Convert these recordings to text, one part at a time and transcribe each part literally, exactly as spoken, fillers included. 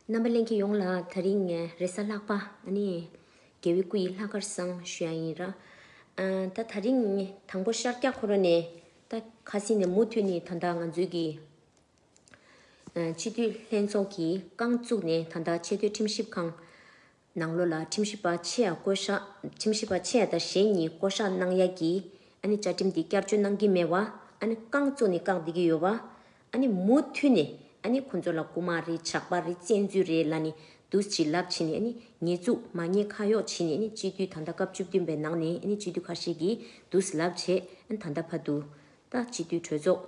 རྣམ་པ་ལྷན་རྒྱས་ཡོངས་ལ་དེ་རིང་ངས་རེས་གཟའ་ལྷག་པ་ཨ་ནི་རྒྱལ་བའི་སྐུ་ཡི་ལྷག་དཀར་བཟང་ཞུ་ཡ་ཡིན་ར། ཨ་ད་དེ་རིང་དང་པོ་ཤར་རྒྱག་ཁོ་ར་ནས་ད་ཁ་སང་ནས་མུ་མཐུད་ནས་ད་ལྟ་ང་ཚོའི་གི་ཨ་སྤྱི་འཐུས་ལྷན་ཚོགས་ཀྱིས་རྐང་བཙུགས་ནས་ད་ལྟ་ཆེས་མཐོའི་ཁྲིམས་ཞིབ་ཁང་ནང་ལོགས་ལ་ཁྲིམས་ཞིབ་པ་ཆེ་ཡ་བསྐོ་བཞག་ཁྲིམས་ཞིབ་པ་ཆེ་ཡ་དང་གཞན་གཉིས་བསྐོ་བཞག་གནང་ཡ་གི་ཨ་ནི་བཅའ་ཁྲིམས་འདི་བསྐྱར་བཅོས་གནང་གི་མེད་པ་ཨ་ནི་རྐང་བཙུགས་ནས་བཀག་བསྡད་ཀྱི་ཡོད་པ། ཨ་ནི་མུ་མཐུད་ནས་ཨ་ནི་ཁོང་ཚོ་ལ་རྐུ་མ་རེད། ཇག་པ་རེད། བཙན་འཛུལ་རེད་ལབ་ནས་འདུག་སེ་ལབ་བྱས་ནས་ཨ་ནི་ཉེས་འཛུགས་མ་ཉེས་ཁ་གཡོག་བྱས་ནས་ཨ་ནི་སྤྱི་འཐུས་ད་ལྟ་སྐབས་བཅུ་བདུན་པའི་ནང་ནས་ཨ་ནི་སྤྱི་འཐུས་ཁ་ཤས་ཀྱིས་འདུག་སེ་ལབ་བྱས་ཨ་ནི་ད་ལྟ་བར་དུ་ད་སྤྱི་འཐུས་གྲོས་ཚོགས་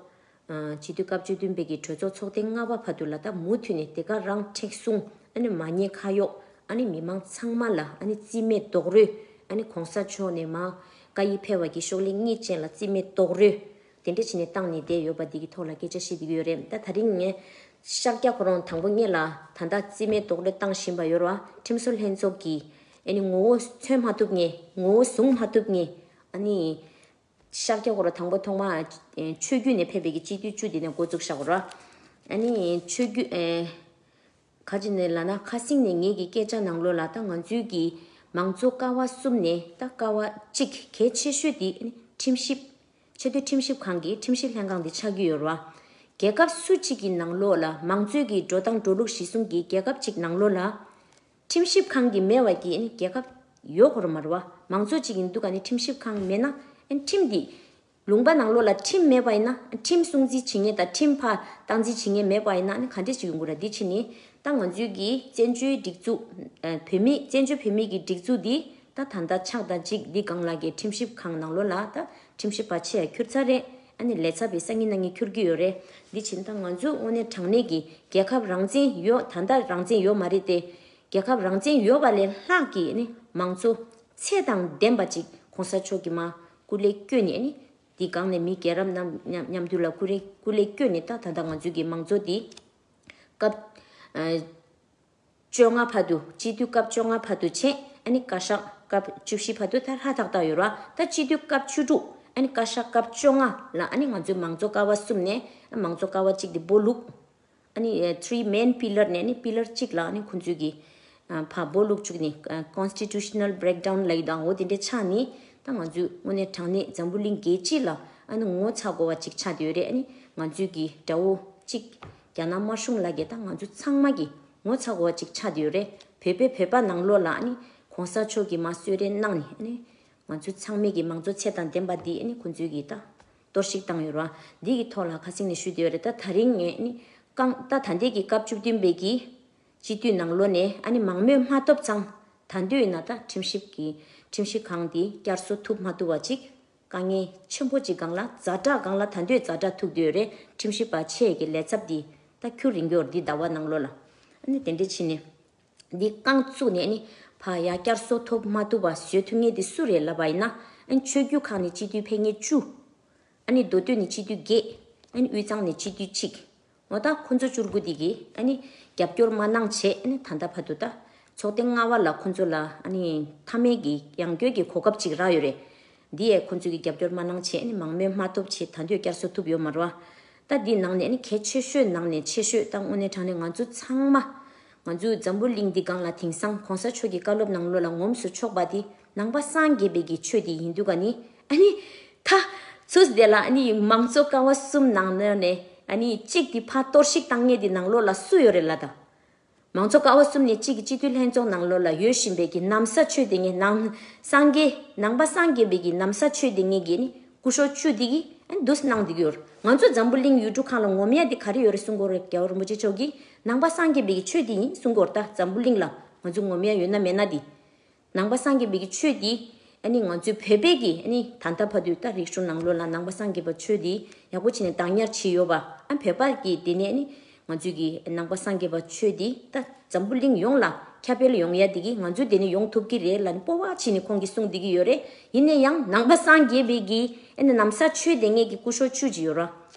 ཨ་སྤྱི་འཐུས་སྐབས་བཅུ་བདུན་པའི་གི་གྲོས་ཚོགས་ཚོགས་ཐེངས་ལྔ་པ་བར་དུ་ལ་ད་མུ་མཐུད་ནས་དེ་ག་རང་མཁྲེགས་བཟུང་ཨ་ནི་མ་ཉེས་ཁ་གཡོག་ཨ་ནི་མི་མང་ཚང་མ་ལ་ཨ་ནི་རྩིས་མེད་རྡོག་རོལ་ཨ་ནི་གོང་ས་མཆོག་ནས་མར་བཀའ་ཡིག་ཕེབས་པ་གི་ཤོག་ལྷེ་གཉིས་ཅན་ལ་རྩིས་མེད་རྡོག་རོལ་དེ་འདྲ་བྱས་ནས་བཏང་ནས་བསྡད་ཡོད་པ་འདི་གི་ཐོག་ལ་སྐད་ཆ་བཤད་བསྡད་ཀྱི་ཡོད་རེད། ད་དེ་རིང་ངས་ཤར་རྒྱག་ཁོ་རང་དང་པོ་ངེད་ལ་ད་ལྟ་རྩིས་མེད་རྡོག་རོལ་བཏང་བཞིན་པ་ཡོད་རེད་བ། ཁྲིམས་བཟོ་ལྷན་ཚོགས་ཀྱིས་ཨ་ནི་ངོ་བོ་མཚོན་མ་ཐུབ་མཁན་ངོ་བོ་བཟུང་མ་ཐུབ་མཁན་ཨ་ནི་ཤར་རྒྱག་ཁོ་རང་དང་པོ་ཐོག་མ་ཨེ་ཆོས་བརྒྱུད་ནས་ཕེབས་པའི་གི་སྤྱི་འཐུས་བཅུ་དེ་ནས་འགོ་བཙུགས་བཞག་གོ་ར། ཨ་ནི་ཆོས་བརྒྱུད་ཨེ་ག་ཅི་ནས་ལབ་ན་ཁ་སང་ནས་ངེད་ཀྱི་སྐད་ཆ་ནང་ལོགས་ལ་ད་ང་ཚོའི་གི་མང་གཙོ་ཀ་བ་གསུམ་ནས་ད་ཀ་བ་གཅིག་གལ་ཆེ་ཤོས་དེ་ཨ་ནི་ཁྲིམས་ཞིབ་ཆེས་མཐོའི་ཁྲིམས་ཞིབ་ཁང་གི་ཁྲིམས་ཞིབ་ལྷན་ཁང་དེ་ཆགས་ཀྱི་ཡོད་རེད་བ། རྒྱལ་ཁབ་སུ་གཅིག་གི་ནང་ལོགས་ལ་མང་གཙོའི་གི་འགྲོ་སྟངས་འགྲོ་ལུགས་གཞི་བཟུང་གི་རྒྱལ་ཁབ་གཅིག་ནང་ལོགས་ལ་ཁྲིམས་ཞིབ་ཁང་གི་མེད་པ་གི་ཨ་ནི་རྒྱལ་ཁབ་ཡོད་དགོས་རེད་མ་རེད་བ། མང་གཙོ་གཅིག་ཡིན་དུས་ག་ནི་ཁྲིམས་ཞིབ་ཁང་མེད་ན་ཨ་ནི་ཁྲིམས་འདི་ལུང་པ་ནང་ལོགས་ལ་ཁྲིམས་མེད་པ་ཡིན་ན་ཁྲིམས་སྲུང་བརྩི་བྱེད་མཁན་དང་ཁྲིམས་ཕར་སྟངས་འཛིན་བྱེད་མཁན་མེད་པ་ཡིན་ན་ཨ་ནི་ག་འདྲས་ཞིག་ཡོང་གི་རེད། འདི་ཕྱི་ནི་ད་ང་ཚོའི་གི་བཙན་བྱོལ་སྒྲིག་འཛུགས་ཨ་བོད་མི་བཙན་བྱོལ་བོད་མི་གི་སྒྲིག་འཛུགས་འདི་ད་ད་ལྟ་ཆགས་དང་གཅིག་འདི་སྒང་ལ་གི་ཁྲིམས་ཞིབ་ཁང་ནང་ལོགས་ལ་ད་ཁྲིམས་ཞིབ་པ་ཆེ་ཡ་ཁྱུར་ཚར་རེད། ཨ་ནི་ལས་ཚབ་པའི་སང་ཉིན་གནངས་ཉིན་ཁྱུར་གི་ཡོད་རེད། འདི་ཕྱིན་ད་ང་ཚོ་དངོས་གནས་དྲང་གནས་ཀྱི་རྒྱལ་ཁབ་རང་བཙན་ཡོད། ད་ལྟ་རང་བཙན་ཡོད་མ་རེད་དེ། རྒྱལ་ཁབ་རང་བཙན་ཡོད་པ་ལས་ལྷག་གི་ཨ་ནི་མང་གཙོ་ཚད་དང་ལྡན་པ་ཅིག་གོང་ས་མཆོག་གི་མར་སྐུ་ལས་བསྐྱོན་ནས་ཨ་ནི་འདི་སྒང་ནས་མི་རྒན་རབས་རྣམས་མཉམ་མཉམ་དུ་ལ་སྐུ་རེ་སྐུ་ལས་བསྐྱོན་ནས་ད་ད་ལྟ་ང་ཚོའི་གི་མང་གཙོ་འདི་སྐབས་ཨ་བཅོ་ལྔ་བར་དུ་སྤྱི་འཐུས་སྐབས་བཅོ་ལྔ་བར་དུ་བྱས། ཨ་ནི་བཀའ་ཤག་སྐབས་བཅུ་བཞི་བར་དུ་ད་ཧྲ་ཐག་ཐག་ཡོད་ར། ད་སྤྱི་འཐུས་སྐབས་བཅུ་དྲུག་ཨ་ནི་བཀའ་ཤག་སྐབས་བཅོ་ལྔ་ལ་ཨ་ནི་ང་ཚོའི་མང་གཙོ་ཀ་བ་གསུམ་ནས་ཨ་མང་གཙོ་ཀ་བ་གཅིག་དེ་སྦོ་ལུག་ཨ་ནི་ཨ་three main pillar ནས་ཨ་ནི་pillar གཅིག་ལ་ཨ་ནི་ཁོང་ཚོས་ཀྱི་ཨ་ཕར་སྦོ་ལུག་བཅུག་ནས་ཨ་constitutional breakdown ལབ་ཡོད་དང་འོ་དེ་འདྲ་ཆགས་ནས་ད་ང་ཚོའི་དངོས་གནས་དྲང་གནས་འཛམ་བུ་གླིང་རྒྱལ་སྤྱི་ལ་ཨ་ནི་ངོ་ཚ་དགོས་པ་ཅིག་ཆགས་བསྡད་ཡོད་རེད། ཨ་ནི་ང་ཚོའི་གི་དགྲ་བོ་གཅིག་རྒྱ་ནག་དམར་གཞུང་ལ་གི་ད་ང་ཚོ་ཚང་མ་གི་ངོ་ཚ་དགོས་པ་ཅིག་ཆགས་བསྡད་ཡོད་རེད། བོད་པས་བོད་པ་ནང་ལོགས་ལ་ཨ་ནི་གོང་ས་མཆོག་གིས་མར་གསོལ་རས་གནང་ནས་ཨ་ནི་ང་ཚོ་ཚང་མས་ཀྱི་མང་གཙོ་ཚད་དང་ལྡན་པ་འདི་ཨ་ནི་ཁོང་ཚོས་ཀྱི་ད་གཏོར་བཤིག་བཏང་ཡོད་རེད་བ། འདི་གི་ཐོག་ལ་ཁ་སང་ནས་ཞུས་བསྡད་ཡོད་རེད། ད་ད་རིང་ངས་ཨ་ནི་རྐང་ད་ད་ལྟའི་གི་སྐབས་བཅུ་བདུན་པའི་གི་སྤྱི་འཐུས་ནང་ལོགས་ནས་ཨ་ནི་མང་མོས་མ་ཐོབ་ཙང་ད་འདོད་ཡིན་ན་ད་ཁྲིམས་ཞིབ་ཀྱི་ཁྲིམས་ཞིབ་ཁང་འདི་བསྐྱར་གསོ་ཐུབ་མ་ཐུབ་པ་ཅིག་དཀའ་ངལ་ཆེན་པོ་ཅིག་སྒང་ལ་ཛ་དྲག་སྒང་ལ་ད་འདོད་ཛ་དྲག་ཐུག་བསྡད་ཡོད་རེད། ཁྲིམས་ཞིབ་པ་ཆེ་གི་ལས་ཚབ་འདི་ད་ཁྱུར་རིང་གི་ཡོད་རེད། འདི་ཟླ་བ་ནང་ལོགས་ལ་ཨ་ནི་དེ་འདྲ་ཕྱིན་ནས། འདི་རྐང་བཙུགས་ནས་ནི་ཕ་ཡ་བསྐྱར་གསོ་ཐོབ་མ་ཐུབ་པ་བཟོ་ཐུབ་མཁན་དེ་སུ་རེད་ལབ་པ་ཡིན་ན། ཨ་ནི་ཆོས་བརྒྱུད་ཁག་ནས་སྤྱི་འཐུས་ཕེབས་མཁན་བཅུ། ཨ་ནི་མདོ་སྟོད་ནས་སྤྱི་འཐུས་བརྒྱད། ཨ་ནི་དབུས་གཙང་ནས་སྤྱི་འཐུས་གཅིག། འོ་ད་ཁོ་ཚོ་བཅུ་དགུ་དེ་གིས་ཨ་ནི་རྒྱབ་སྐྱོར་མ་གནང་བྱས། ཨ་ནི་ད་ལྟ་བར་དུ་ད་ཚོགས་ཐེངས་ལྔ་པ་ལ་ཁོ་ཚོ་ལ་ཨ་ནི་མཐའ་མའི་གི་ཡང་སྐྱོན་གྱི་གོ་སྐབས་ཅིག་རག་ཡོད་རེད། འདི་ཡས་ཁོ་ཚོས་ཀྱི་རྒྱབ་སྐྱོར་མ་གནང་བྱས་ནི་མང་མོས་མ་ཐོབ་བྱས་ད་འདོད་བསྐྱར་གསོ་ཐུབ་ཡོད་མ་རེད་བ། ད་འདི་ནང་ནས་ནི་གལ་ཆེ་ཤོས་ནང་ནས་ཆེ་ཤོས་ད་དངོས་གནས་དྲང་གནས་ང་ཚོ་ཚང་མ་ང་ཚོའི་འཛམ་བུ་གླིང་འདི་སྒང་ལ་དེང་སང་གོང་ས་མཆོག་གི་བཀའ་སློབ་ནང་ལོགས་ལ་ངོམས་སུ་ཆོག་པ་འདི་ནང་པ་སངས་རྒྱས་པའི་གི་ཆོས་འདི་ཡིན་དུས་ག་ནི་ཨ་ནི་ད་ཚུ་དེ་ལ་ཨ་ནི་མང་གཙོ་ཀ་བ་གསུམ་ནང་ནས་ཨ་ནི་གཅིག་འདི་ཕར་གཏོར་བཤིག་བཏང་མཁན་འདི་ནང་ལོགས་ལ་སུ་ཡོད་རེད་ལ་ད། མང་གཙོ་ཀ་བ་གསུམ་ནས་གཅིག་གི་སྤྱི་འཐུས་ལྷན་ཚོགས་ནང་ལོགས་ལ་ཡོད་བཞིན་པའི་གི་ན་བཟའ་ཆོས་དེ་ངས་ནང་སངས་རྒྱས་ནང་པ་སངས་རྒྱས་པའི་གི་ན་བཟའ་ཆོས་དེ་ངས་གི་ནི་སྐུ་ཞབས་བཅུ་དེ་གི་ཨ་འདུས་གནང་དེ་གི་ཡོད། ང་ཚོ་འཛམ་བུ་གླིང་ཡུལ་གྲུ་ཁག་ལ་ངོམ་ཡ་དེ་ག་རེ་ཡོད་རེད་གསུང་གི་ཡོད་རེད། རྒྱལ་བ་རིན་པོ་ཆེ་མཆོག་གིས་ནང་པ་སངས་རྒྱས་པའི་གི་ཆོས་དེ་ཡིན་གསུང་གི་ཡོད་རེད། ད་འཛམ་བུ་གླིང་ལ་ང་ཚོ་ངོམ་ཡ་ཡོད་ན་མེད་ན་དེ། ནང་པ་སངས་རྒྱས་པའི་གི་ཆོས་འདི་ཨ་ནི་ང་ཚོའི་བོད་པའི་གི་ཨ་ནི་ད་ལྟ་བར་དུ་ད་རིག་གཞུང་ནང་ལོགས་ལ་ནང་པ་སངས་རྒྱས་པ་ཆོས་འདི་ཡག་པོ་བྱས་ནས་བདག་ཉར་བྱས་ཡོད་པ། ཨ་བོད་པ་གི་དེ་ནས་ཨ་ནི་ང་ཚོའི་གི་ནང་པ་སངས་རྒྱས་པ་ཆོས་འདི་ད་འཛམ་བུ་གླིང་ཡོངས་ལ་ཁྱབ་སྤེལ་ཡོང་ཡ་དེ་གི་ང་ཚོའི་དེ་ནས་ཡོང་ཐུབ་ཀྱི་རེད་ལབ་ནས་སྤོབས་པ་བྱས་ནས་ཁོང་གིས་གསུངས་བསྡད་ཀྱི་ཡོད་རེད། ཡིན་ན་ཡང་ནང་པ་སངས་རྒྱས་པའི་གི་ཨ་ནི་ན་བཟའ་ཆོས་དེ་ངས་གི་སྐུ་ཞབས་བཅུ་ཅིག་ཡོད་ར།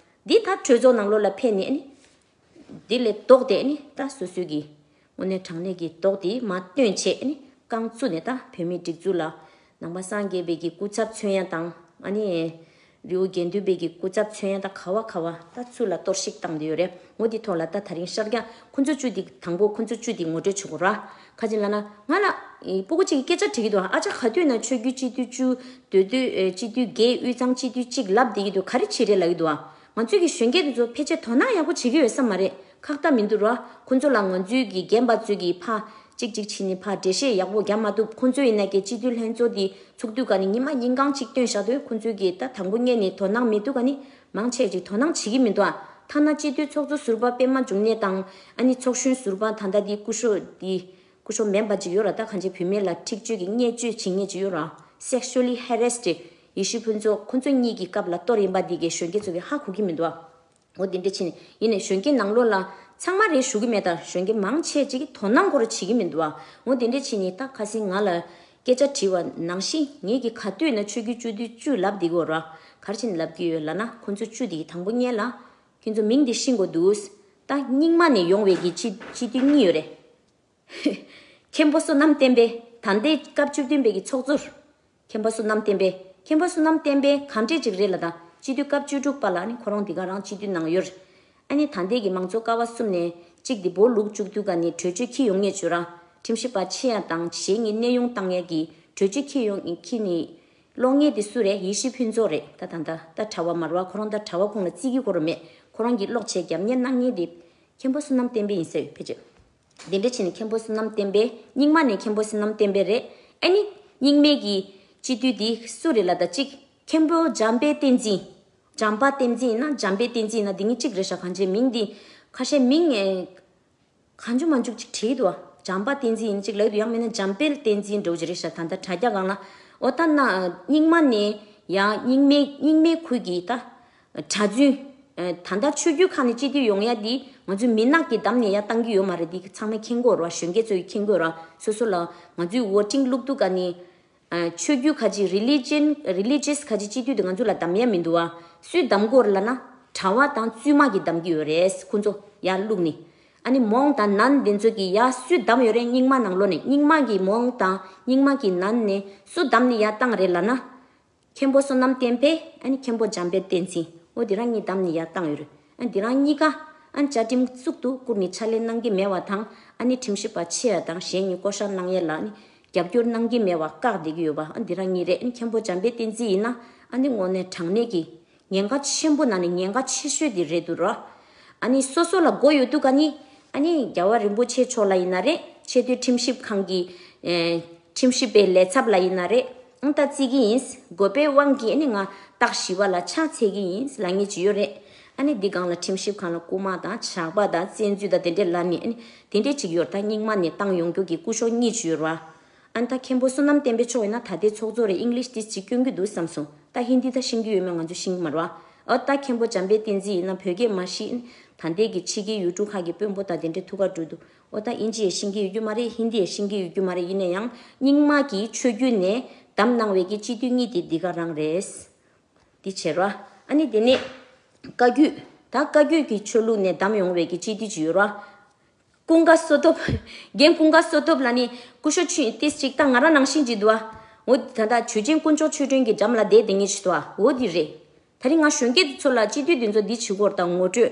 འདི་ད་གྲོས་ཚོགས་ནང་ལོགས་ལ་ཕེབས་ནས་ཨ་ནི། དེ་ལས་ལྡོག་སྟེ་ནི་ད་སོ་སོའི་གི་དངོས་གནས་དྲང་གནས་ཀྱི་ལྡོག་དེ་མ་སྟོན་བྱས་ནི་རྐང་བཙུགས་ནས་ད་བོད་མིའི་སྒྲིག་འཛུགས་ལ་ནང་པ་སངས་རྒྱས་པའི་གི་སྐུ་ཚབ་མཚོན་ཡ་དང་ཨ་ནི་ རི་བོ་དགེ་ལྡན་པའི་གི་སྐུ་ཚབ་མཚོན་ཡ་ད་ག་བ་ག་བ་ད་ཚུར་ལ་གཏོར་བཤིག་བཏང་བསྡད་ཡོད་རེད། འོ་དེ་ཐོག་ལ་ད་ད་རིང་ཤར་རྒྱག་ཁོ་ཚོ་བཅུ་དེ་དང་པོ་ཁོ་ཚོ་བཅུ་དེ་ངོ་སྤྲོད་བྱེད་དགོས་ར། ཁ་ཅིག་ལབ་ན་ང་ལ་ཨེ་སྤུ་གུ་གཅིག་གིས་སྐད་ཆ་དྲི་གི་འདུག་ཨ་ཅག་ག་དུས་ན་ཆོས་བརྒྱུད་སྤྱི་འཐུས་བཅུ། མདོ་སྟོད་ཨེ་སྤྱི་འཐུས་བརྒྱད། དབུས་གཙང་སྤྱི་འཐུས་གཅིག་ལབ་བསྡད་ཀྱི་འདུག་ག་རེ་བྱེད་རེད་ལབ་ཀྱི་འདུག་ཨ། ང་ཚོས་ཀྱི་གཞོན་སྐྱེས་དེ་ཚོ་ཕལ་ཆེར་དོ་སྣང་ཡག་པོ་བྱེད་ཀྱི་ཡོད་ས་མ་རེད། ཁག་ཐེག་མི་འདུག་ར། ཁོ་ཚོ་ལ་ང་ཚོའི་གི་རྒན་པ་ཚོས་ཀྱི་ཕ་གཅིག་གཅིག་བྱས་ནས་ཕ་འགྲེལ་བཤད་ཡག་པོ་རྒྱག་མ་ཐུབ། ཁོ་ཚོ་ཡིན་ན་ཀྱི་སྤྱི་འཐུས་ལྷན་ཚོགས་དེ་ཚོགས་དུས་ག་ནས་ཉི་མ་ཉིན་གང་གཅིག་བཏོན་བཞག་དུས་ཁོ་ཚོས་ཀྱི་ད་དང་པོ་ཉིད་ནས་དོ་སྣང་མེད་དུས་ག་ནས་མང་ཆེ་ཅིག་དོ་སྣང་བྱེད་ཀྱི་མི་འདུག་ཨ། ཐ་ན་སྤྱི་འཐུས་ཚོགས་གཙོ་ཟུར་པ་པད་མ་འབྱུང་གནས་དང་ཨ་ནི་ཚོགས་གཞོན་ཟུར་པ་ད་ལྟ་དེ་སྐུ་ཞབས་དེ་སྐུ་ཞབས་མིན་པ་ཅིག་ཡོད་ར། ད་གང་ཅི་བུད་མེད་ལ་འཁྲིག་སྤྱོད་ཀྱི་བརྙས་བཅོས་བྱེད་མཁན་ཅིག་ཡོད་ར། Sexually harassed ཡེ་ཤེས་ཕུན་ཚོགས་ཁོ་ཚོ་གཉིས་ཀྱི་སྐབས་ལ་གཏོར་ཡིན་པ་འདི་གའི་གཞོན་སྐྱེས་ཚོ་གིས་ཧ་གོ་གི་མི་འདུག་ཨ། འོ་དེ་འདྲ་བྱས་ནས་ཡིན་ནའི་གཞོན་སྐྱེས་ནང་ལོགས་ལ་ཚང་མ་རེད་ཞུ་གི་མེད། ད་གཞོན་སྐྱེས་མང་ཆེ་ཅིག་གིས་དོ་སྣང་སྐོར་བྱེད་ཀྱི་མི་འདུག་ཨ། འོ་དེ་འདྲ་བྱས་ནས་ད་ཁ་སང་ང་ལ་སྐད་ཆ་དྲིས་པ་ནང་བཞིན་ངེད་ཀྱིས་ག་དུས་ན་ཆོས་བརྒྱུད་སྤྱི་འཐུས་བཅུ་ལབ་བསྡད་ཀྱི་ཡོད་ར། ག་རེ་བྱས་ནས་ལབ་ཀྱི་ཡོད་ལབ་ན་ཁོ་ཚོ་བཅུ་དེ་དང་པོ་ཉིད་ལ་ཁྱེད་ཚོ་མིང་དེ་ཤེས་དགོས་འདུག་ད་རྙིང་མ་ནས་ཡོང་བའི་གི་སྤྱི་སྤྱི་འཐུས་གཉིས་ཡོད་རེད། མཁན་པོ་བསོད་ནམས་བསྟན་འཕེལ་ད་ལྟའི་སྐབས་བཅུ་བདུན་པའི་གི་ཚོགས་གཙོར། མཁན་པོ་བསོད་ནམས་བསྟན་འཕེལ། མཁན་པོ་བསོད་ནམས་བསྟན་འཕེལ་གང་འདྲས་ཅིག་རེད་ལབ་ན་སྤྱི་འཐུས་སྐབས་བཅུ་དྲུག་པ་ལ་ནི་ཁོ་རང་འདི་ག་རང་སྤྱི་འཐུས་ནང་ཡོད་རེད། ཨ་ནི་ད་ལྟའི་གི་མང་གཙོ་ཀ་བ་གསུམ་ནས་གཅིག་འདི་བོ་ལུག་བཅུག་དུས་ག་ནས་གྲོས་ཆོད་འཁྱེར་ཡོང་ངེས་བྱོས་ར། ཁྲིམས་ཞིབ་པ་ཆེ་ཡ་དང་གཞན་གྱི་གནས་དབྱུང་བཏང་ཡ་གི་གྲོས་ཆོད་འཁྱེར་ཡོང་འཁྱེར་ནས་ཀློག་མཁན་དེ་སུ་རེད། ཡེ་ཤེས་ཕུན་ཚོགས་རེད། ད་ད་ད་ད་གྲྭ་བ་མ་རེད་བ། ཁོ་རང་ད་གྲྭ་བ་ཁོང་ལ་བརྩི་གི་ཁོ་རང་མེད། ཁོ་རང་གི་ཀློག་བྱས་རྒྱབ་གཉེར་གནང་མཁན་དེ་མཁན་པོ་བསོད་ནམས་བསྟན་འཕེལ་ཡིན་ཟེར་ཕལ་ཆེར། དེ་འདྲ་བྱས་ནས་མཁན་པོ་བསོད་ནམས་བསྟན་འཕེལ། རྙིང་མ་ནས་མཁན་པོ་བསོད་ནམས་བསྟན་འཕེལ་རེད། ཨ་ནི་རྙིང་མའི་གི་སྤྱི་འཐུས་དེ་སུ་རེད་ལབ་ད་གཅིག་མཁན་པོ་འཇམ་དཔལ་བསྟན་འཛིན། འཇམ་དཔལ་བསྟན་འཛིན་ཡིན་ན་འཇམ་དཔལ་བསྟན་འཛིན་ཡིན་ན་དེ་གཉིས་གཅིག་རེད་ཤག་གང་ཅི་མིང་འདི་ཁ་ཤས་མིང་ཨེ་གང་བྱུང་མང་བྱུང་ཅིག་བྲིས་འདུག་བ། འཇམ་དཔལ་བསྟན་འཛིན་ཡིན་གཅིག་ལབ་འདུག་ཡང་མིན་ན་འཇམ་དཔལ་བསྟན་འཛིན་འདྲ་བོ་ཅིག་རེད་ཤག་ད་ལྟ་དྲ་རྒྱ་སྒང་ལ། འོ་ད་ན་རྙིང་མ་ནས་ཡང་རྙིང་མའི་རྙིང་མའི་ཁུལ་གྱི་ད་གྲྭ་བཙུན། ད་ལྟ་ཆོས་བརྒྱུད་ཁག་ནས་སྤྱི་འཐུས་ཡོང་ཡ་འདི་ང་ཚོའི་མི་ནག་གི་འདམ་ནས་ཡར་བཏང་གི་ཡོད་མ་རེད། འདི་ཚང་མས་མཁྱེན་དགོས་རེད་བ། གཞོན་སྐྱེས་ཚོས་མཁྱེན་དགོས་རེད་བ། སོ་སོ་ལ་ང་ཚོའི་ཝོ་ཊིང་བླུག་དུས་ག་ནས་ཆོས་བརྒྱུད་ཁ་ཅིག་རི་ལི་ཇན་རི་ལི་ཇི་ཡས་ཁ་ཅིག་སྤྱི་འཐུས་དེ་ང་ཚོ་ལ་འདམ་ཡ་མི་འདུག་བ། སུས་འདམ་དགོས་རེད་ལབ་ན་གྲྭ་བ་དང་བཙུན་མ་གིས་འདམ་གི་ཡོད་རེད། ཁོ་ཚོ་ཡར་བླུགས་ནས། ཨ་ནི་མོང་དང་ནན་དེ་ཚོ་གིས་ཡར་སུས་འདམ་ཡོད་རེད། རྙིང་མ་ནང་ལོགས་ནས་རྙིང་མ་གི་མོང་དང་རྙིང་མ་གི་ནན་ནས་སུ་འདམ་ནས་ཡར་བཏང་རེད་ལབ་ན། མཁན་པོ་བསོད་ནམས་བསྟན་འཕེལ། ཨ་ནི་མཁན་པོ་འཇམ་དཔལ་བསྟན་འཛིན། འོ་དེ་རང་གཉིས་འདམ་ནས་ཡར་བཏང་ཡོད་རེད། ཨ་དེ་རང་གཉིས་ཀ་ཨ་བཅའ་ཁྲིམས་གཙུག་ཏུ་བཀུར་ནས་ཕྱག་ལས་གནང་གི་མེད་པ་དང་། ཨ་ནི་ཁྲིམས་ཞིབ་པ་ཆེ་བ་དང་གཞན་གཉིས་བསྐོ་བཞག་གནང་ཡས་ལ་ཨ་ནི་རྒྱབ་སྐྱོར་གནང་གི་མེད་པ་བཀག་བསྡད་ཀྱི་ཡོད་པ། ཨ་དེ་རང་གཉིས་རེད། ཨ་ནི་མཁན་པོ་འཇམ་དཔལ་བསྟན་འཛིན་ཡིན་ན་ཨ་ནི་དངོས་གནས་དྲང་གནས་ཀྱི་ཉེན་ཁ་ཆེན་པོ་ནང་ནས་ཉེན་ཁ་ཆེ་ཤོས་དེ་རེད་འདུག་ར། ཨ་ནི་སོ་སོ་ལ་མགོ་ཡོད་དུས་ག་ནི་ཨ་ནི་རྒྱལ་བ་རིན་པོ་ཆེ་མཆོག་ལ་ཡིན་ན་རེད། ཆེས་མཐོའི་ཁྲིམས་ཞིབ་ཁང་གི་ཨེ་ཁྲིམས་ཞིབ་པའི་ལས་ཚབ་ལ་ཡིན་ན་རེད། ཨང་ད་བརྩི་གི་ཡིན། དགོས་པའི་དབང་གིས་ཨ་ནི་ང་སྟག་ཞི་བ་ལ་ཕྱག་འཚལ་གི་ཡིན་ལབ་མཁན་ཅིག་ཡོད་རེད། ཨ་ནི་འདི་སྒང་ལ་ཁྲིམས་ཞིབ་ཁང་ལ་རྐུ་མ་དང་ཇག་པ་དང་བཙན་འཛུལ་དང་དེ་འདྲས་ལབ་ནས་ཨ་ནི་དེ་འདྲས་ཅིག་ཡོད་རེད། ད་རྙིང་མ་ནས་བཏང་ཡོང་རྒྱུ་གི་སྐུ་ཞབས་གཉིས་ཅིག་ཡོད་རེད་བ། ཨ་ནི་ད་མཁན་པོ་བསོད་ནམས་བསྟན་འཕེལ་མཆོག་ཡིན་ན་ད་ལྟའི་ཚོགས་གཙོ་རེད། ཨིང་ལིཤ་དེ་ཅིག་སྐྱོན་གྱི་འདུག་བསམ་སོང་། ད་ཧིན་དི་ད་ཤེས་ཀྱི་ཡོད་མེད་ང་ཚོ་ཤེས་ཀྱི་མ་རེད་བ། ཨོ་ད་མཁན་པོ་འཇམ་དཔལ་བསྟན་འཛིན་ཡིན་ན་བོད་སྐད་མ་ཤེས། ད་ལྟའི་གི་ཕྱི་རྒྱལ་ཡུལ་གྲུ་ཁག་གི་དཔོན་པོ་དང་དེ་འདྲའི་ཐུག་ག་འགྲོ་འདུག་ཨོ་ད་ཨིན་ཇི་ཡང་ཤེས་ཀྱི་ཡོད་རྒྱུ་མ་རེད། ཧིན་དི་ཡང་ཤེས་ཀྱི་ཡོད་རྒྱུ་མ་རེད། ཡིན་ན་ཡང་རྙིང་མ་གི་ཆོས་བརྒྱུད་ནས་བདམས་གནང་བའི་གི་སྤྱི་འཐུས་གཉིས་དེ་འདི་ག་རང་རེད། འདི་བྱེད་ར། ཨ་ནི་དེ་ནས་བཀའ་བརྒྱུད། ད་བཀའ་བརྒྱུད་ཀྱི་ཆོས་ལུགས་ནས་བདམས་ཡོང་བའི་གི་སྤྱི་འཐུས་ཅིག་ཡོད་ར། ཀུན་དགའ་བསོད་སྟོབས། རྒན་ཀུན་དགའ་བསོད་སྟོབས་ལ་ནི་སྐུ་ཞབས་ཆུ་ཏིས་ཅིག་ད་ང་རང་ནང་བཞིན་ཅིག་འདུག་ཨ། འོ་ད་ད་ཆོས་རྒྱལ་དཀོན་མཆོག་ཆོས་སྒྲོན་གྱི་འགྲམ་ལ་བསྡད་བསྡད་ངེས་ཅིག་འདུག་ཨ། འོ་འདི་རེད། ད་རིང་ང་གཞོན་སྐྱེས་ཚོ་ལ་སྤྱི་འཐུས་འདི་ཚོ་འདི་བྱེད་དགོས་རེད་ད་ངོ་སྤྲོད།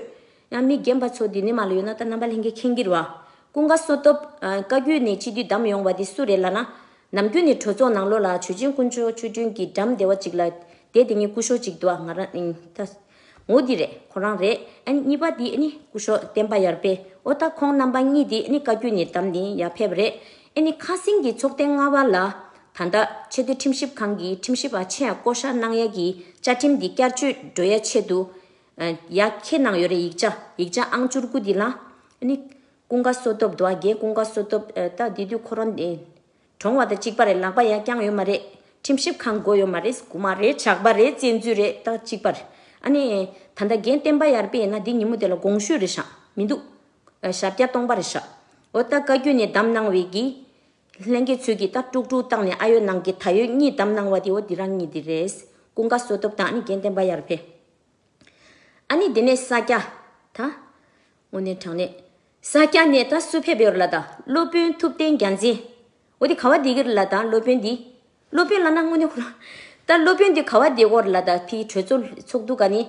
ཡང་མི་རྒན་པ་ཚོ་འདི་ནི་མ་ལ་ཡོད་ན་ད་རྣམ་པ་ལྷན་རྒྱས་མཁྱེན་གྱི་རེད་བ། ཀུན་དགའ་བསོད་སྟོབས་བཀའ་བརྒྱུད་ནས་སྤྱི་འཐུས་བདམས་ཡོང་བ་འདི་སུ་རེད་ལབ་ན། ནམ་རྒྱུན་ནས་གྲོས་ཚོགས་ནང་ལོགས་ལ་ཆོས་རྒྱལ་དཀོན་མཆོག་ཆོས་སྒྲོན་གྱི་འགྲམ་བདེ་བ་ཅིག་ལ་བསྡད་བསྡད་ངེས་སྐུ་ཞབས་ཅིག་འདུག་ཨ། ང་རང་ད། འོ་འདི་རེད། ཁོ་རང་རེད། ཨ་ནི་གཉིས་པ་འདི་ཨ་ནི་སྐུ་ཞབས་བསྟན་པ་ཡར་འཕེལ། འོ་ད་ཁོང་རྣམ་པ་གཉིས་འདི་ཨ་ནི་བཀའ་བརྒྱུད་ནས་བདམས་ནས་ཡར་ཕེབས་རེད། ཨ་ནི་ཁ་སང་གི་ཚོགས་ཐེངས་ལྔ་པ་ལ་ད་ལྟ་ཆེས་མཐོའི་ཁྲིམས་ཞིབ་ཁང་གི་ཁྲིམས་ཞིབ་པ་ཆེ་ཡང་བསྐོ་བཞག་གནང་ཡ་གི་བཅའ་ཁྲིམས་འདི་བསྐྱར་བཅོས་འགྲོ་ཡ་ཆེད་དུ་ཡར་འཁྱེར་གནང་ཡོད་རེད། ཡིག་ཆ་ཡིག་ཆ་ཨང་བཅུ་དགུ་འདི་ལ་ཨ་ནི་ཀུན་དགའ་བསོད་སྟོབས་འདུག་ཨ། རྒན་ཀུན་དགའ་བསོད་སྟོབས་ད་འདི་དུས་ཁོ་རང་གྲོངས་པ་དང་གཅིག་པ་རེད། ལག་པ་ཡར་བརྐྱངས་ཡོད་མ་རེད། ཁྲིམས་ཞིབ་ཁང་དགོས་ཡོད་མ་རེད། རྐུ་མ་རེད། ཇག་པ་རེད། བཙན་འཛུལ་རེད། ད་གཅིག་པ་རེད། ཨ་ནི་ད་ལྟ་རྒན་བསྟན་པ་ཡར་འཕེལ་ཡིན་ན་འདི་ཉིན་མོ་དེ་ལ་དགོངས་ཞུ་རེད་ཤག་མི་འདུག་ཨ་ཞབས་བཀྱག་སྟོང་པ་རེད་ཤག་འོ་ད་བཀའ་བརྒྱུད་ནས་བདམས་གནང་བའི་གི་ལྷན་རྒྱས་ཚོས་ཀྱིས་ད་དཀྲུག་དཀྲུག་བཏང་ནས་ཨ་ཡོད་ནང་གི་ད་ཡོད་གཉིས་བདམས་གནང་བ་དེ་འོ་འདི་རང་གཉིས་དེ་རེད། ཀུན་དགའ་བསོད་སྟོབས་དང་ཨ་ནི་རྒན་བསྟན་པ་ཡར་འཕེལ། ཨ་ནི་དེ་ནས་ས་སྐྱ། ད། དངོས་གནས་དྲང་གནས། ས་སྐྱ་ནས་ད་སུ་ཕེབས་ཡོད་རེད་ལབ་ད་སློབ་དཔོན་ཐུབ་བསྟན་རྒྱལ་མཚན། འོ་དེ་ག་བ་བསྡད་ཀྱི་རེད་ལབ་ད་སློབ་དཔོན་འདི། སློབ་དཔོན་ལབ་ན་དངོས་གནས་ཁོ་རང་། ད་སློབ་དཔོན་འདི་ག་བ་བསྡད་ཡོད་རེད་ལབ་ད་ཕི་གྲོས་ཚོགས་ཚོགས་འདུ་ག་ནི།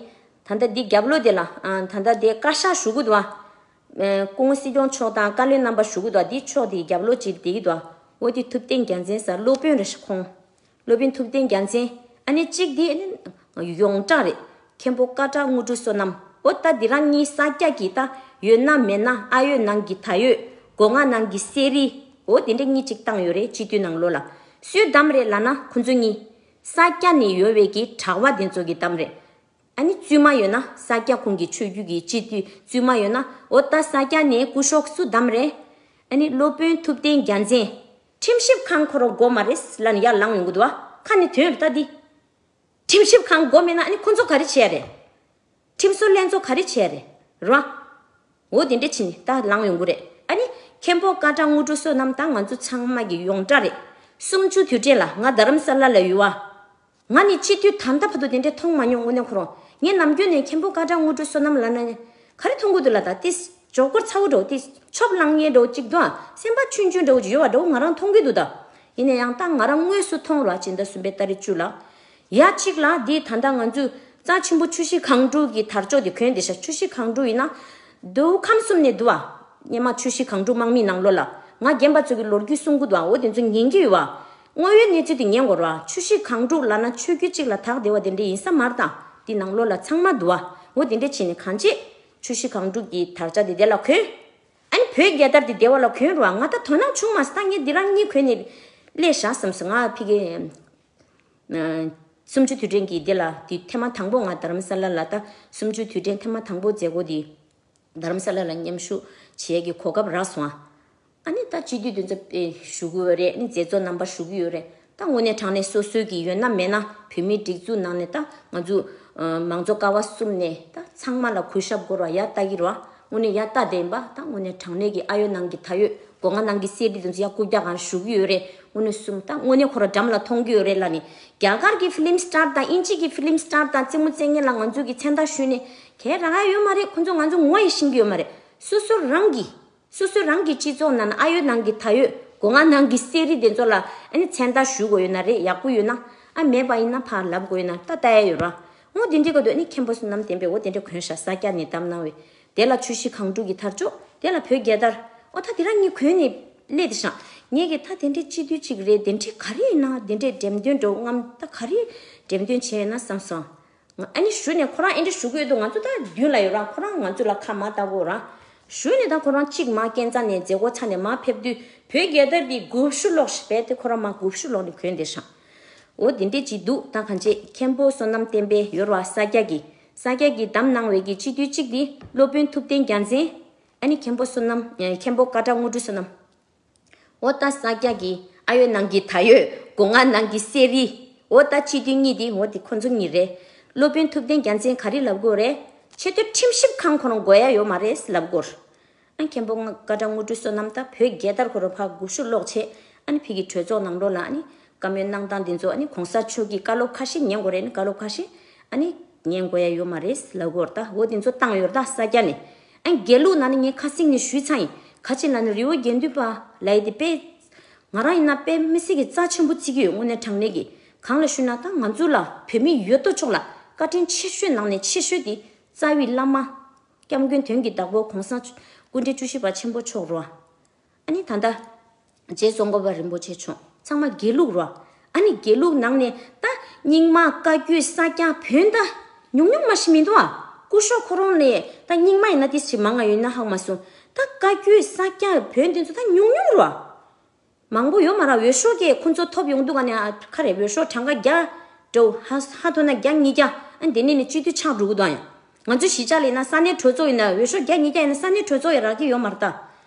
ད་ལྟ་འདི་རྒྱབ་ལོགས་དེ་ལ་ཨ་ད་ལྟ་དེ་བཀའ་ཤག་ཞུ་གི་འདུག་ཨ། སྐུ་ངོ་སྲིད་སྐྱོང་མཆོག་དང་བཀའ་བློན་རྣམ་པ་ཞུ་གི་འདུག་ཨ། འདི་ཕྱོགས་དེ་རྒྱབ་ལོགས་ཅིག་བསྡད་ཀྱི་འདུག་ཨ། འོ་དེ་ཐུབ་བསྟན་རྒྱལ་མཚན་ཟེར་སློབ་དཔོན་རེད་ཤག་ཁོང་། སློབ་དཔོན་ཐུབ་བསྟན་རྒྱལ་མཚན། ཨ་ནི་གཅིག་དེ་ཨ་ནི་ཡོངས་གྲགས་རེད། མཁན་པོ་ཀ་ཊ་དངོས་གྲུབ་བསོད་ནམས། འོ་ད་འདི་རང་གཉིས་ས་སྐྱ་གི་ད་ཡོད་ན་མེད་ན་ཨ་ཡོད་ནང་གི་ད་ཡོད། སྒོ་ང་ནང་གི་གསེར་རི། འོ་དེ་འདྲ་གཉིས་གཅིག་བཏང་ཡོད་རེད་སྤྱི་འཐུས་ནང་ལོགས་ལ། སུས་བདམས་རེད་ལབ་ན་ཁོ་ཚོ་གཉིས། ས་སྐྱ་ནས་ཡོད་པའི་གི་གྲྭ་བ་དེ་ཚོ་གི་བདམས་རེད། ཨ་ནི་བཙུན་མ་ཡོད་ན་ས་སྐྱ་ཁོང་གི་ཆོས་བརྒྱུད་ཀྱི་སྤྱི་འཐུས་བཙུན་མ་ཡོད་ན་འོ་ད་ས་སྐྱ་ནས་སྐུ་ཞབས་སུ་བདམས་རེད། ཨ་ནི་སློབ་དཔོན་ཐུབ་བསྟན་རྒྱལ་མཚན། ཁྲིམས་ཞིབ་ཁང་ཁོ་རང་དགོས་མ་རེད་ལབ་ནས་ཡར་ལངས་ཡོང་གི་འདུག་བ། ཁ་ནས་ཐོན་རེད་ད་འདི། ཁྲིམས་ཞིབ་ཁང་དགོས་མེད་ན་ཨ་ནི་ཁོ་ཚོ་ག་རེ་བྱས་རེད། ཁྲིམས་བཟོ་ལྷན་ཚོགས་ག་རེ་བྱས་རེད། ར། འོ་དེ་འདྲ་བྱས་ནས་ད་ལངས་ཡོང་གི་རེད། ཨ་ནི་མཁན་པོ་ཀ་ཊ་དངོས་གྲུབ་བསོད་ནམས་དང་ང་ཚོ་ཚང་མ་གི་ཡོངས་གྲགས་རེད། གསུམ་བཅུ་དུས་དྲན་ལ་ང་རྡ་རམ་ས་ལ་ལ་ཡོད་བ། ང་ནི་སྤྱི་འཐུས་ད་ལྟ་བར་དུ་དེ་འདྲ་མཐོང་མ་མྱོང་། དངོས་གནས་ཁོ་རང་ངས་ནམ་རྒྱུན་ནས་མཁན་པོ་ཀ་ཊ་དངོས་གྲུབ་བསོད་ནམས་ལབ་ན་ག་རེ་མཐོང་གི་འདུག་ལབ་ད་ཏིས་ཇོ་ཀོར་ཚ་བོ་འདྲ་བོ་ཏིས་ཆོབ་ལངས་མཁན་འདྲ་བོ་གཅིག་འདུག་ཨ། སེམས་པ་ཆུང་ཆུང་འདྲ་བོ་ཅིག་ཡོད་པ་འདྲ་བོ་ང་རང་མཐོང་གི་འདུག་ད། ཡིན་ན་ཡང་ད་ང་རང་དངོས་སུ་མཐོང་ར་སྤྱི་ཟླ་གསུམ་པའི་ཏ་རིག་བཅུ་ལ། ཡ་གཅིག་ལ་འདི་ད་ལྟ་ང་ཚོས་རྩ་ཆེན་པོ་ཆུ་བཞི་སྒང་དྲུག་གི་དར་ལྕོག་དེ་གོན་བསྡད་ཤག་ཆུ་བཞི་སྒང་དྲུག་ཡིན་ན། འདུག་ཁམས་གསུམ་ནས་འདུག་བ། སྔོན་མ་ཆུ་བཞི་སྒང་དྲུག་དམག་མིའི་ནང་ལོགས་ལ་ང་རྒན་པ་ཚོ་གི་ལོ་རྒྱུས་གསུང་གི་འདུག་བ། འོ་དེ་ཚོ་ཉན་གྱི་ཡོད་བ། དངོས་ཡོད་གནས་ཚུལ་དེ་ཉན་དགོས་ར། ཆུ་བཞི་སྒང་དྲུག་ལབ་ན་ཆོས་བརྒྱུད་གཅིག་ལ་དག་བསྡད་པ་དེ་འདྲ་ཡིན་ས་མ་རེད་ད། དེ་ནང་ལོགས་ལ་ཚང་མ་འདུག་བ། འོ་དེ་འདྲ་བྱས་ནས་གང་བྱེད། ཆུ་བཞི་སྒང་དྲུག་གི་དར་ཆ་དེ་དེ་ལ་གོན། ཨ་ནི་བོད་རྒྱལ་དར་དེ་དེ་བ་ལ་གོན་ར། ང་ད་དོ་སྣང་བྱུང་མ་སོང་། ད་ངས་འདི་རང་གཉིས་གོན་ནས་སླེབས་བཞག་བསམ་སོང་། ང་ཕ་གི་ཨ་གསུམ་བཅུ་དུས་དྲན་གྱི་འདི་ལ་དེ་ཐེངས་མ་དང་པོ་ང་རྡ་རམ་ས་ལ་ལ་ད་གསུམ་བཅུ་དུས་དྲན་ཐེངས་མ་དང་པོ་མཛད་སྒོ་དེ་རྡ་རམ་ས་ལ་ལ་མཉམ་ཞུགས་བྱེད་ཀྱི་གོ་སྐབས་རག་སོང་ཨ། ཨ་ནི་ད་སྤྱི་འཐུས་དེ་ཚོ་དཔེ་ཞུ་གི་ཡོད་རེད། ཨ་ནི་མཛད་གཙོ་རྣམ་པ་ཞུ་གི་ཡོད་རེད། ད་དངོས་གནས་དྲང་གནས་སོ་སོའི་གི་ཡོད་ན་མེད་ན་བོད་མིའི་སྒྲིག་འཛུགས་ནང་ནས་ད་ང་ཚོ་ཨ་མང་གཙོ་ཀ་བ་གསུམ་ནས་ད་ཚང་མ་ལ་གུས་ཞབས་དགོས་ར་ཡ་ལྟ་གི་ར། དངོས་གནས་ཡ་ལྟ་བསྡད་ཡིན་པ་ད་དངོས་གནས་དྲང་གནས་ཀྱི་ཨ་ཡོད་ནང་གི་ད་ཡོད། སྒོ་ང་ནང་གི་གསེར་དེ་ཚོ་ཡ་རྐུབ་བཀྱག་གང་ཞུ་གི་ཡོད་རེད། དངོས་གནས་གསུམ་ད་དངོས་གནས་ཁོ་ར་འགྲམ་ལ་མཐོང་གི་ཡོད་རེད་ལ་ནི། རྒྱ་གར་གྱི་ཕི་ལིམ་སི་ཊར་དང་དབྱིན་ཇི་གི་ཕི་ལིམ་སི་ཊར་དང་རྩེད་མོ་རྩེད་མཁན་ལ་ང་ཚོ་གི་མཚན་རྟགས་ཞུས་ནས་གས་རག་ག་ཡོད་མ་རེད། ཁོ་ཚོ་ང་ཚོ་ངོ་ཡི་ཤེས་ཀྱི་ཡོད་མ་རེད། སོ་སོ་རང་གི་སོ་སོ་རང་གི་སྤྱི་ཚོགས་ནང་ན་ཨ་ཡོད་ནང་གི་ད་ཡོད་སྒོ་ང་ནང་གི་གསེར་རི་དེ་ཚོ་ལ་ཨ་ནི་མཚན་རྟགས་ཞུ་དགོས་ཡོད་ན་རེད། ཡག་པོ་ཡོད་ན་ཨ་མེད་པ་ཡིན་ན་ཕར་ལབ་དགོས་ཡོད་ན་ད་ལྟ་ཡ་ཡོད་ར། འོ་དེ་འདྲའི་སྐབས་དུ་ཨ་ནི་མཁན་པོ་བསོད་ནམས་བསྟན་པས་འོ་དེ་འདྲ་གོན་ཤག་ས་སྐྱ་ནས་བདམས་གནང་བའི་དེ་ལ་ཆུ་བཞི་སྒང་དྲུག་གི་དར་ལྕོག་དེ་ལ་བོད་རྒྱལ་དར། འོ་ད་དེ་རང་གཉིས་གོན་ནས་སླེབས་དེ་ཤག་ངས་ཀྱི་ད་དེ་འདྲའི་སྤྱི་འཐུས་གཅིག་རེད། དེ་འདྲའི་ག་རེ་ཡིན་ན་དེ་འདྲའི་འགྲེམས་སྟོན་འགྲོ་ངམ་ད་ག་རེ་འགྲེམས་སྟོན་བྱས་ཡོད་ན་བསམ་སོང་། ཨ་ནི་ཞུ་ནས་ཁོ་རང་ཨེ་འདྲ་ཞུ་གི་ཡོད་འདུག་ང་ཚོ་ད་མདུན་ལ་ཡོད་ར། ཁོ་རང་ང་ཚོ་ལ་ཁ་མ་བཏགས་གོ་ར། ཞུ་ནས་ད་ཁོ་རང་གཅིག་མ་སྐས་འཛེགས་ནས་མཛད་སྒོ་ཚར་ནས་མར་ཕེབས་དུས་བོད་རྒྱལ་དར་འདི་དགུ་བཅུ་ལོག་ཞིག་བས་ཏེ་ཁོ་རང་མར་དགུ་བཅུ་ལོག་ནས་གོན་བསྡད་ཤག་འོ་དེ་འདྲས་ཅིག་འདུག་ད་གང་བྱེད་མཁན་པོ་བསོད་ནམས་བསྟན་པའི་ཡོད་ར་ས་སྐྱ་གི་ས་སྐྱ་གི་བདམས་གནང་བའི་གི་སྤྱི་འཐུས་གཅིག་འདི་སློབ་དཔོན་ཐུབ་བསྟན་རྒྱལ་མཚན། ཨ་ནི་མཁན་པོ་བསོད་ནམས་མཁན་པོ་ཀ་ཊ་དངོས་གྲུབ་བསོད་ནམས། འོ་ད་ས་སྐྱ་གི་ཨ་ཡོད་ནང་གི་ད་ཡོད་སྒོ་ང་ནང་གི་གསེར་རི། འོ་ད་སྤྱི་འཐུས་གཉིས་དེ་འོ་དེ་ཁོ་ཚོ་གཉིས་རེད། སློབ་དཔོན་ཐུབ་བསྟན་རྒྱལ་མཚན་ག་རེ་ལབ་དགོས་རེད། ཆེ་མཐོའི་ཁྲིམས་ཞིབ་ཁང་ཁོ་རང་དགོས་ཡ་ཡོད་མ་རེད་ལབ་དགོས། ཨ་མཁན་པོ་ཀ་ཊ་དངོས་གྲུབ་བསོད་ནམས་ད་བོད་རྒྱལ་དར་ཁོ་རང་ཕར་དགུ་བཅུ་ལོག་བྱས། ཨ་ནི་ཕ་གི་གྲོས་ཚོགས་ནང་ལོགས་ལ་ཨ་ནི་བཀའ་མོལ་གནང་སྟངས་དེ་ཚོ་ཨ་ནི་གོང་ས་མཆོག་གི་བཀའ་སློབ་ཁ་ཤས་ཉན་དགོས་རེད། ཨ་ནི་བཀའ་སློབ་ཁ་ཤས་ཨ་ནི་ཉན་དགོས་ཡ་ཡོད་མ་རེད་ལབ་དགོས་རེད། ད་འོ་དེ་ཚོ་བཏང་ཡོད་རེད་ད་ས་སྐྱ་ནས། ཨ་ནི་དགེ་ལུགས་ནང་ནས་ངས་ཁ་སེང་ནས་ཞུས་ཚར་ཡིན། ག་ཅི་ལབ་ན་རི་བོ་དགེ་ལྡན་པ་ལབ་ཡ་དེ་དཔེ་ང་རང་ཡིན་ན་དཔེ་མི་སྲིད་ཀྱི་རྩ་ཆེན་པོ་བརྩི་གི་ཡོད། དངོས་གནས་དྲང་གནས་ཀྱི་གང་ལ་ཞུས་ན་ད་ང་ཚོ་ལ་བོད་མི་ཡོད་དོ་ཅོག་ལ་བཀའ་དྲིན་ཆེ་ཤོས་ནང་ནས་ཆེ་ཤོས་དེ་རྩ་བའི་བླ་མ། སྐྱབས་མགོན་དོན་གྱི་བདག་པོ་གོང་ས་མཆོག་སྐུ་ཕྲེང་བཅུ་བཞི་པ་ཆེན་པོ་མཆོག་རོ། ཨ་ནི་ད་ལྟ་རྗེ་ཙོང་ཁ་པ་རིན་པོ་ཆེ་མཆོག་ཚང་མ་དགེ་ལུགས་རོ། ཨ་ནི་དགེ་ལུགས་ནང་ནས་ད་རྙིང་མ་བཀའ་བརྒྱུད་ས་སྐྱ་བོན་ད་ཉུང་ཉུང་མ་ཞིག་མི་འདུག་ཨ། སྐུ་ཞབས་ཁོ་རང་ལས་ད་རྙིང་མ་ཡིན་ན་དེ་ཞིག་མང་ང་ཡོད་ན་ཧ་གོ་མ་སོང་། ད་བཀའ་བརྒྱུད་ས་སྐྱ་བོན་དེ་ཚོ་ད་ཉུང་ཉུང་རོ། མང་པོ་ཡོད་མ་རེད། འོས་ཤོག་གིས་ཁོ་ཚོ་ཐོབ་ཡོང་དུས་ག་ནས་ཨ་ཁ་རེ་འོས་ཤོག་གྲངས་ཀ་བརྒྱ་འགྲོ་ཧ་ཧ་ཐོ་ན་བརྒྱ་ཉིས་བརྒྱ་ཨ་འདི་ནས་ནི་སྤྱི་འཐུས་ཆགས་འགྲོ་གི་འདུག་ཨ། ཡང་ང་ཚོ་གཞིས་ཆགས་ལ་ཡིན་ན་ས་གནས་གྲོས་ཚོགས་ཡིན་ན་འོས་ཤོག་བརྒྱ་ཉིས་བརྒྱ་ཡིན་ན་ས་གནས་གྲོས་ཚོགས་ཡང་རག་གི་ཡོད་མ་རེད་ད།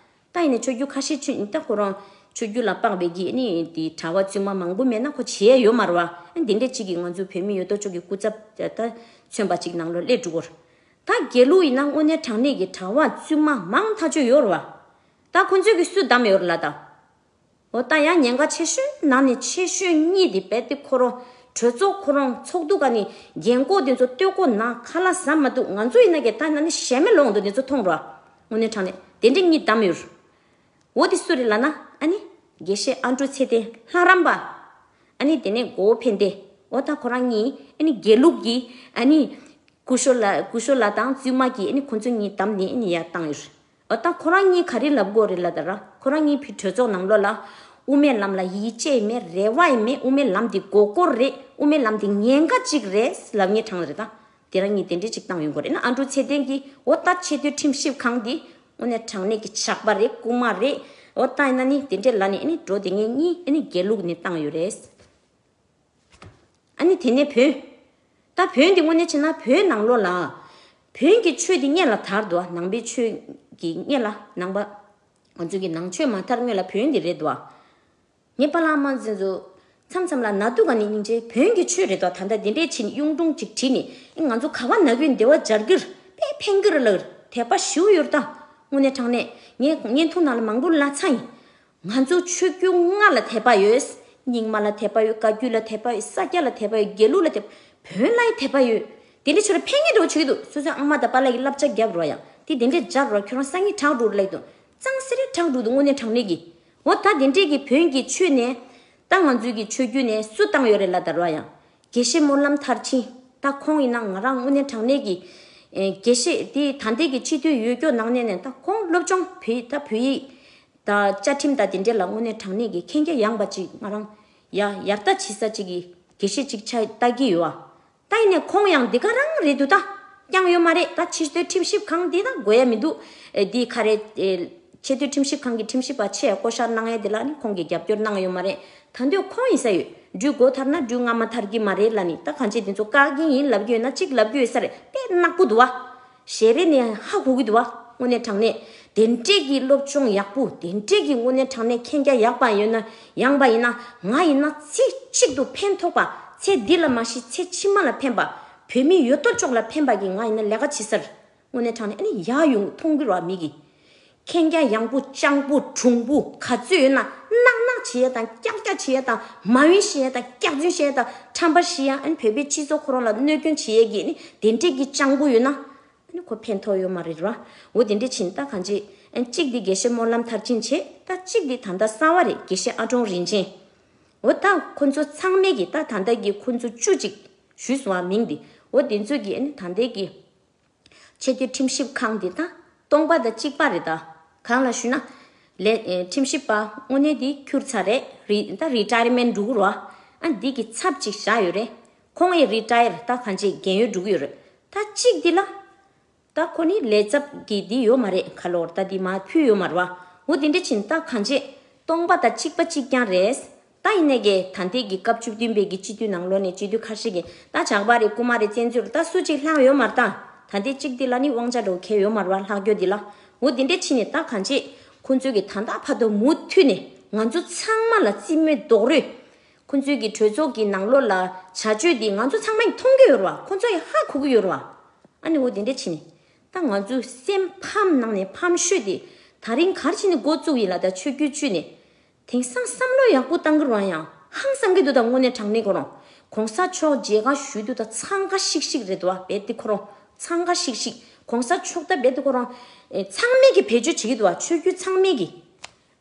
ད་ཡིན་ནའི་ཆོས་བརྒྱུད་ཁ་ཤས་ཆོས་ད་ཁོ་རང་ཆོས་བརྒྱུད་ལ་དཔག་པའི་གི་ནི་དེ་གྲྭ་བ་བཙུན་མ་མང་པོ་མེད་ན་ཁོ་བྱེད་ཡ་ཡོད་མ་རེད་བ། ཨ་འདི་འདྲ་ཅིག་གིས་ང་ཚོ་བོད་མི་ཡོད་དོ་ཅོག་གི་སྐུ་ཚབ་ད་མཚོན་པ་ཅིག་ནང་ལོགས་སླེབས་འགྲོ་གི་རེད། ད་དགེ་ལུགས་ཡིན་ན་དངོས་གནས་དྲང་གནས་ཀྱི་གྲྭ་བ་བཙུན་མ་མང་ཐག་ཆོད་ཡོད་རེད་བ། ད་ཁོ་ཚོས་གི་སུ་བདམས་ཡོད་རེད་ལ་ད། འོ་ད་ཡང་ཉེན་ཁ་ཆེ་ཤོས་ནང་ནས་ཆེ་ཤོས་གཉིས་དེ་རྦད་དེ་ཁོ་རང་གྲོས་ཚོགས་ཁོ་རང་ཚོགས་འདུ་ག་ནས་རྒན་གོག་དེ་ཚོ་ལྟོས་གོ་ན་ཁ་ལག་ཟ་མ་ཐུབ། ང་ཚོ་ཡིན་ན་གི་ད་ན་ནི་ཞེ་མེར་ལོག་འདུག་དེ་ཚོ་མཐོང་རོགས། དངོས་གནས་དྲང་གནས་དེ་འདྲ་གཉིས་བདམས་ཡོད། འོ་དེ་སུ་རེད་ལབ་ན་ཨ་ནི་དགེ་བཤེས་ཨ་འབྲུག་ཚེ་བརྟན་ལྷ་རམས་པ། ཨ་ནི་དེ་ནས་གོ་བོ་ཕན་བདེ། འོ་ད་ཁོ་རང་གཉིས་ཨ་ནི་དགེ་ལུགས་ཀྱི་ཨ་ནི་སྐུ་ཞབས་ལགས་སྐུ་ཞབས་ལགས་དང་བཙུན་མ་གིས་ཨ་ནི་ཁོ་ཚོ་གཉིས་བདམས་ནས་ཨ་ནི་ཡར་བཏང་ཡོད་རེད། འོ་ད་ཁོ་རང་གཉིས་ག་རེ་ལབ་དགོས་རེད་ལབ་ད་ར། ཁོ་རང་གཉིས་ཕི་གྲོས་ཚོགས་ནང་ལོགས་ལ་དབུ་མའི་ལམ་ལ་ཡིད་ཆེས་མེད། རེ་བ་ཡང་མེད། དབུ་མའི་ལམ་འདི་མགོ་སྐོར་རེད། དབུ་མའི་ལམ་འདི་ཉེན་ཁ་ཅིག་རེད་ལབ་མཁན་གྲས་རེད་ད། དེ་རང་གཉིས་དེ་འདྲས་ཅིག་བཏང་ཡོང་གི་རེད་ན། ཨ་འབྲུག་ཚེ་བརྟན་གྱིས་འོ་ད་ཆེས་མཐོའི་ཁྲིམས་ཞིབ་ཁང་འདི་དངོས་གནས་དྲང་གནས་ཀྱི་ཇག་པ་རེད། རྐུན་མ་རེད། འོ་ད་ཡིན་ན་ནི་དེ་འདྲས་ལབ་ནས་ཨ་ནི་འགྲོ་དེ་ངེད་གཉིས་ཨ་ནི་དགེ་ལུགས་ནས་བཏང་ཡོད་རེད། ཨ་ནི་དེ་ནས་བོན། ད་བོན་འདི་དངོས་གནས་བྱས་ན་བོད་ནང་ལོགས་ལ་བོན་གྱི་ཆོས་འདི་སྔོན་ལ་དར་འདུག་ནང་པའི་ཆོས་ཀྱི་སྔོན་ལ་ནང་པ་ང་ཚོ་གི་ནང་ཆོས་མ་དར་སྔོན་ལ་བོན་འདི་རེད་འདུག་ངའི་པཱ་ལགས་མ་འཛིན་ཚོ་མཚམས་མཚམས་ལ་ན་དུ་ག་ནས་སྙིང་རྗེ་བོན་གྱི་ཆོས་རེད་དོ། ད་ལྟ་འདི་འདྲས་ཕྱིན་གཡུང་དྲུང་ཅིག་བྲིས་ནས་ཨེ་ང་ཚོ་ག་བ་ན་གུན་བདེ་བ་སྦྱར་གྱིར་དཔེ་ཕན་གྱིར་ལ་དད་པ་ཞིའུ་ཡོད་ད། དངོས་གནས་དྲང་གནས་ངས་བརྙན་ཐུང་ནང་ལ་མང་པོ་ལབ་ཚར་ཡིན། ང་ཚོ་ཆོས་བརྒྱུད་ལྔ་ལ་དད་པ་ཡོད། རྙིང་མ་ལ་དད་པ་ཡོད། བཀའ་བརྒྱུད་ལ་དད་པ་ཡོད། ས་སྐྱ་ལ་དད་པ་ཡོད། དགེ་ལུགས་ལ་དད། བོན་ལ་ཡང་དད་པ་ཡོད། དེ་འདྲས་ཆོས་ལ་ཕན་ངེས་འགྲོ་ཆོག་གི་འདུག་སོ་སོའི་ཨ་མ་དང་པཱ་ལགས་ཀྱི་བསླབ་བྱ་རྒྱབ་རོགས་ཡ། དེ་དེ་འདྲས་སྦྱར་རོགས། ཁྱོད་རང་སང་ཉིན་དྲག་འགྲོ་རེད་ལབ་འདུག་གཙང་སེ་རེ་དྲག་འགྲོ་འདུག་དངོས་གནས་དྲང་གནས་ཀྱི། འོ་ད་དེ་འདྲས་ཀྱི་བོན་གྱི་ཆོས་ནས་ད་ང་ཚོའི་གི་ཆོས་བརྒྱུད་ནས་སུ་བཏང་ཡོད་རེད་ལབ་ད་རོགས་ཡ། དགེ་བཤེས་སྨོན་ལམ་མཐར་ཕྱིན། ད་ཁོང་ཡིན་ན་ང་རང་དངོས་གནས་དྲང་གནས་ཀྱི་ཨེ་དགེ་བཤེས་དེ་ད་ལྟའི་གི་སྤྱི་འཐུས་ཡོད་སྐྱོ་ནང་གནས་ནས་ད་ཁོང་སློབ་སྦྱོང་བོད་ཡིག་ད་བོད་ཡིག་ད་བཅའ་ཁྲིམས་ད་དེ་འདྲས་ལ་དངོས་གནས་དྲང་གནས་ཀྱི་མཁྱེན་རྒྱ་ཡངས་པ་ཅིག་ང་རང་ཡ་ཡར་ལྟ་བྱེད་ས་ཅིག་གི་དགེ་བཤེས་ཅིག་ཆགས་ལྟ་གི་ཡོད་ཨ། ད་ཡིན་ནས་ཁོང་ཡང་འདི་ག་རང་རེད་འདུག་ད་རྐྱང་ཡོད་མ་རེད། ད་ཆེས་མཐོའི་ཁྲིམས་ཞིབ་ཁང་འདི་ད་དགོས་ཡ་མི་འདུག་ཨེ་འདི་ག་རེ་ཨེ་ཆེས་མཐོའི་ཁྲིམས་ཞིབ་ཁང་གི་ཁྲིམས་ཞིབ་པ་ཆེ་བསྐོ་བཞག་གནང་ཡ་འདི་ལ་ནི་ཁོང་གིས་རྒྱབ་སྐྱོར་གནང་ཡོད་མ་རེད། ད་འདོད་ཁོང་ཡིན་ས་ཡོད། འབྲུ་མགོ་ཐར་ན་འབྲུ་རྔ་མ་ཐར་གི་མ་རེད་ལ་ནི་ད་གང་ཅི་འདི་ཚོ་བཀག་གི་ཡིན་ལབ་གི་ཡོད་ན་གཅིག་ལབ་གི་ཡོད་ས་རེད། དཔེ་ནག་པོ་འདུག་བ། ཞེ་རེ་ནས་ཧ་གོ་གི་འདུག་བ། དངོས་གནས་དྲང་གནས་དེ་འདྲས་ཀྱི་སློབ་སྦྱོང་ཡག་པོ་དེ་འདྲས་ཀྱི་དངོས་གནས་དྲང་གནས་མཁྱེན་རྒྱ་ཡག་པ་ཡོད་ན་ཡངས་པ་ཡིན་ན་ང་ཡིན་ན་ཚེ་གཅིག་ཏུ་ཕན་ཐོགས་པ་ཚེ་འདི་ལ་མ་གཞི་ཚེ་ཕྱི་མ་ལ་ཕན་པ་བོད་མི་ཡོད་དོ་ཅོག་ལ་ཕན་པ་གི་ང་ཡིན་ན་ལས་ཀ་བྱེད་སར་དངོས་གནས་དྲང་གནས་ཨ་ནི་ཡག་ཡོང་མཐོང་གི་ར་མི་གི། མཁྱེན་རྒྱ་ཡངས་པོ་སྤྱང་པོ་གྲུང་པོ་ག་ཚོད་ཡོད་ན་གནག་གནག་བྱེད་ཡ་དང་ཀྱག་ཀྱག་བྱེད་ཡ་དང་མ་འོན་བཤད་ཡ་དང་སྐྱག་རྫུན་བཤད་ཡ་དང་ཁྲམ་པ་བཤད་ཡ་ཨ་ནི་བོད་པའི་སྤྱི་ཚོགས་ཁོ་རང་ལ་གནོད་སྐྱོན་བྱེད་ཡ་གི་ཨ་ནི་དེ་འདྲས་ཀྱི་སྤྱང་པོ་ཡོད་ན། ཨ་ནི་ཁོ་ཕན་ཐོགས་ཡོད་མ་རེད་ར། འོ་དེ་འདྲས་ཕྱིན་ད་གང་ཅི། ཨ་གཅིག་འདི་དགེ་བཤེས་སྨོན་ལམ་མཐར་ཕྱིན་བྱས་ད་གཅིག་འདི་ད་ལྟ་གསར་བ་རེད་དགེ་བཤེས་ཨ་ཀྲོང་རིན་ཆེན། འོ་ད་ཁོ་ཚོ་ཚང་མས་ཀྱི་ད་ད་ལྟ་གི་ཁོ་ཚོ་བཅུ་གཅིག་ཞུས་སོང་བ་མིང་འདི། འོ་དེ་ཚོ་གི་ཨ་ནི་ད་ལྟའི་གི་ཆེས་མཐོའི་ཁྲིམས་ཞིབ་ཁང་འདི་ད་སྟོང་པ་དང་གཅིག་པ་རེད་ད། གང་ལ་ཞུས་ན། ལས་ཨེ་ཁྲིམས་ཞིབ་པ་དངོས་གནས་འདི་ཁྱུར་ཚར་རེད་རི་ད་རི་ཊ་ཡར་མེན་ཊི་འགྲོ་གི་རོ། ཨ་འདི་གི་ཚབ་ཅིག་བཞག་ཡོད་རེད། ཁོང་ཡི་རི་ཊ་ཡར་ད་གང་ཅི་རྒན་ཡོལ་འགྲོ་གི་ཡོད་རེད། ད་གཅིག་འདི་ལ། ད་ཁོ་ནི་ལས་ཚབ་ཀྱི་འདི་ཡོད་མ་རེད་ཁ་ལོར་ད་འདི་མ་ཕུལ་ཡོད་མ་རེད་བ། འོ་དེ་འདྲ་ཕྱིན་ད་གང་ཅི། སྟོང་པ་དང་གཅིག་པ་གཅིག་རྐྱང་རེད། ད་ཡིན་ནའི་གི་ད་ལྟའི་གི་སྐབས་བཅུ་བདུན་པའི་གི་སྤྱི་འཐུས་ནང་ལོགས་ནས་སྤྱི་འཐུས་ཁ་ཤས་ཀྱིས་ད་ཇག་པ་རེད་རྐུན་མ་རེད་བཙན་འཛུལ་རེད་ད་སུ་གཅིག་ལྷག་ཡོད་མ་རེད་ད། ད་ལྟའི་གཅིག་འདི་ལ་ནི་དབང་ཆ་འགྲོ་ཁེལ་ཡོད་མ་རེད་བ་ལྷག་རྒྱུ་འདི་ལ། འོ་འདི་འདྲ་ཕྱིན་ནས་ད་གང་ཅི། ཁོང་ཚོས་གི་ད་ལྟ་བར་དུ་མུ་མཐུད་ནས་ང་ཚོ་ཚང་མ་ལ་རྩིས་མེད་རྡོག་རོལ། ཁོང་ཚོས་གི་གྲོས་ཚོགས་ཀྱི་ནང་ལོགས་ལ་བྱ་སྤྱོད་འདི་ང་ཚོ་ཚང་མས་མཐོང་གི་ཡོད་རེད་བ་ཁོང་ཚོ་ཡི་ཧ་གོ་གི་ཡོད་རེད་བ། ཨ་ནི་འོ་དེ་འདྲ་བྱས་ནས། ད་ང་ཚོའི་སེམས་ཕམ་ནང་ནས་ཕམ་ཤོས་དེ། ད་རིང་ག་རེ་བྱས་ནས་འགོ་བཙུགས་ཡིན་ལ་ད་ཆོས་བརྒྱུད་བཅུ་ནས། དེང་སང་བསམ་བློ་ཡག་པོ་བཏང་གི་རེད་ཡང་ཧང་སང་གི་འདུག་ད་དངོས་གནས་དྲང་གནས་ཁོ་རང་། གོང་ས་མཆོག་མཇལ་ཁ་ཞུས་འདུག་ད་འཚང་ཁ་ཤིག་ཤིག་རེད་འདུག་བ་རྦད་དེ་ཁོ་རང་། འཚང་ཁ་ཤིག་ཤིག་གོང་ས་མཆོག་ད་རྦད་དེ་ཁོ་རང་། ཨེ་ཚང་མས་ཀྱི་བེད་སྤྱོད་བྱེད་ཀྱི་འདུག་བ་ཆོས་བརྒྱུད་ཚང་མས་ཀྱི།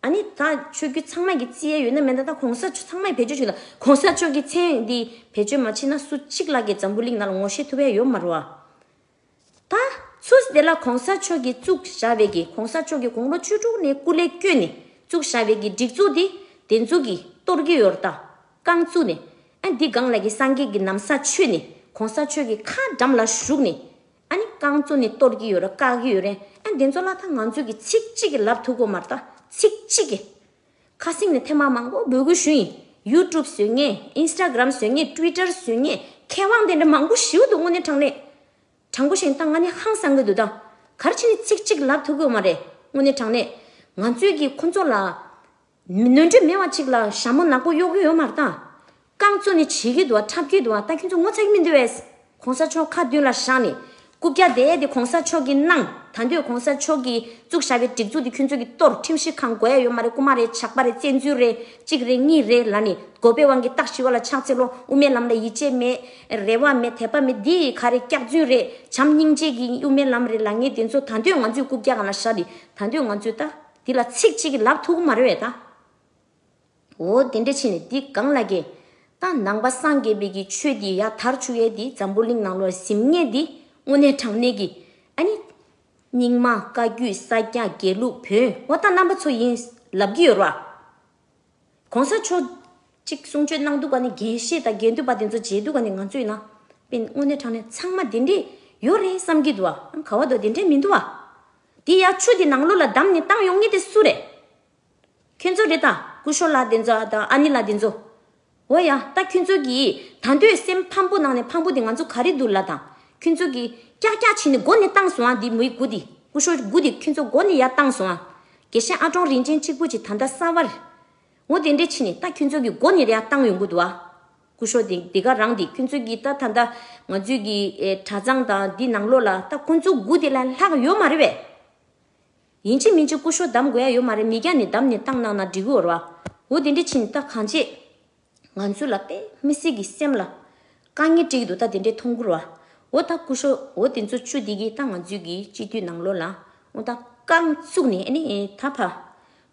ཨ་ནི་ད་ཆོས་བརྒྱུད་ཚང་མ་གི་རྩིས་ཡས་ཡོད་ན་མེད་ན་ད་གོང་ས་མཆོག་ཚང་མས་བེད་སྤྱོད་བྱེད་ན་གོང་ས་མཆོག་གི་མཚན་འདི་བེད་སྤྱོད་མ་བྱེད་ན་སུ་གཅིག་ལ་གི་འཛམ་བུ་གླིང་ནང་ལ་ངོ་ཤེས་ཐུབ་ཡས་ཡོད་མ་རེད་བ། ད་ཚུར་དེ་ལ་གོང་ས་མཆོག་གིས་བཙུགས་བཞག་པའི་གི་གོང་ས་མཆོག་གིས་དགུང་ལོ་བཅུ་དྲུག་ནས་སྐུ་ལས་བསྐྱོན་ནས་བཙུགས་བཞག་པའི་གི་སྒྲིག་འཛུགས་འདི་དེ་ཚོ་གིས་གཏོར་གི་ཡོད་རེད་ད། རྐང་བཙུགས་ནས་ཨ་འདི་སྒང་ལ་གི་སངས་རྒྱས་ཀྱི་ན་བཟའ་མཆོད་ནས་གོང་ས་མཆོག་གི་ཁ་འགྲམ་ལ་བཞུགས་ནས། ཨ་ནི་རྐང་བཙུགས་ནས་གཏོར་གྱི་ཡོད་རེད་བཀག་གི་ཡོད་རེད། ཨ་འདི་ཚོ་ལ་ད་ང་ཚོས་ཀྱི་ཚིག་གཅིག་གིས་ལབ་ཐུབ་ཀྱི་མ་རེད་ད་ཚིག་གཅིག་གིས། ཁ་སེང་ནས་ཐེངས་མ་མང་པོ་འབོད་སྐུལ་ཞུས་ཡིན། ཡུ་ཊུབ་བཟོས་མཁན་ཨིན་སི་ཊ་གྷི་རམ་བཟོས་མཁན་ཊུ་ཝི་ཊར་བཟོས་མཁན་མཁས་དབང་དེ་འདྲ་མང་པོ་ཞིག་འདུག་དངོས་གནས་དྲང་གནས། དྲང་པོ་བཤད་ན་ད་ང་ནི་ཧང་སང་གི་འདུག་ད་ག་རེ་བྱས་ནས་ཚིག་གཅིག་ལབ་ཐུབ་ཀྱི་ཡོད་མ་རེད་དངོས་གནས་དྲང་གནས། ང་ཚོས་ཀྱི་ཁོ་ཚོ་ལ། ནོར་འཁྲུལ་མེད་པ་ཅིག་ལ་ཞྭ་མོ་ནག་པོ་གཡོག་གི་ཡོད་མ་རེད་ད། རྐང་བཙུགས་ནས་བྱེད་ཀྱི་འདུག་བ་འཁྲབ་ཀྱི་འདུག་བ་ད་ཁྱོད་ཚོ་ངོ་ཚ་གི་མི་འདུག་བས། གོང་ས་མཆོག་ཁ་མདུན་ལ་བཞག་ནས། རྐུབ་བཀྱག་དེ་དེ་གོང་ས་མཆོག་གིས་གནང་། ད་འདོད་གོང་ས་མཆོག་གིས་བཙུགས་བཞག་པའི་སྒྲིག་འཛུགས་དེ་ཁྱོད་ཚོ་གིས་གཏོར། ཁྲིམས་ཞིབ་ཁང་དགོས་ཡ་ཡོད་མ་རེད། རྐུན་མ་རེད། ཇག་པ་རེད། བཙན་འཛུལ་རེད། གཅིག་རེད་གཉིས་རེད་ལབ་ནས་དགོས་པའི་དབང་གིས་རྟགས་ཞིབ་པ་ལ་ཕྱག་འཚལ་ལོ། དབུ་མའི་ལམ་ལ་ཡིད་ཆེས་མེད། རེ་བ་མེད། དད་པ་མེད། འདི་ག་རེ་སྐྱག་རྫུན་རེད། བྱམས་སྙིང་རྗེ་གི་དབུ་མའི་ལམ་རེད་ལབ་མཁན་དེ་ཚོ་ད་འདོད་ང་ཚོའི་རྐུབ་བཀྱག་སྒང་ལ་བཞག་སྟེ་ད་འདོད་ང་ཚོས་ད་འདི་ལ་ཚིག་གཅིག་གིས་ལབ་ཐུབ་ཀྱི་མ་རེད་བས་ད། འོ་དེ་འདྲ་བྱས་ནས་འདི་སྒང་ལ་གི་ ད་ནང་པ་སངས་རྒྱས་པའི་གི་ཆོས་འདི་ཡར་དར་བཅུག་ཡས་འདི་འཛམ་བུ་གླིང་ནང་ལོགས་ཟིན་ངེས་འདི་དངོས་གནས་དྲང་གནས་ཀྱི་ཨ་ནི། རྙིང་མ་བཀའ་བརྒྱུད་ས་སྐྱ་དགེ་ལུགས་བོན་འོ་ད་རྣམ་པ་ཚོ་ཡིན་ལབ་ཀྱི་ཡོད་ར། གོང་ས་མཆོག་གཅིག་གསུང་ཆོས་གནང་འདུག་ག་ནི་དགེ་བཤེས་དང་དགེ་འདུན་པ་དེ་ཚོ་མཇལ་འདུག་ག་ནི་ང་ཚོ་ཡིན་ན། དཔེ་དངོས་གནས་དྲང་གནས་ཚང་མ་དེ་འདྲས་ཡོད་རེད་བསམ་གྱི་འདུག་ཨ། ག་བ་དོ་དེ་འདྲས་མི་འདུག་ཨ། དེ་ཡ་ཆུ་དེ་ནང་ལོགས་ལ་བསྡམས་ནས་བཏང་ཡོང་ངེས་དེ་སུ་རེད། ཁྱོད་ཚོ་རེད་ད། སྐུ་ཞོགས་ལགས་དེ་ཚོ་དང་ཨ་ནི་ལགས་དེ་ཚོ། འོ་ཡ་ད་ཁྱོད་ཚོ་གིས་ད་འདོད་སེམས་ཕམ་པོ་ནང་ནས་ཕམ་པོ་དེ་ང་ཚོ་ག་རེ་འདུག་ལ་དང་། ཁྱོད་ཚོ་གིས་ཀྱག་ཀྱག་བྱས་ནས་མགོ་ནས་བཏང་སོང་ཨ། འདི་མོའི་མགོ་དེ་སྐུ་ཞོགས་མགོ་དེ་ཁྱོད་ཚོ་མགོ་ནས་ཡར་བཏང་སོང་ཨ། དགེ་བཤེས་ཨ་ཀྲོང་རིན་ཆེན་གཅིག་པུ་ཅིག་ད་ལྟ་གསར་བར། འོ་དེ་འདྲས་བྱས་ནས་ད་ཁྱོད་ཚོ་གིས་མགོ་ནས་ཡར་བཏང་ཡོང་གི་འདུག་ཨ། སྐུ་ཞོགས་དེ་དེ་ག་རང་དེ་ཁྱོད་ཚོ་གིས་ད་ད་ལྟ་ང་ཚོའི་གི་ཨེ་གྲྭ་ཚང་དང་འདི་ནང་ལོགས་ལ་ད་ཁོ་ཚོ་མགོ་དེ་ལ་ལྷག་ཡོད་མ་རེད་པས། ཡིན་གཅིག་མིན་གཅིག་སྐུ་ཞོགས་བསྡམ་དགོས་ཡ་ཡོད་མ་རེད། མི་སྐྱ་ནས་བསྡམ་ནས་བཏང་གནང་ན་འགྲིག་གི་ཡོད་རེད་བ། འོ་དེ་འདྲ་ཕྱིན་ད་གང་བྱེད། ང་ཚོ་ལ་དཔེ་མི་སྲིད་ཀྱི་སེམས་ལ་དཀའ་ངལ་འཕྲད་ཀྱི་འདུག་ད་དེ་འདྲའི་མཐོང་གི་རེད་བ། འོ་ད་སྐུ་ཞོགས་འོ་དེ་ཚོ་བཅུ་དེ་གིས་ད་ང་ཚོའི་གི་སྤྱི་འཐུས་ནང་ལོགས་ལ་འོ་ད་རྐང་བཙུགས་ནས་ཨ་ནི་ད་ཕ་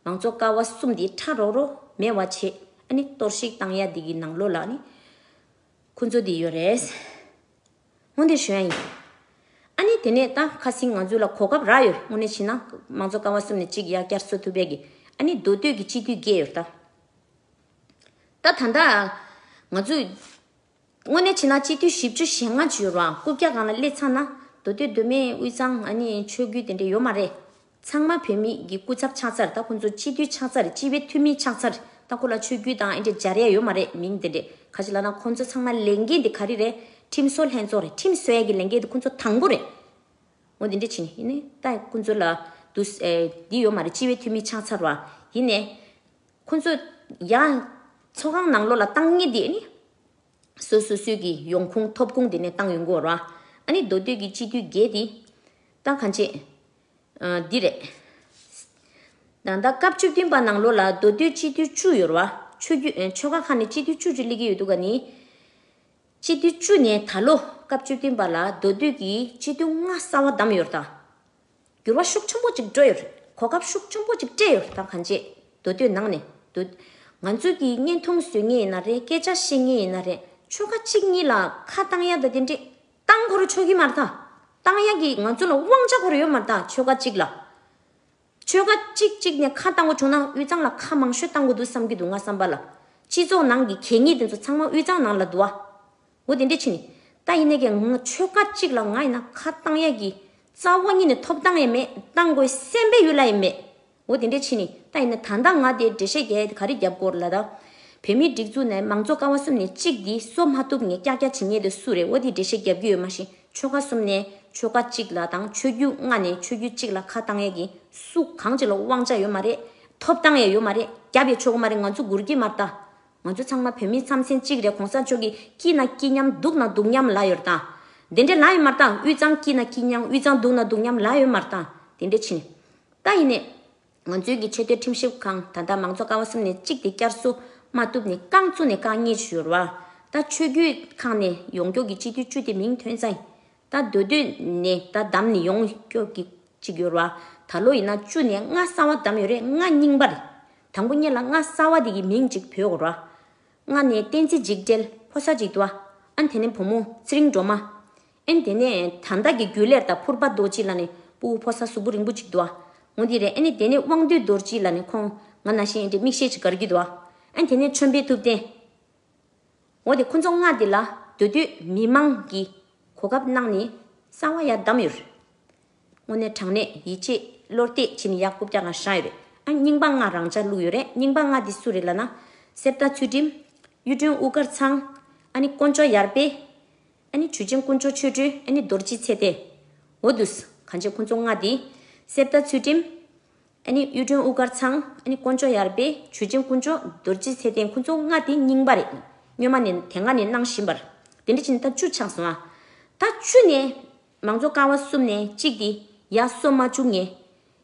མང་གཙོ་ཀ་བ་གསུམ་དེ་ཁྲ་རོག་རོག་མེད་པ་བྱེད། ཨ་ནི་གཏོར་བཤིག་བཏང་ཡ་དེ་གི་ནང་ལོགས་ལ་ཨ་ནི་ཁོ་ཚོ་དེ་ཡོད་རེད། འོ་འདི་ཞུ་ཡ་ཡིན། ཨ་ནི་དེ་ནས་ད་ཁ་སང་ང་ཚོ་ལ་གོ་སྐབས་རག་ཡོད། དངོས་གནས་བྱས་ན་མང་གཙོ་ཀ་བ་གསུམ་ནས་གཅིག་ཡར་བསྐྱར་གསོ་ཐུབ་པའི་གི་ཨ་ནི་མདོ་སྟོད་ཀྱི་སྤྱི་འཐུས་བརྒྱད་ཡོད་ད། ད་ད་ལྟ་ང་ཚོ་དངོས་གནས་བྱས་ན་སྤྱི་འཐུས་བཞི་བཅུ་ཞེ་ལྔ་ཅིག་ཡོད་རེད་བ། རྐུབ་བཀྱག་སྒང་ལ་སླེབས་ཚར་ན་མདོ་སྟོད་མདོ་སྨད་དབུས་གཙང་ཨ་ནི་ཆོས་བརྒྱུད་དེ་འདྲ་ཡོད་མ་རེད། ཚང་མ་བོད་མི་གི་སྐུ་ཚབ་ཆགས་ཚར། ད་ཁོང་ཚོ་སྤྱི་འཐུས་ཆགས་ཚར། སྤྱི་པའི་འཐུས་མི་ཆགས་ཚར། ད་ཁོ་ལ་ཆོས་བརྒྱུད་དང་ཨེ་འདྲ་སྦྱར་ཡ་ཡོད་མ་རེད། མིང་དེ་འདྲས་ག་ཅི་ལབ་ན་ཁོང་ཚོ་ཚང་མ་ལས་འགན་དེ་ག་རེ་རེད། ཁྲིམས་བཟོ་ལྷན་ཚོགས་རེད། ཁྲིམས་བཟོ་ཡ་གི་ལས་འགན་དེ་ཁོང་ཚོ་དང་པོ་རེད། འོ་དེ་འདྲས་བྱས་ནས་ཡིན་ནའི་ད་ཁོང་ཚོ་ལ་དུ་ཨེ་འདི་ཡོད་མ་རེད། སྤྱི་པའི་འཐུས་མི་ཆགས་ཚར་བ་ཡིན་ནའི་ཁོང་ཚོ་ཡང་ཚོགས་ཁང་ནང་ལོགས་ལ་བཏང་ངེས་དེ་ནི། སོ་སོ་སོའི་གི་ཡོང་ཁུངས་ཐོབ་ཁུངས་དེ་ནས་བཏང་ཡོང་གི་ཡོད་རེད་བ། ཨ་ནི་མདོ་སྟོད་ཀྱི་སྤྱི་འཐུས་བརྒྱད་དེ་ད་གང་བྱེད། ཨ་འདི་རེད། ད་ལྟ་སྐབས་བཅུ་བདུན་པ་ནང་ལོགས་ལ་མདོ་སྟོད་སྤྱི་འཐུས་བཅུ་ཡོད་རེད་བ། ཆོས་བརྒྱུད་ཨ་ཆོལ་ཁ་ཁག་ནས་སྤྱི་འཐུས་བཅུ་ཅིག་སླེབས་ཀྱི་ཡོད་འདུག་ག་ནི། སྤྱི་འཐུས་བཅུ་ནས་ད་ལོ་སྐབས་བཅུ་བདུན་པ་ལ་མདོ་སྟོད་ཀྱི་སྤྱི་འཐུས་ལྔ་གསར་བ་བདམས་ཡོད་རེད་ད། འགྱུར་བ་ཤུགས་ཆེན་པོ་ཅིག་འགྲོ་ཡོད་རེད། གོ་སྐབས་ཤུགས་ཆེན་པོ་ཅིག་སྤྲད་ཡོད་རེད། ད་གང་བྱེད། མདོ་སྟོད་ནང་ནས་མདོ། ང་ཚོས་ཀྱི་བརྙན་ཐུང་བཟོ་མཁན་ཡིན་ན་རེད། སྐད་ཆ་བཤད་མཁན་ཡིན་ན་རེད། ཆོལ་ཁ་གཅིག་གཉིས་ལ་ཁ་བཏང་ཡ་ད་དེ་འདྲས་བཏང་དགོས་རེད་ཆོག་གི་མ་རེད་ད། བཏང་ཡ་གི་ང་ཚོ་ལ་དབང་ཆ་དགོས་རེད་ཡོད་མ་རེད་ད། ཆོལ་ཁ་གཅིག་ལ། ཆོལ་ཁ་གཅིག་གཅིག་ནས་ཁ་བཏང་དགོས་བྱུང་ན་དབུས་གཙང་ལ་ཁ་མང་ཤོས་བཏང་དགོས་འདུག་བསམ་གྱི་འདུག་ང་བསམ་པ་ལ། སྤྱི་ཚོགས་ནང་གི་གད་སྙིགས་དེ་ཚོ་ཚང་མ་དབུས་གཙང་ནང་ལ་འདུག་ཨ། འོ་དེ་འདྲས་ཕྱིན་ནས་ད་ཡིན་ནའི་ཀྱང་ང་ཆོལ་ཁ་གཅིག་ལ་ང་ཡིན་ན་ཁ་བཏང་ཡས་ཀྱི་རྩ་བ་ཉིད་ནས་ཐོབ་ཐང་ཡང་མེད། བཏང་དགོས་སེམས་པའི་ཡུལ་ལ་ཡང་མེད། འོ་དེ་འདྲས་ཕྱིན་ནས་ད་ཡིན་ན་ད་ལྟ་ང་དེ་འགྲེལ་བཤད་རྒྱག་ཡས་དེ་ག་རེ་རྒྱབ་དགོས་རེད་ལབ་ད། བོད་མིའི་སྒྲིག་འཛུགས་ནས་མང་གཙོ་ཀ་བ་གསུམ་ནས་གཅིག་འདི་བཟོ་མ་ཐུབ་ངས་ཀྱག་ཀྱག་བྱེད་མཁན་དེ་སུ་རེད། འོ་དེ་འགྲེལ་བཤད་རྒྱབ་ཀྱི་ཡོད་མ་གཞི་ཆོལ་ཁ་གསུམ་ནས་ཆོལ་ཁ་གཅིག་ལ་དང་ཆོས་བརྒྱུད་ལྔ་ནས་ཆོས་བརྒྱུད་གཅིག་ལ་ཁ་བཏང་ཡས་ཀྱི་སུ་གང་ཅིག་ལ་དབང་ཆ་ཡོད་མ་རེད། ཐོབ་ཐང་ཡང་ཡོད་མ་རེད། རྒྱབ་ཡས་ཆོག་གི་མ་རེད། ང་ཚོ་སྒུར་གྱི་མ་རེད་ད། ང་ཚོ་ཚང་མ་བོད་མི་མཚམས་མཚན་གཅིག་རེད། གོང་ས་མཆོག་གིས་སྐྱིད་ན་སྐྱིད་མཉམ་སྡུག་ན་སྡུག་མཉམ་ལབ་ཡོད་རེད་ད། དེ་འདྲས་ལབ་ཡོད་མ་རེད་ད། དབུས་གཙང་སྐྱིད་ན་སྐྱིད་མཉམ་དབུས་གཙང་སྡུག་ན་སྡུག་མཉམ་ལབ་ཡོད་མ་རེད་ད། དེ་འདྲས་ཕྱིན་ནས་ད་ཡིན་ནས་ང་ཚོའི་གི་ཆེས་མཐོའི་ཁྲིམས་ཞིབ་ཁང་ད་ལྟ་མང་གཙོ་ཀ་བ་གསུམ་ནས་གཅིག་དེ་བསྐྱར་གསོ་མ་ཐུབ་ནས་རྐང་བཙུགས་ནས་རྐང་གཉིས་ཞུ་རེད་བ། ད་ཆོས་བརྒྱུད་ཁག་ནས་ཡོང་མགྱོགས་ཀྱི་སྤྱི་འཐུས་བཅུ་དེ་མིང་ཐོན་ཙང་། ད་མདོ་སྟོད་ནས་ད་བདམས་ནས་ཡོང་སྐྱོ་གི་ཅིག་ཡོད་ར། ད་ལོ་ཡིན་ན་བཅུ་ནས་ལྔ་གསར་བ་བདམས་ཡོད་རེད། ལྔ་རྙིང་པ་རེད། དང་པོ་སྔོན་ལ་ལྔ་གསར་བ་དེ་གི་མིང་ཅིག་བོས་དགོས་ར། ལྔ་ནས་བསྟན་འཛིན་འཇིགས་བྲལ་ཕོ་གསར་ཅིག་འདུག་ཨ། ཨ་ནི་དེ་ནས་བུ་མོ་ཚེ་རིང་སྒྲོལ་མ། ཨ་ནི་དེ་ནས་ད་ལྟ་གི་རྒྱུན་ལས་ད་ཕུར་པ་རྡོ་རྗེ་ལབ་ནས་སྤུ་གུ་ཕོ་གསར་གཟུགས་པོ་རིང་པོ་ཅིག་འདུག་ཨ། འོ་འདི་རེད། ཨ་ནི་དེ་ནས་དབང་འདུས་རྡོ་རྗེ་ལབ་ནས་ཁོང་ང་ནང་བཞིན་ཨེ་འདྲས་མིག་ཤེལ་ཅིག་དཀར་གྱི་འདུག་ཨ། ཨ་ནི་དེ་ནས་ཆོས་འཕེལ་ཐུབ་བསྟན། འོ་དེ་ཁོ་ཚོ་ལྔ་དེ་ལ་མདོ་སྟོད་མི་མང་གིས་གོ་སྐབས་གནང་ནས་གསར་བ་ཡར་བདམས་ཡོད་རེད། དངོས་གནས་དྲང་གནས་ཡིད་ཆེས་བློ་གཏད་བྱས་ནས་ཡར་རྐུབ་བཀྱག་ག་བཞག་ཡོད་རེད། ཨ་རྙིང་པ་ལྔ་རང་འཇགས་བླུགས་ཡོད་རེད། རྙིང་པ་ལྔ་དེ་སུ་རེད་ལབ་ན། གསེར་རྟ་ཚུལ་ཁྲིམས། གཡུ་སྒྲོན་དབུ་དཀར་ཚང་། ཨ་ནི་དཀོན་མཆོག་ཡར་འཕེལ། ཨ་ནི་ཇུས་ཆེན་དཀོན་མཆོག་ཆོས་སྒྲོན། ཨ་ནི་རྡོ་རྗེ་ཚེ་བརྟན། འོ་འདུག་སེ་གང་བྱེད་ཁོ་ཚོ་ལྔ་དེ། གསེར་རྟ་ཚུལ་ཁྲིམས། ཨ་ནི་གཡུ་སྒྲོན་དབུ་དཀར་ཚང་། ཨ་ནི་དཀོན་མཆོག་ཡར་འཕེལ། ཇུས་ཆེན་དཀོན་མཆོག་རྡོ་རྗེ་ཚེ་བརྟན། ཁོ་ཚོ་ལྔ་དེ་རྙིང་པ་རེད། སྔོན་མ་ནས་དེ་སྔ་ནས་གནང་བཞིན་པ་རེད། དེ་འདྲ་བྱས་ནས་ད་བཅུ་ཆགས་སོང་ཨ། ད་བཅུ་ནས་མང་གཙོ་ཀ་བ་གསུམ་ནས་གཅིག་དེ་ཡར་གསོ་མ་བཅུག་ངས།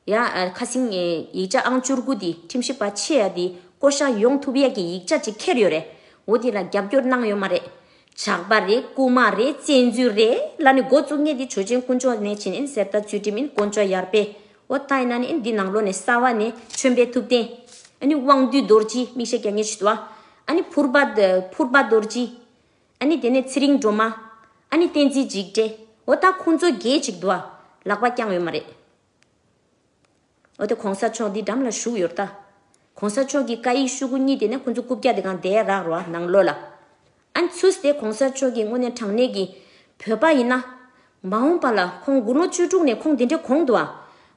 ཡ་ཨ་ཁ་སང་ངས་ཡིག་ཆ་ཨང་བཅུ་དགུ་དེ་ཁྲིམས་ཞིབ་པ་ཆེ་ཡ་དེ་བསྐོ་བཞག་ཡོང་ཐུབ་ཡ་གི་ཡིག་ཆ་ཅིག་འཁྱེར་ཡོད་རེད། འོ་དེ་ལ་རྒྱབ་སྐྱོར་གནང་ཡོད་མ་རེད། ཇག་པ་རེད། རྐུན་མ་རེད། བཙན་འཛུལ་རེད་ལབ་ནས་འགོ་བཙུགས་མཁན་དེ་ཇུས་ཆེན་དཀོན་མཆོག་ནས་བྱས་ནས་གསེར་རྟ་ཚུལ་ཁྲིམས་ཡིན། དཀོན་མཆོག་ཡར་འཕེལ། འོ་ད་ཡིན་ན་ནི་འདི་ནང་ལོགས་ནས་གསར་བ་ནས་ཆོས་འཕེལ་ཐུབ་བསྟན། ཨ་ནི་དབང་འདུས་རྡོ་རྗེ་མིག་ཤེལ་རྒྱག་མཁན་ཞིག་འདུག་བ། ཨ་ནི་ཕུར་པ་ཕུར་པ་རྡོ་རྗེ། ཨ་ནི་དེ་ནས་ཚེ་རིང་སྒྲོལ་མ། ཨ་ནི་བསྟན་འཛིན་འཇིགས་བྲལ། འོ་ད་ཁོང་ཚོ་བརྒྱད་ཅིག་འདུག་ཨ། ལག་པ་བརྐྱངས་ཡོད་མ་རེད། འོ་དེ་གོང་ས་མཆོག་འདི་འགྲམ་ལ་བཞུགས་ཡོད་ད། གོང་ས་མཆོག་གི་བཀའ་ཡིག་ཤོག་གུ་གཉིས་དེ་ནས་ཁོང་ཚོ་རྐུབ་བཀྱག་དེ་གང་བསྡད་རག་རོ་ནང་ལོགས་ལ། ཨ་ནི་ཚུར་དེ་གོང་ས་མཆོག་གི་དངོས་གནས་དྲང་གནས་ཀྱི་བོད་པ་ཡིན་ན། མ་འོངས་པ་ལ་ཁོང་དགུང་ལོ་བཅུ་དྲུག་ནས་ཁོང་དེ་འདྲས་དགོངས་འདུག་ཨ།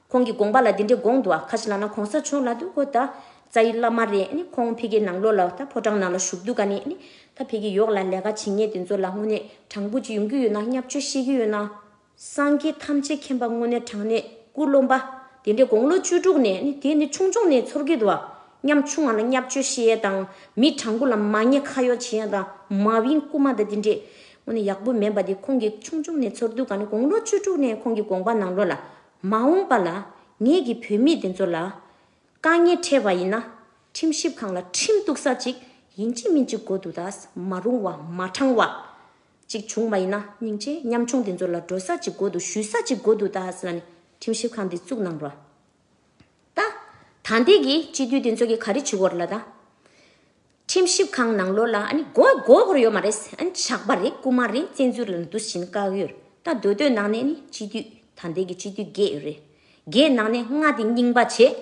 ཁོང་གི་དགོངས་པ་ལ་དེ་འདྲས་དགོངས་འདུག་ཨ། ཁ་ཅིག་ལབ་ན་གོང་ས་མཆོག་ལབ་དུས་ཁོ་ད་རྩ་བའི་བླ་མ་རེད། ཨ་ནི་ཁོང་ཕ་གིའི་ནང་ལོགས་ལ་ད་ཕོ་བྲང་ནང་ལ་བཞུགས་དུས་ག་ནས་ཨ་ནི་ད་ཕ་གི་ཡོག་ལ་ལས་ཀ་བྱེད་མཁན་དེ་ཚོ་ལ་དངོས་གནས་དྲང་པོ་ཅིག་ཡོང་གི་ཡོད་ན། བརྙས་བཅོས་བཤད་ཀྱི་ཡོད་ན། སངས་རྒྱས་ཐམས་ཅད་མཁྱེན་པ་དངོས་གནས་དྲང་གནས་སྐུ་སློབ་པ་དེ་འདྲའི་དགུང་ལོ་བཅུ་དྲུག་ནས་ནི་དེ་ནི་ཆུང་ཆུང་ནས་ཚོར་གི་འདུག་བ། ཉམ་ཆུང་བ་ལ་བརྙས་བཅོས་བཤད་ཡས་དང་། མི་དྲང་པོ་ལ་མ་ཉེས་ཁ་གཡོག་བྱེད་ཡས་དང་། མ་བིན་རྐུ་མ་དང་དེ་འདྲས་དངོས་གནས་ཡག་པོ་མིན་པ་དེ་ཁོང་གིས་ཆུང་ཆུང་ནས་ཚོར་དུས་ག་ནས་དགུང་ལོ་བཅུ་དྲུག་ནས་ཁོང་གི་དགོངས་པ་ནང་ལོགས་ལ། མ་འོངས་པ་ལ་ངེད་ཀྱི་བོད་མི་དེ་ཚོ་ལ་དཀའ་ངལ་འཕྲད་པ་ཡིན་ན། ཁྲིམས་ཞིབ་ཁང་ལ་ཁྲིམས་གཏུག་ས་ཅིག་ཡིན་གཅིག་མིན་གཅིག་དགོས་འདུག་ད། མ་རུང་བ་མ་དྲང་བ་ཅིག་བྱུང་བ་ཡིན་ན། སྙིང་རྗེ་ཉམ་ཆུང་དེ་ཚོ་ལ་འགྲོ་ས་ཅིག་དགོས་འདུག་ཞུ་ས་ཅིག་དགོས་འདུག་ད་ཟེར་ལབ་ནས་ཁྲིམས་ཞིབ་ཁང་དེ་བཙུགས་གནང་རོགས། ད། ད་ལྟའི་གི་སྤྱི་འཐུས་དེ་ཚོ་གི་ག་རེ་བྱེད་དགོས་རེད་ལ་ད། ཁྲིམས་ཞིབ་ཁང་ནང་ལོགས་ལ་ཨ་ནི་མགོ་མགོ་སྐོར་ཡོད་མ་རེད། ཨ་ནི་ཇག་པ་རེད། རྐུ་མ་རེད། བཙན་འཛུལ་ལ་འདུག་བཞིན་བཀག་ཡོད། ད་མདོ་སྟོད་ནང་ནས་ནི་སྤྱི་འཐུས་ད་ལྟའི་གི་སྤྱི་འཐུས་བརྒྱད་ཡོད་རེད། བརྒྱད་ནང་ནས་ལྔ་དེ་རྙིང་པ་བྱས།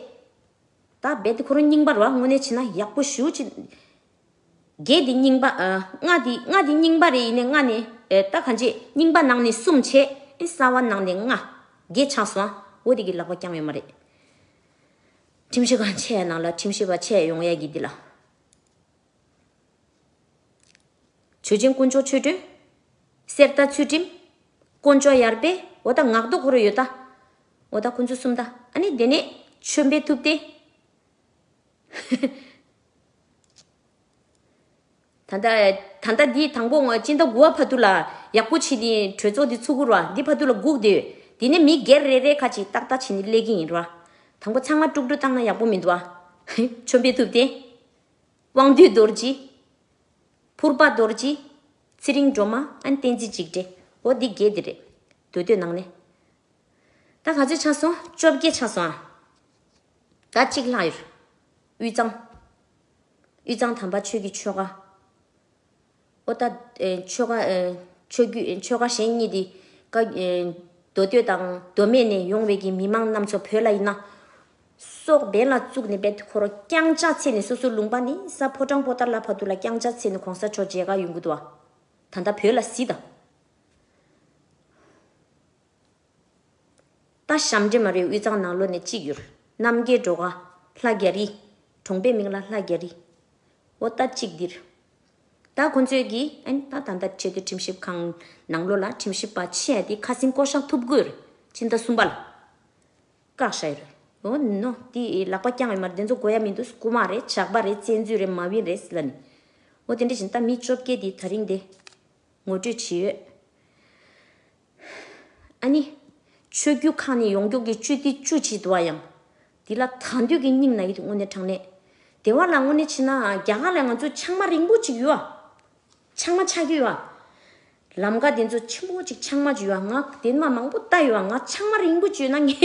ད་རྦད་དེ་ཁོ་རང་རྙིང་པ་རེད་བ། དངོས་གནས་བྱས་ན་ཡག་པོ་ཞེ་པོ་ཅིག་བརྒྱད་དེ་རྙིང་པ། ཨ། ལྔ་དེ་ལྔ་དེ་རྙིང་པ་རེད། ཡིན་ནའི་ལྔ་ནས། ཨེ། ད་གང་ཅི་རྙིང་པ་ནང་ནས་གསུམ་བྱས། ཨེ། གསར་བ་ནང་ནས་ལྔ། བརྒྱད་ཆགས་སོང་། འོ་དེ་གི་ལག་པ་བརྐྱངས་ཡོད་མ་རེད། ཁྲིམས་ཞིབ་ཁང་ཆེ་ནང་ལ་ཁྲིམས་ཞིབ་པ་ཆེ་ཡོང་ཡ་གི་འདི་ལ། ཆོས་ཅན་དཀོན་མཆོག་ཆོས་སྒྲོན། གསེར་རྟ་ཚུལ་ཁྲིམས། དཀོན་མཆོག་ཡར་པས། འོ་ད་ངག་ཐོག་ཁོ་རང་ཡོད་ད། འོ་ད་ཁོ་ཚོ་གསུམ་ད། ཨ་ནི་དེ་ནས་ཆོས་འཕེལ་ཐུབ་བསྟན། ད་ལྟ་ད་ལྟ་འདི་དང་པོ་ངོ་སྤྱི་ཟླ་དགུ་བ་བར་དུ་ལ་ཡག་པོ་བྱས་ནས་གྲོས་ཚོགས་འདི་ཚུགས་ཀྱི་རེད་བ། འདི་བར་དུ་ལ་སྒུག་བསྡད་ཡོད། དེ་ནས་མི་སྒེར་རེ་རེ་ཁ་ཅིག་ཏག་ཏག་བྱས་ནས་སླེབས་ཀྱི་ཡིན་རེད་བ། དང་པོ་ཚང་མ་དཀྲུག་དཀྲུག་བཏང་ན་ཡག་པོ་མི་འདུག་བ། ཆོས་འཕེལ་ཐུབ་བསྟན། དབང་འདུས་རྡོ་རྗེ། ཕུར་པ་རྡོ་རྗེ། ཚེ་རིང་སྒྲོལ་མ། ཨ་ནི་བསྟན་འཛིན་འཇིགས་བྲལ། འོ་འདི་བརྒྱད་འདི་རེད། མདོ་སྟོད་ནང་ནས། ད་ག་ཚོད་ཆགས་སོང་། བཅོ་བརྒྱད་ཆགས་སོང་ཨ། ད་གཅིག་ལྷག་ཡོད། དབུས་གཙང་། དབུས་གཙང་དམ་པ་ཆོས་ཀྱི་ཆོལ་ཁ། ཨོ་ད། ཨེ། ཆོལ་ཁ། ཨེ། ཆོས་བརྒྱུད། ཨེ། ཆོལ་ཁ་གཞན་གཉིས་དེ། ཀ། ཨེ། མདོ་སྟོད་དང་མདོ་སྨད་ནས་ཡོང་བའི་གི་མི་མང་རྣམས་ཚོ་བོད་ལ་ཡིན་ན། སྲོག་འབེན་ལ་བཙུགས་ནས་རྦད་དེ་ཁོ་རང་རྐྱང་ཕྱག་འཚལ་ནས། སོ་སོའི་ལུང་པ་ནས་ས་ཕོ་བྲང་པོ་ཏཱ་ལ་བར་དུ་ལ་རྐྱང་ཕྱག་འཚལ་ནས་གོང་ས་མཆོག་མཇལ་ཁ་ཡོང་གི་འདུག་བ། ད་ལྟ་བོད་ལ་གཟིགས་དང་། ད་ཞབས་འདྲེན་མ་རེད། དབུས་གཙང་ནང་ལོགས་ནས་གཅིག་ཡོད། རྣམ་རྒྱལ་སྒྲོལ་དཀར། ལྷ་རྒྱ་རི། གྲོང་པའི་མིང་ལ་ལྷ་རྒྱ་རི། འོ་ད་གཅིག་འདིར། ད་ཁོ་ཚོས་ཀྱིས་ཨན་ད་ད་ལྟ་ཆེས་མཐོའི་ཁྲིམས་ཞིབ་ཁང་ནང་ལོགས་ལ་ཁྲིམས་ཞིབ་པ་ཆེ་ཡ་དེ་ཁ་སང་བསྐོ་བཞག་ཐུབ་དགོས་རེད། ཕྱི་ཟླ་གསུམ་པ་ལ། བཀག་བཞག་ཡོད་རེད། འོ་ནོ་དེ་ལག་པ་བརྐྱངས་ཡོད་མ་རེད། དེ་ཚོ་དགོས་ཡ་མི་འདུག་རྐུ་མ་རེད། ཇག་པ་རེད། བཙན་འཛུལ་རེད། མ་བིན་རེད་ལབ་ནས། འོ་དེ་འདྲ་བཞིན་ད་མི་བཅོ་བརྒྱད་དེ་ད་རིང་དེ་ངོ་སྤྲོད་བྱས་ཡོད། ཨ་ནི། ཆོས་བརྒྱུད་ཁག་ནས་ཡོང་མཁན་གྱི་སྤྱི་འཐུས་བཅུ་ཅིག་འདུག་བ་ཡང་། འདི་ལ་ད་འདོད་ཀྱི་སྙིང་ན་ཡོད་དེ་དངོས་གནས་དྲང་གནས། དེ་བ་ལ་དངོས་གནས་བྱས་ན་རྒྱ་གར་ལ་ང་ཚོ་ཆང་མ་རིང་པོ་ཅིག་ཡོད་ཨ། ཆང་མ་ཆགས་ཀྱི་ཡོད་ཨ། ལམ་ཀ་དེ་ཚོ་ཆེན་པོ་ཅིག་ཆང་མ་ཅིག་ཡོད་ཨ། ང་དེ་མ་མང་པོ་ལྟ་ཡོད་ཨ། ང་ཆང་མ་རིང་པོ་ཅིག་ཡོད་ན་ངས་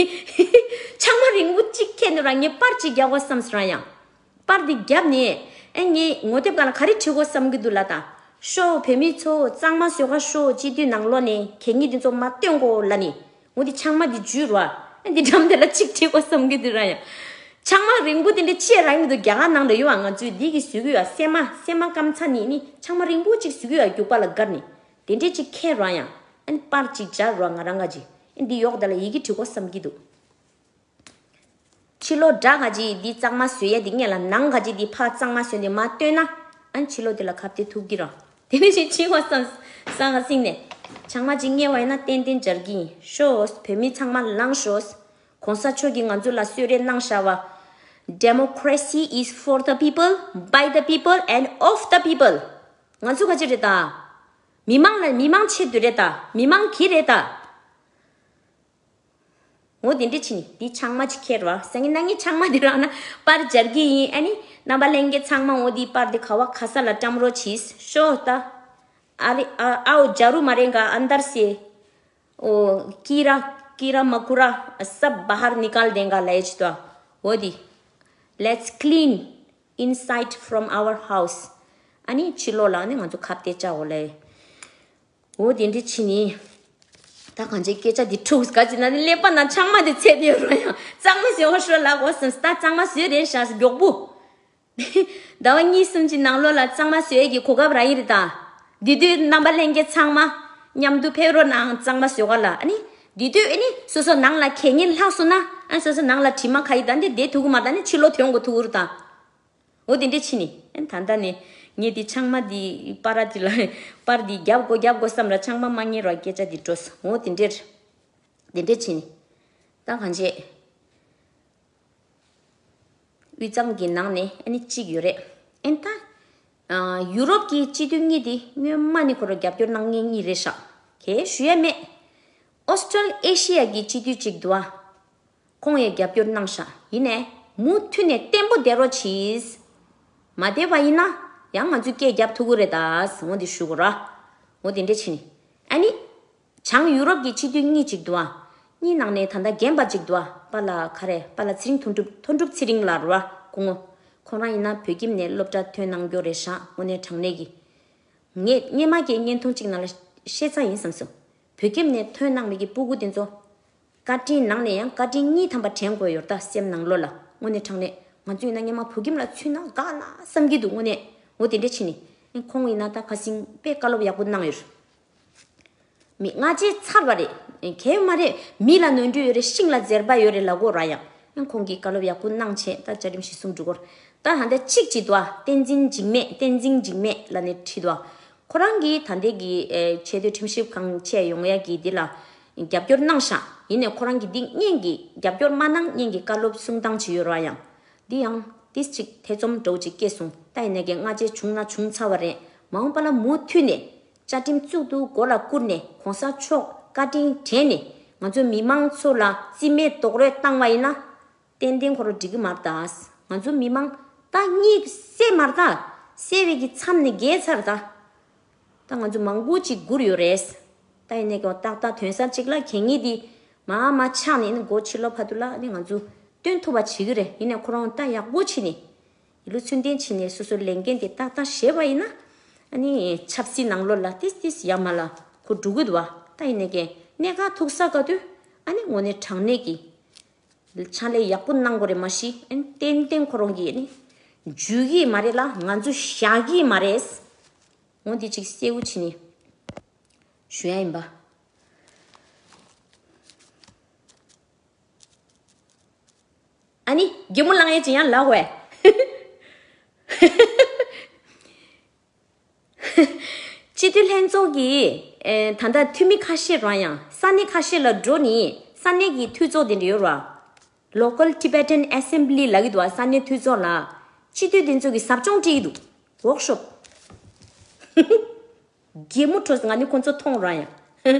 ཆང་མ་རིང་པོ་ཅིག་ཁྱེར་ནས་ར་ངས་པར་ཅིག་རྒྱག་དགོས་བསམ་སོང་ར་ཡང་། པར་འདི་བརྒྱབ་ནས། ཨེ་ངས་ངོ་དེབ་སྒང་ལ་ག་རེ་བྲིས་དགོས་བསམ་གྱི་འདུག་ལབ་དང་། ཤོག་བོད་མི་ཚོ། གཙང་མ་བཟོ་ག་ཤོག་སྤྱི་འཐུས་ནང་ལོགས་ནས་གད་སྙིགས་འདི་ཚོ་མ་སྟོན་དགོས་ལབ་ནས། འོ་འདི་ཆང་མ་འདི་འཇུས་རོགས་ཨ། ཨེ་འདི་འགྲམ་དེ་ལ་གཅིག་བྲིས་དགོས་བསམ་གྱི་འདུག་ར་ཡང་། ཆང་མ་རིང་པོ་དེ་འདྲ་ཅི་ཡང་རག་མི་འདུག་རྒྱ་གར་ནང་ལ་ཡོད་ཨ། ང་ཚོས་འདི་གི་བཟོས་ཀྱི་ཡོད་ཨ། སྲན་མ་སྲན་མ་སྐམ་ཚ་ནི་ནི་ཆང་མ་རིང་པོ་གཅིག་བཟོས་ཀྱི་ཡོད་ཨ། རྒྱུག་པ་ལ་བསྒར་ནས། དེ་འདྲས་གཅིག་ཁྱེར་རོགས་ཨ་ཡང་། ཨ་ནི་པར་གཅིག་སྦྱར་རོགས་ཨ། ང་རང་ག་གཅིག་ཨེ་འདི་ཡོག་དེ་ལ་ཡི་གེ་བྲིས་དགོས་བསམ་གྱི་འདུག་ཕྱི་ལོགས་འདྲ་ག་ཅིག་འདི་གཙང་མ་བཟོ་ཡ་འདི་སྔས་ལ་ནང་ག་ཅིག་འདི་ཕར་གཙང་མ་བཟོས་ནས་མ་སྟོན་ན། ཨ་ནི་ཕྱི་ལོགས་འདི་ལ་ཁ་གཏད་ཐུབ་ཀྱི་རེད། དེ་ནས་ཅིག་ཕྱི་ལོགས་སང་སང་ང་སིང་ནས། ཆང་མ་ཅིག་བརྔས་པ་ཡིན་ན་ཏན་ཏན་འབྱར་གྱི་ཡིན། ཤོག་བོད་མི་ཚང་མ་ལངས་ཤོག་གོང་ས་མཆོག་གིས་ང་ཚོ་ལ་གསོལ་རས་གནང་བཞག་པ། Democracy is for the people, by the people and of the people. ང་ཚོ་ག་ཅི་རེད་ད། མི་མང་ལ་མི་མང་ཆེད་དུ་རེད་ད། མི་མང་གི་རེད་ད། འོ་དེ་འདྲ་བྱས་ནས་འདི་ཆང་མ་ཅིག་ཁྱེར་བ། སང་ཉིན་གནངས་ཉིན་ཆང་མ་འདི་རག་ན་པར་སྦྱར་གྱི་ཡིན། ཨ་ནི་རྣམ་པ་ལྷན་རྒྱས་ཚང་མ་འོ་འདི་པར་འདི་ག་བ་ག་ས་ལ་བཀྲམ་རོགས་གྱིས། ཤོག་ད། ཨ་རེ་ཨ། आओ झाड़ू मारेगा अंदर से, ओ कीड़ा, कीड़ा मकोड़ा सब बाहर निकाल देगा ལབ་ཡ་ཅིག་འདུག་འོ་འདི། Let's clean inside from our house. ཨ་ནི་ཕྱི་ལོགས་ལ་ནི་ང་ཚོ་ཁ་གཏད་བཅའ་འོ་ལེ། འོ་དེ་འདྲ་བྱས་ནི། ད་གང་ཅི་སྐད་ཆ་འདི་འཁྲུགས་ག་ཅི་ན་ནི་ཀླད་པ་ན་ཆང་མ་དེ་ཚད་དེ་ཡོད་ར་ཡང་གཙང་མ་ཟེར་བ་ཤོར་ལ་གོ་སོང་ད་གཙང་མ་ཟོས་རེད་ཤག་མགྱོགས་པོ། ཟླ་བ་གཉིས་གསུམ་གྱི་ནང་ལོགས་ལ་གཙང་མ་བཟོས་ཀྱི་གོ་སྐབས་རག་ཡིན་རེད་ད། འདི་དུས་རྣམ་པ་ལྷན་རྒྱས་ཚང་མ་མཉམ་དུ་ཕེབས་རོགས་གནང་གཙང་མ་བཟོས་ག་ལ་ཨ་ནི། འདི་དུས་ཨ་ནི་སོ་སོ་ནང་ལ་གད་སྙིགས་ལྷག་སོང་ན་ཨ་སོ་སོ་ནང་ལ་དྲི་མ་ཁ་ཡི་ད་འདི་བསྡད་ཐུབ་ཀྱི་མ་ད་ནི་ཕྱི་ལོགས་ཐོན་དགོས་ཐུག་གི་རེད་ད། འོ་དེ་འདྲས་ཕྱིན་ནི་ཨ་ནི་ད་ལྟ་ནི་ངས་འདི་ཆང་མ་འདི་པར་འདི་ལ་པར་འདི་རྒྱབ་དགོས་རྒྱབ་དགོས་བསམ་ར་ཆང་མ་མ་ཉན་ར་སྐད་ཆ་འདི་འགྲོ་སོང་འོ་དེ་འདྲས་དེ་འདྲས་ཕྱིན་ནི་ད་གང་བྱེད། དབུས་གཙང་གི་ནང་ནས་ཨ་ནི་གཅིག་ཡོད་རེད། ཨེ་ད། ཨ་ཡུ་རོབ་ཀྱི་སྤྱི་འཐུས་གཉིས་དེ་སྔོན་མ་ནས་ཁོ་རང་རྒྱབ་སྐྱོར་གནང་མཁན་གཉིས་རེད་ཤག་གས་ཞུ་ཡ་མེད། ཨོ་སི་ཀྲོ་ཨེ་ཤི་ཡ་གི་སྤྱི་འཐུས་གཅིག་འདུག་ཨ། ཁོང་ཡང་རྒྱབ་སྐྱོར་གནང་ཤག་ཡིན་ནའི་མུ་མཐུད་ནས་བརྟན་པོ་བསྡད་རོགས་གྱིས། མ་བསྡད་པ་ཡིན་ན་ཡང་ང་ཚོས་སྐད་རྒྱབ་ཐུབ་ཀྱི་རེད་ད་ཟེར་འོ་འདི་ཞུ་དགོས་ར། འོ་དེ་འདྲས་བྱས་ནས་ཨ་ནི། བྱང་ཡུ་རོབ་ཀྱི་སྤྱི་འཐུས་གཉིས་ཅིག་འདུག་ཨ། གཉིས་ནང་ནས་ད་ལྟ་རྒན་པ་ཅིག་འདུག་ཨ། པཱ་ལགས་ག་རེ་པཱ་ལགས་ཚེ་རིང་མཐོ་སྒྲུབ་མཐོ་སྒྲུབ་ཚེ་རིང་ལགས་རེད་བ་སྐུ་ངོ། ཁོང་རང་ཡིན་ན་བོད་ཁྱིམ་ནས་སློབ་གྲྭ་ཐོན་གནང་རྒྱུ་རེད་ཤག་དངོས་གནས་དྲང་གནས་ཀྱི། ངས་སྔས་མ་གི་བརྙན་ཐུང་ཅིག་ནང་ལ་ཤེས་ཚ་ཡིན་བསམ་སོང་། བོད་ཁྱིམ་ནས་ཐོན་གནང་མི་གི་སྤུ་གུ་དེ་ཚོ། བཀའ་དྲིན་ནང་ནས་ཡང་བཀའ་དྲིན་གཉིས་ཐམ་པ་དྲན་དགོས་ཡོད་ད་སེམས་ནང་ལོགས་ལ་དངོས་གནས་དྲང་གནས་ང་ཚོ་ཡིན་ན་སྔས་མ་བོད་ཁྱིམ་ལ་ཚུད་ན་དགའ་ལ་བསམ་གྱི་འདུག་དངོས་གནས་འོ་དེ་འདྲ་ཕྱིན་ནས་ཁོང་ཡིན་ན་ད་ཁ་སང་དཔེ་བཀའ་སློབ་ཡག་པོ་གནང་ཡོད། མི་སྔ་རྗེས་ཚར་བ་རེད། གལ་མ་རེད་མི་ལ་ནོར་འཁྲུལ་ཡོད་རེད་ཤིང་ལ་འཛེར་པ་ཡོད་རེད་ལབ་དགོས་ར་ཡང་ཁོང་གིས་བཀའ་སློབ་ཡག་པོ་གནང་བྱས་ད་བཅའ་ཁྲིམས་གཞི་བཟུང་འགྲོ་གོ་ད་ཧ་འདྲ་གཅིག་བྱེད་དོ་ཨ་བསྟན་འཛིན་འཇིགས་མེད་བསྟན་འཛིན་འཇིགས་མེད་ལབ་ནས་ཁྲིད་དོ་ཨ། ཁོ་རང་གིས་ད་ལྟའི་གི་ཆེས་མཐོའི་ཁྲིམས་ཞིབ་ཁང་ཆེད་ཡོང་ཡ་གི་འདི་ལ་རྒྱབ་སྐྱོར་གནང་ཤག་ཡིན་ནའི་ཁོ་རང་གིས་འདི་སྔོན་གྱི་རྒྱབ་སྐྱོར་མ་གནང་སྔོན་གྱི་བཀའ་སློབ་གསུང་སྟངས་ཅིག་ཡོད་ར་ཡང་འདི་ཡང་ཏིས་ཅིག་ཐེ་ཚོམ་འདྲ་བོ་ཅིག་སྐྱེས་སོང་ད་ཡིན་ནའི་གི་སྔ་རྗེས་བྱུང་ན་བྱུང་ཚར་བ་རེད་མ་འོངས་པ་ལ་མུ་མཐུད་ནས། བཅའ་ཁྲིམས་གཙུག་ཏུ་མགོ་ལ་བཀུར་ནས་གོང་ས་མཆོག་བཀའ་དྲིན་དྲན་ནས་ང་ཚོ་མི་མང་ཚོ་ལ་རྩིས་མེད་རྡོག་རོལ་བཏང་བ་ཡིན་ན། ཏན་ཏན་ཁོ་རང་འགྲིག་གི་མ་རེད་ད། ང་ཚོ་མི་མང་ད་གཉིད་སད་མ་རེད་ད། སད་པའི་གི་མཚམས་ནས་བརྒལ་ཚར་ད། ད་ང་ཚོ་མང་པོ་ཅིག་སྒུར་ཡོད་རེད། ད་ཡིན་ནའི་ཀྱང་ཏག་ཏག་དོན་གསར་ཅིག་ལ་གད་སྙིགས་འདི་མ་མ་ཆགས་ནས་ནི་སྒོ་ཕྱི་ལོགས་བར་དུ་ལ་ནི་ང་ཚོ་སྟོན་ཐུབ་པ་བྱེད་ཀྱི་རེད་ཡིན་ནའི་ཁོ་རང་ད་ཡག་པོ་བྱས་ནས། ལུགས་ཚུལ་ལྡན་བྱས་ནས་སོ་སོའི་ལས་འགན་དེ་ཏག་ཏག་བཞེས་པ་ཡིན་ན། ཨ་ནི་ཆབ་སྲིད་ནང་ལོགས་ལ་ཏིས་ཏིས་ཡར་མར་ལ་ཁོ་འགྲོ་གི་འདུག་བ། ད་ཡིན་ནའི་ཀྱང་གནད་འགག་ཐུག་ས་ག་དུས་ཨ་ནི་དངོས་གནས་དྲང་གནས་ཀྱི་ཕྱག་ལས་ཡག་པོ་གནང་དགོས་རེད་མ་གཞི་ཨ་ནི་ཏན་ཏན་ཁོ་རང་གིས་ཨ་ནི་འཇུས་ཀྱི་མ་རེད་ལ་ང་ཚོ་བཞག་གི་མ་རེད། འོ་འདི་ཅིག་གསལ་བོ་བྱས་ནས་ཞུ་ཡ་ཡིན་པ། ཨ་ནི་གད་མོ་ལངས་ཡས་ཅི་ཡང་ལབ་བས། སྤྱི་འཐུས་ལྷན་ཚོགས་ཀྱི་ཨེ་ད་ལྟ་འཐུས་མི་ཁ་ཤས་རང་ཡང་ས་གནས་ཁ་ཤས་ལ་འགྲོ་ནི་ས་གནས་ཀྱི་འཐུས་ཚོགས་དེ་འདྲ་ཡོད་ར། Local Tibetan Assembly ལབ་ཀྱི་འདུག་བ། ས་གནས་འཐུས་ཚོགས་ལ་སྤྱི་འཐུས་དེ་ཚོ་གི་ཟབ་སྦྱོང་སྤྲད་ཀྱི་འདུག Workshop། གད་མོ་འཕྲོ་ང་ནི་ཁོང་ཚོ་མཐོང་ར་ཡང་།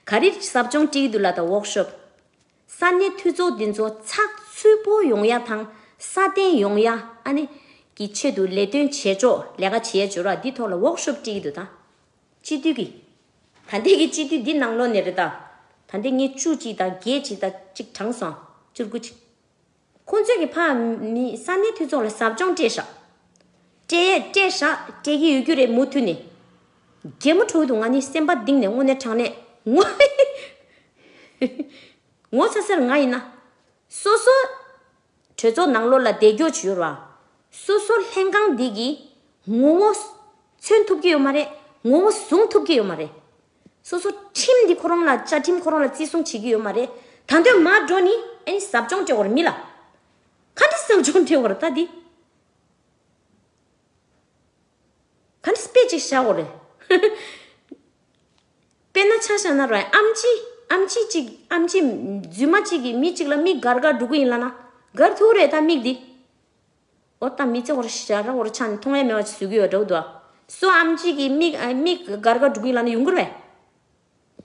ག་རེ་ཟབ་སྦྱོང་སྤྲད་ཀྱི་འདུག་ལབ་དང་Workshop། ས་གནས་འཐུས་ཚོགས་འདི་ཚོ་ཚགས་ཚུད་པོ་ཡོང་ཡ་དང་སྲ་བརྟན་ཡོང་ཡ་ཨ་ནི་གི་ཆེད་དུ་ལས་དོན་བྱེད་ཕྱོགས་ལས་ཀ་བྱེད་ཡ་བྱོས་ར་འདི་ཐོག་ལ་Workshop་སྤྲད་ཀྱི་འདུག་ད། སྤྱི་འཐུས་ཀྱི། ད་ལྟའི་གི་སྤྱི་འཐུས་འདི་ནང་ལོགས་ནས་རེད་ད། ད་ལྟའི་ངས་བཅུ་གཅིག་དང་བརྒྱད་གཅིག་དང་གཅིག་གྲངས་སོང་བཅུ་དགུ་གཅིག་ཁོང་ཚོས་ཀྱི་ཕ་མི་ས་གནས་འཐུས་ཚོགས་ལ་ཟབ་སྦྱོང་སྤྲད་ཤག་སྤྲད་ཡས་སྤྲད་ཤག་སྤྲད་ཀྱི་ཡོད་རྒྱུ་རེད་མུ་མཐུད་ནས། གད་མོ་འཕྲོ་གི་འདུག་ང་ནི་སེམས་པ་གཏིང་ནས་དངོས་གནས་དྲང་གནས་ངོ་། ངོ་ཚ་སེར་ང་ཡིན་ན། སོ་སོ། གྲོས་ཚོགས་ནང་ལོགས་ལ་བསྡད་རྒྱུ་བྱོས་ར། སོ་སོ་ལྷན་ཁང་འདི་གི་ངོ་བོ་མཚོན་ཐུབ་ཀྱི་ཡོད་མ་རེད། ངོ་བོ་བཟུང་ཐུབ་ཀྱི་ཡོད་མ་རེད། སོ་སོ་ཁྲིམས་འདི་ཁོ་རང་ལ་བཅའ་ཁྲིམས་ཁོ་རང་ལ་བརྩི་སྲུང་བྱེད་ཀྱི་ཡོད་མ་རེད། ད་འདོད་མ་འགྲོ་ནི་ཨ་ནི་ཟབ་སྦྱོང་སྤྲད་དགོས་རེད་མི་ལ། ག་འདྲ་ཟབ་སྦྱོང་སྤྲད་དགོས་རེད་ད་འདི། ག་འདྲ་དཔེ་ཅིག་བཞག་དགོས་རེད། དཔེར་ན་ཆ་བཞག་ན་ར་ཨམ་ཆི་ཨམ་ཆི་གཅིག་ཨམ་ཆི་རྫུན་མ་གཅིག་གིས་མི་གཅིག་ལ་མིག་སྒར་སྒར་འགྲོ་གི་ཡིན་ལབ་ན་སྒར་ཐུབ་རེད་ད་མིག་འདི། འོ་ད་མི་ཚེ་འོར་ཞར་འོར་ཆ་ནས་མཐོང་ཡ་མེད་པ་ཅིག་བཟོ་གི་ཡོད་འདྲ་བོ་འདུག་སོ་ཨམ་ཆི་གིས་མིག་མིག་སྒར་སྒར་འགྲོ་གི་ཡིན་ལབ་ན་ཡོང་གི་རེད།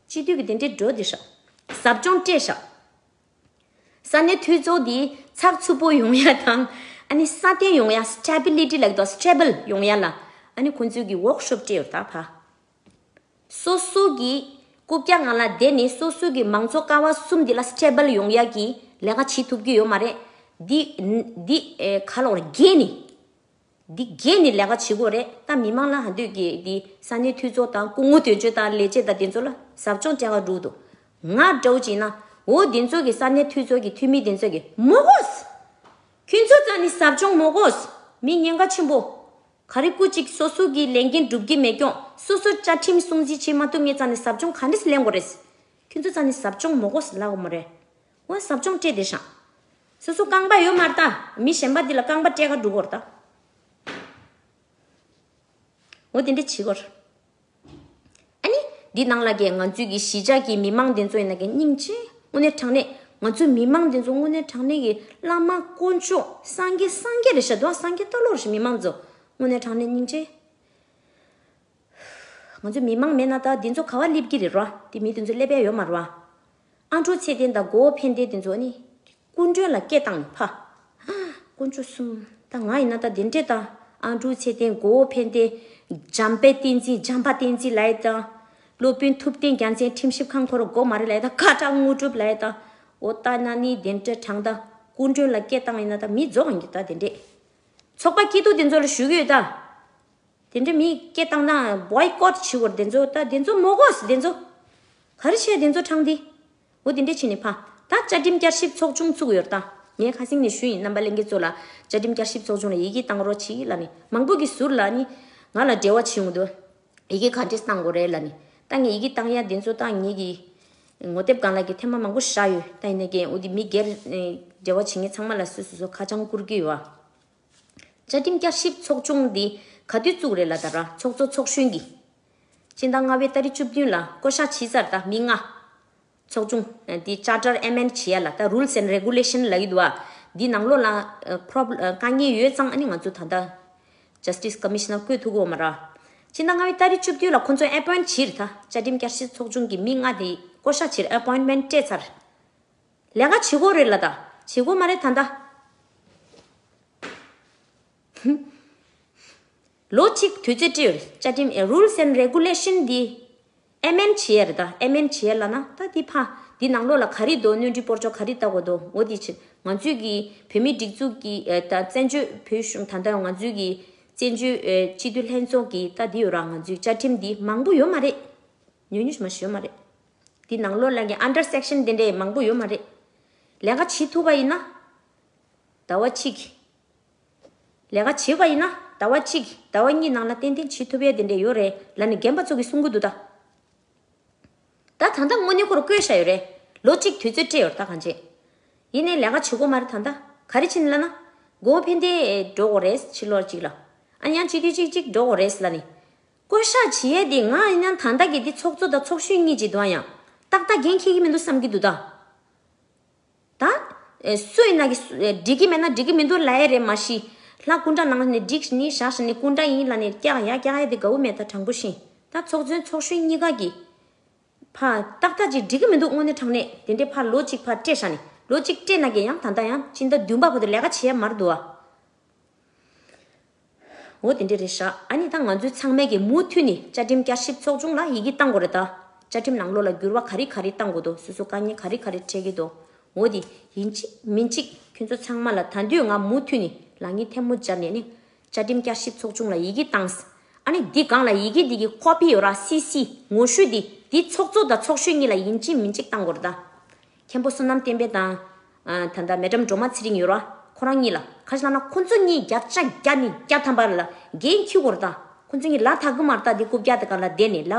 སྤྱི་འཐུས་ཀྱི་དེ་འདྲའི་འགྲོ་འདི་ཤག་ཟབ་སྦྱོང་སྤྲད་ཤག་ས་གནས་འཐུས་ཚོགས་འདི་ཚགས་ཚུད་པོ་ཡོང་ཡ་དང་ཨ་ནི་སྲ་བརྟན་ཡོང་ཡ་stability་ལབ་ཀྱི་འདུག stable་ཡོང་ཡ་ལ་ཨ་ནི་ཁོང་ཚོས་ཀྱི་workshop་སྤྲད་ཡོད་ད་ཕ། སོ་སོ་གི་རྐུབ་བཀྱག་ནང་ལ་བསྡད་ནས་སོ་སོ་གི་མང་གཙོ་ཀ་བ་གསུམ་འདི་ལ་stable་ཡོང་ཡ་གི་ལས་ཀ་བྱེད་ཐུབ་ཀྱི་ཡོད་མ་རེད། འདི་འདི་ཨེ་ག་ལོག་རེད་རྒས་ནི། འདི་འགན་ནི་ལས་ཀ་བྱེད་དགོས་རེད། ད་མི་མང་ལ་ཧ་འདོད་ཀྱི་འདི་ས་གནས་འཐུས་ཚོགས་དང་སྐུ་ངོ་དོན་གཅོད་དང་ལས་བྱེད་དང་དེ་ཚོ་ལ་ཟབ་སྦྱོང་སྤྲད་ག་འགྲོ་འདུག་ང་འདྲ་བོ་ཅིག་ཡིན་ན་འོ་དེ་ཚོ་གི་ས་གནས་འཐུས་ཚོགས་ཀྱི་འཐུས་མི་དེ་ཚོ་གི་མོ་གོས། ཁྱོད་ཚོ་རྩ་ནི་ཟབ་སྦྱོང་མོ་གོས། མི་ཉེན་ཁ་ཆེན་པོ། ག་རེ་སྐུ་གཅིག་སོ་སོ་གི་ལས་འགན་སྒྲུབ་ཀྱི་མེད་ཀྱང་སོ་སོ་བཅའ་ཁྲིམས་སྲུང་བརྩི་བྱེད་མ་ཐུབ་མཁན་རྩ་ནི་ཟབ་སྦྱོང་ག་འདྲས་ལེན་དགོས་རེད། ཁྱོད་ཚོ་རྩ་ནི་ཟབ་སྦྱོང་མོ་གོས་ལབ་དགོས་མ་རེད། འོ་ཟབ་སྦྱོང་སྤྲད་དེ་ཤག་སོ་སོ་རྐང་པ་ཡོད་མ་རེད་ད། མི་གཞན་པ་འདི་ལ་རྐང་པ་སྤྲད་ག་འགྲོ་གོ་རེད་ད། འོ་དེ་འདྲ་བྱེད་གོ་རེད། ཨ་ནི་འདི་ནང་ལ་གི་ང་ཚོའི་གི་གཞིས་ཆགས་ཀྱི་མི་མང་དེ་ཚོ་ཡིན་ན་གི་སྙིང་རྗེ། དངོས་གནས་དྲང་གནས་ང་ཚོའི་མི་མང་དེ་ཚོ་དངོས་གནས་དྲང་གནས་གི་བླ་མ་དཀོན་མཆོག་སངས་རྒྱས་སངས་རྒྱས་རེད་ཤག་འདུག་སངས་རྒྱས་ལྟ་ལོག་རེད་ཤག་མི་མང་ཚོ་དངོས་གནས་དྲང་གནས་སྙིང་རྗེ། ང་ཚོ་མི་མང་མེད་ན་ད་འདི་ཚོ་ག་བ་སླེབས་ཀྱི་རེད་ར། དེ་མི་དེ་ཚོ་སླེབས་ཡ་ཡོད་མ་རེད་བ། ཨ་འབྲུག་ཚེ་བརྟན་དང་མགོ་བོ་ཕན་བདེ་དེ་ཚོ་ནི་སྐུ་མགྲོན་ལ་སྐད་བཏང་ནས་ཕ། དཀོན་མཆོག་གསུམ། ད་ང་ཡིན་ན་ད་དེ་འདྲས་ད། ཨ་འབྲུག་ཚེ་བརྟན་མགོ་བོ་ཕན་བདེ། འཇམ་དཔལ་བསྟན་འཛིན་འཇམ་དཔལ་བསྟན་འཛིན་ལབ་ཡ་ད། སློབ་དཔོན་ཐུབ་བསྟན་རྒྱལ་མཚན་ཁྲིམས་ཞིབ་ཁང་ཁོ་ར་མགོ་མ་རེད་ལབ་ཡ་ད། ཁ་བྲག་དངོས་གྲུབ་ལབ་ཡ་ད། འོ་ད་ན་ནི་དེ་འདྲས་དྲང་ད། སྐུ་མགྲོན་ལ་སྐད་བཏང་ཡིན་ན་ད་མི་རྫོགས་ཡིན་གྱི་ད་དེ་འདྲས། ཚོགས་པ་སྐྱིད་སྡུག་དེ་ཚོ་ལ་ཞུ་གི་ཡོད་ད། དེ་འདྲ་མི་སྐད་བཏང་ན་བོའི་ཀོཊ་བྱེད་དགོས་རེད། དེ་ཚོ་ད་དེ་ཚོ་མོ་གོས་དེ་ཚོ། ག་རེ་བྱས་དེ་ཚོ་དྲང་དེ། འོ་དེ་འདྲ་བྱས་ནས་ཕ། ད་བཅའ་ཁྲིམས་བསྐྱར་ཞིབ་ཚོགས་ཆུང་བཙུགས་ཡོད་རེད་ད། ངས་ཁ་སང་ནས་ཞུས་ཡིན། རྣམ་པ་ལྷན་རྒྱས་ཚོ་ལ་བཅའ་ཁྲིམས་བསྐྱར་ཞིབ་ཚོགས་ཆུང་ལ་ཡི་གེ་བཏང་རོགས་བྱེད་ལབ་ནས་མང་པོ་གི་ཟུར་ལ་ནི་ང་ལ་འབྲེལ་བ་བྱེད་ཡོང་འདུག་ཡི་གེ་ག་འདྲས་བཏང་དགོས་རེད་ལབ་ནས། ད་ངས་ཡི་གེ་བཏང་ཡ་དེ་ཚོ་ད་ངེད་ཀྱི་ངོ་དེབ་སྒང་ལ་གི་ཐེངས་མ་མང་པོ་བཞག་ཡོད། ད་ཡིན་ནའི་ཀྱང་འོ་དེ་མི་སྒེར་འབྲེལ་བ་བྱེད་མཁན་ཚང་མ་ལ་སོ་སོ་སོ་ཁ་བྱང་བསྐུར་གི་ཡོད་ཨ། བཅའ་ཁྲིམས་བསྐྱར་ཞིབ་ཚོགས་ཆུང་འདི་ག་དུས་བཙུགས་རེད་ལབ་ད་ར། ཚོགས་གཙོ་ཚོགས་གཞོན་གྱིས་སྤྱི་ཟླ་ལྔ་པའི་ཏ་རིག་བཅུ་བདུན་ལ་བསྐོ་བཞག་བྱས་ཚར། ད་མི་ལྔ། ཚོགས་ཆུང་འདི་ཅར་ཊར་ཨེ་མེན་ཌི་བྱེད་ཡ་ལ་ད་རུལ་སི་ཨེན་ཌི་རེ་གུ་ལེ་ཤན་ལབ་ཀྱི་འདུག་ཨ། འདི་ནང་ལོགས་ལ་པོ་རོབ་དཀའ་ངལ་ཡོད་ཙང་ཨ་ནི་ང་ཚོ་ད་ལྟ་ཇ་སི་ཊི་སི་ཀོ་མི་ཤི་ནར་བསྐོས་ཐུབ་ཀྱི་ཡོད་མ་རེད། སྤྱི་ཟླ་ལྔ་པའི་ཏ་རིག་བཅུ་བདུན་ལ་ཁོ་ཚོ་ཨེ་པོ་ཡིན་ཊི་བྱས་རེད། ད་བཅའ་ཁྲིམས་བསྐྱར་ཞིབ་ཚོགས་ཆུང་གི་མི་ལྔ་དེ་བསྐོ་བཞག་བྱས་རེད། ཨེ་པོ་ཡིན་མེན་ཊི་སྤྲད་ཚར། ལས་ཀ་བྱེད་དགོས་རེད་ལ་ད། བྱེད་དགོས་མ་རེད་ད་ད། ལོ་གཅིག་དུས་ཚོད་སྤྲད་ཡོད་རེད། བཅའ་ཁྲིམས་ཨེ་རུལ་སི་ཨེན་ཌི་རེ་གུ་ལེ་ཤན་འདི་ཨེ་མེན་ཌི་བྱེད་ཡ་རེད་ད། ཨེ་མེན་ཌི་བྱེད་ཡ་ལབ་ན་ད་འདི་ཕ་འདི་ནང་ལོགས་ལ་ག་རེ་འདུག་སྣོན་འཕྲི་སྤོར་གཅོག་ག་རེ་བཏང་དགོས་འདུག་འོ་དེ་ཕྱིར་ང་ཚོས་ཀྱི་བོད་མིའི་སྒྲིག་འཛུགས་ཀྱི་ཨེ་ད་བཙན་བྱོལ་བོད་གཞུང་ད་ལྟ་ང་ཚོས་ཀྱི་བཙན་བྱོལ་ཨེ་སྤྱི་འཐུས་ལྷན་ཚོགས་ཀྱི་ད་འདི་ཡོད་ར། ང་ཚོའི་བཅའ་ཁྲིམས་འདི་མང་པོ་ཡོད་མ་རེད། ཉུང་ཉུང་ཞིག་མ་ཞིག་ཡོད་མ་རེད། འདི་ནང་ལོགས་ལ་གི་ཨན་ཌར་སེག་ཤན་དེ་འདྲས་མང་པོ་ཡོད་མ་རེད། ལས་ཀ་བྱེད་ཐུབ་པ་ཡིན་ན་ཟླ་བ་གཅིག་ལས་ཀ་བྱེད་པ་ཡིན་ན་ཟླ་བ་གཅིག་ཟླ་བ་གཉིས་ནང་ལ་ཏན་ཏན་བྱེད་ཐུབ་ཡས་དེ་འདྲས་ཡོད་རེད་ལབ་ནས་རྒན་པ་ཚོ་གིས་གསུང་གི་འདུག་ད། ད་ད་ལྟ་དངོས་གནས་ཁོ་རང་བསྐོས་བཞག་ཡོད་རེད། ལོ་གཅིག་དུས་ཚོད་སྤྲད་ཡོད་རེད་ད་གང་བྱེད། ཡིན་ནའི་ལས་ཀ་བྱེད་དགོས་མ་རེད་ད་ལྟ། ག་རེ་བྱས་ནས་ལབ་ན། མགོ་བོ་ཕན་བདེ་འགྲོ་དགོས་རེད་ཕྱི་ལོགས་གཅིག་ལ། ཨ་ནི་ཡང་སྤྱི་འཐུས་གཅིག་གཅིག་འགྲོ་དགོས་རེད་ལབ་ནས། བསྐོ་བཞག་བྱེད་ཡས་དེ་ང་ཡིན་ན་ད་ལྟ་གི་འདི་ཚོགས་གཙོ་དང་ཚོགས་གཞོན་གཉིས་ཀྱི་དོན་ཡང་ཏག་ཏག་འགན་འཁྱེར་གྱི་མི་འདུག་བསམ་གྱི་འདུག་ད། ད། ཨེ་སུ་ཡིན་ན་གི་སུ་ཨེ་འགྲིག་གི་མེད་ན་འགྲིག་གི་མི་འདུག་ལབ་ཡས་རེད་མ་གཞི། ལྷ་སྐུ་འདྲ་ནང་ནས་འགྲིག་ནི་བཞག་བཞག་ནི་སྐུ་འདྲ་ཡིན་ལབ་ནས་སྐྱག་ཡ་སྐྱག་ཡ་དེ་དགའ་བོ་མེད་ད་དྲང་པོ་བཤད། ད་ཚོགས་གཙོ་ཚོགས་གཞོན་གཉིས་ཀ་གི་ཕ་ཏག་ཏག་ཅིག་འགྲིག་གི་མི་འདུག་དངོས་གནས་དྲང་གནས་དེ་འདྲའི་ཕ་ལོ་གཅིག་ཕ་སྤྲད་བཞག་ནི་ལོ་གཅིག་སྤྲད་ན་གི་ཡང་ད་ལྟ་ཡང་སྤྱི་ཟླ་བདུན་པ་བར་དུ་ལས་ཀ་བྱེད་ཡ་མར་འདུག་ཨ། འོ་དེ་འདྲ་རེད་ཤག་ཨ་ནི་ད་ང་ཚོའི་ཚང་མས་ཀྱི་མུ་མཐུད་ནས་བཅའ་ཁྲིམས་བསྐྱར་ཞིབ་ཚོགས་ཆུང་ལ་ཡི་གེ་བཏང་དགོས་རེད་ད། བཅའ་ཁྲིམས་ནང་ལོགས་ལ་འགྱུར་བ་ག་རེ་ག་རེ་བཏང་དགོས་འདུག་སོ་སོ་དཀའ་ངལ་ག་རེ་ག་རེ་འཕྲད་ཀྱི་འདུག་འོ་དེ་ཡིན་གཅིག་མིན་གཅིག་ཁྱོད་ཚོ་ཚང་མ་ལ་ད་དུས་ང་མུ་མཐུད་ནས་ལག་གཉིས་ཐལ་མོ་སྦྱར་ནས་ནི་བཅའ་ཁྲིམས་བསྐྱར་ཞིབ་ཚོགས་ཆུང་ལ་ཡི་གེ་བཏང་། ཨ་ནི་འདི་སྒང་ལ་ཡི་གེ་འདི་གི་ཀོ་པི་ཡོད་ར་སི་སི་ངོ་བཤུས་འདི་འདི་ཚོགས་གཙོ་དང་ཚོགས་གཞོན་གཉིས་ལ་ཡིན་གཅིག་མིན་གཅིག་བཏང་དགོས་རེད་ད། མཁན་པོ་བསོད་ནམས་བསྟན་འཕེལ་དང་། ཨ་ད་ལྟ་མེ་ཌམ་སྒྲོལ་མ་ཚེ་རིང་ཡོད་ར། ཁོ་རང་གཉིས་ལ་ཁ་ཤས་ལབ་ན་ཁོ་ཚོ་གཉིས་བརྒྱ་ཆ་བརྒྱ་ནས་བརྒྱ་ཐམ་པ་ལ་འགན་འཁྱེར་དགོས་རེད་ད། ཁོ་ཚོ་གཉིས་ལ་ཐག་གི་མ་རེད་ད། འདི་རྐུབ་བཀྱག་དེ་ག་ལ་བསྡད་ནས་ལ།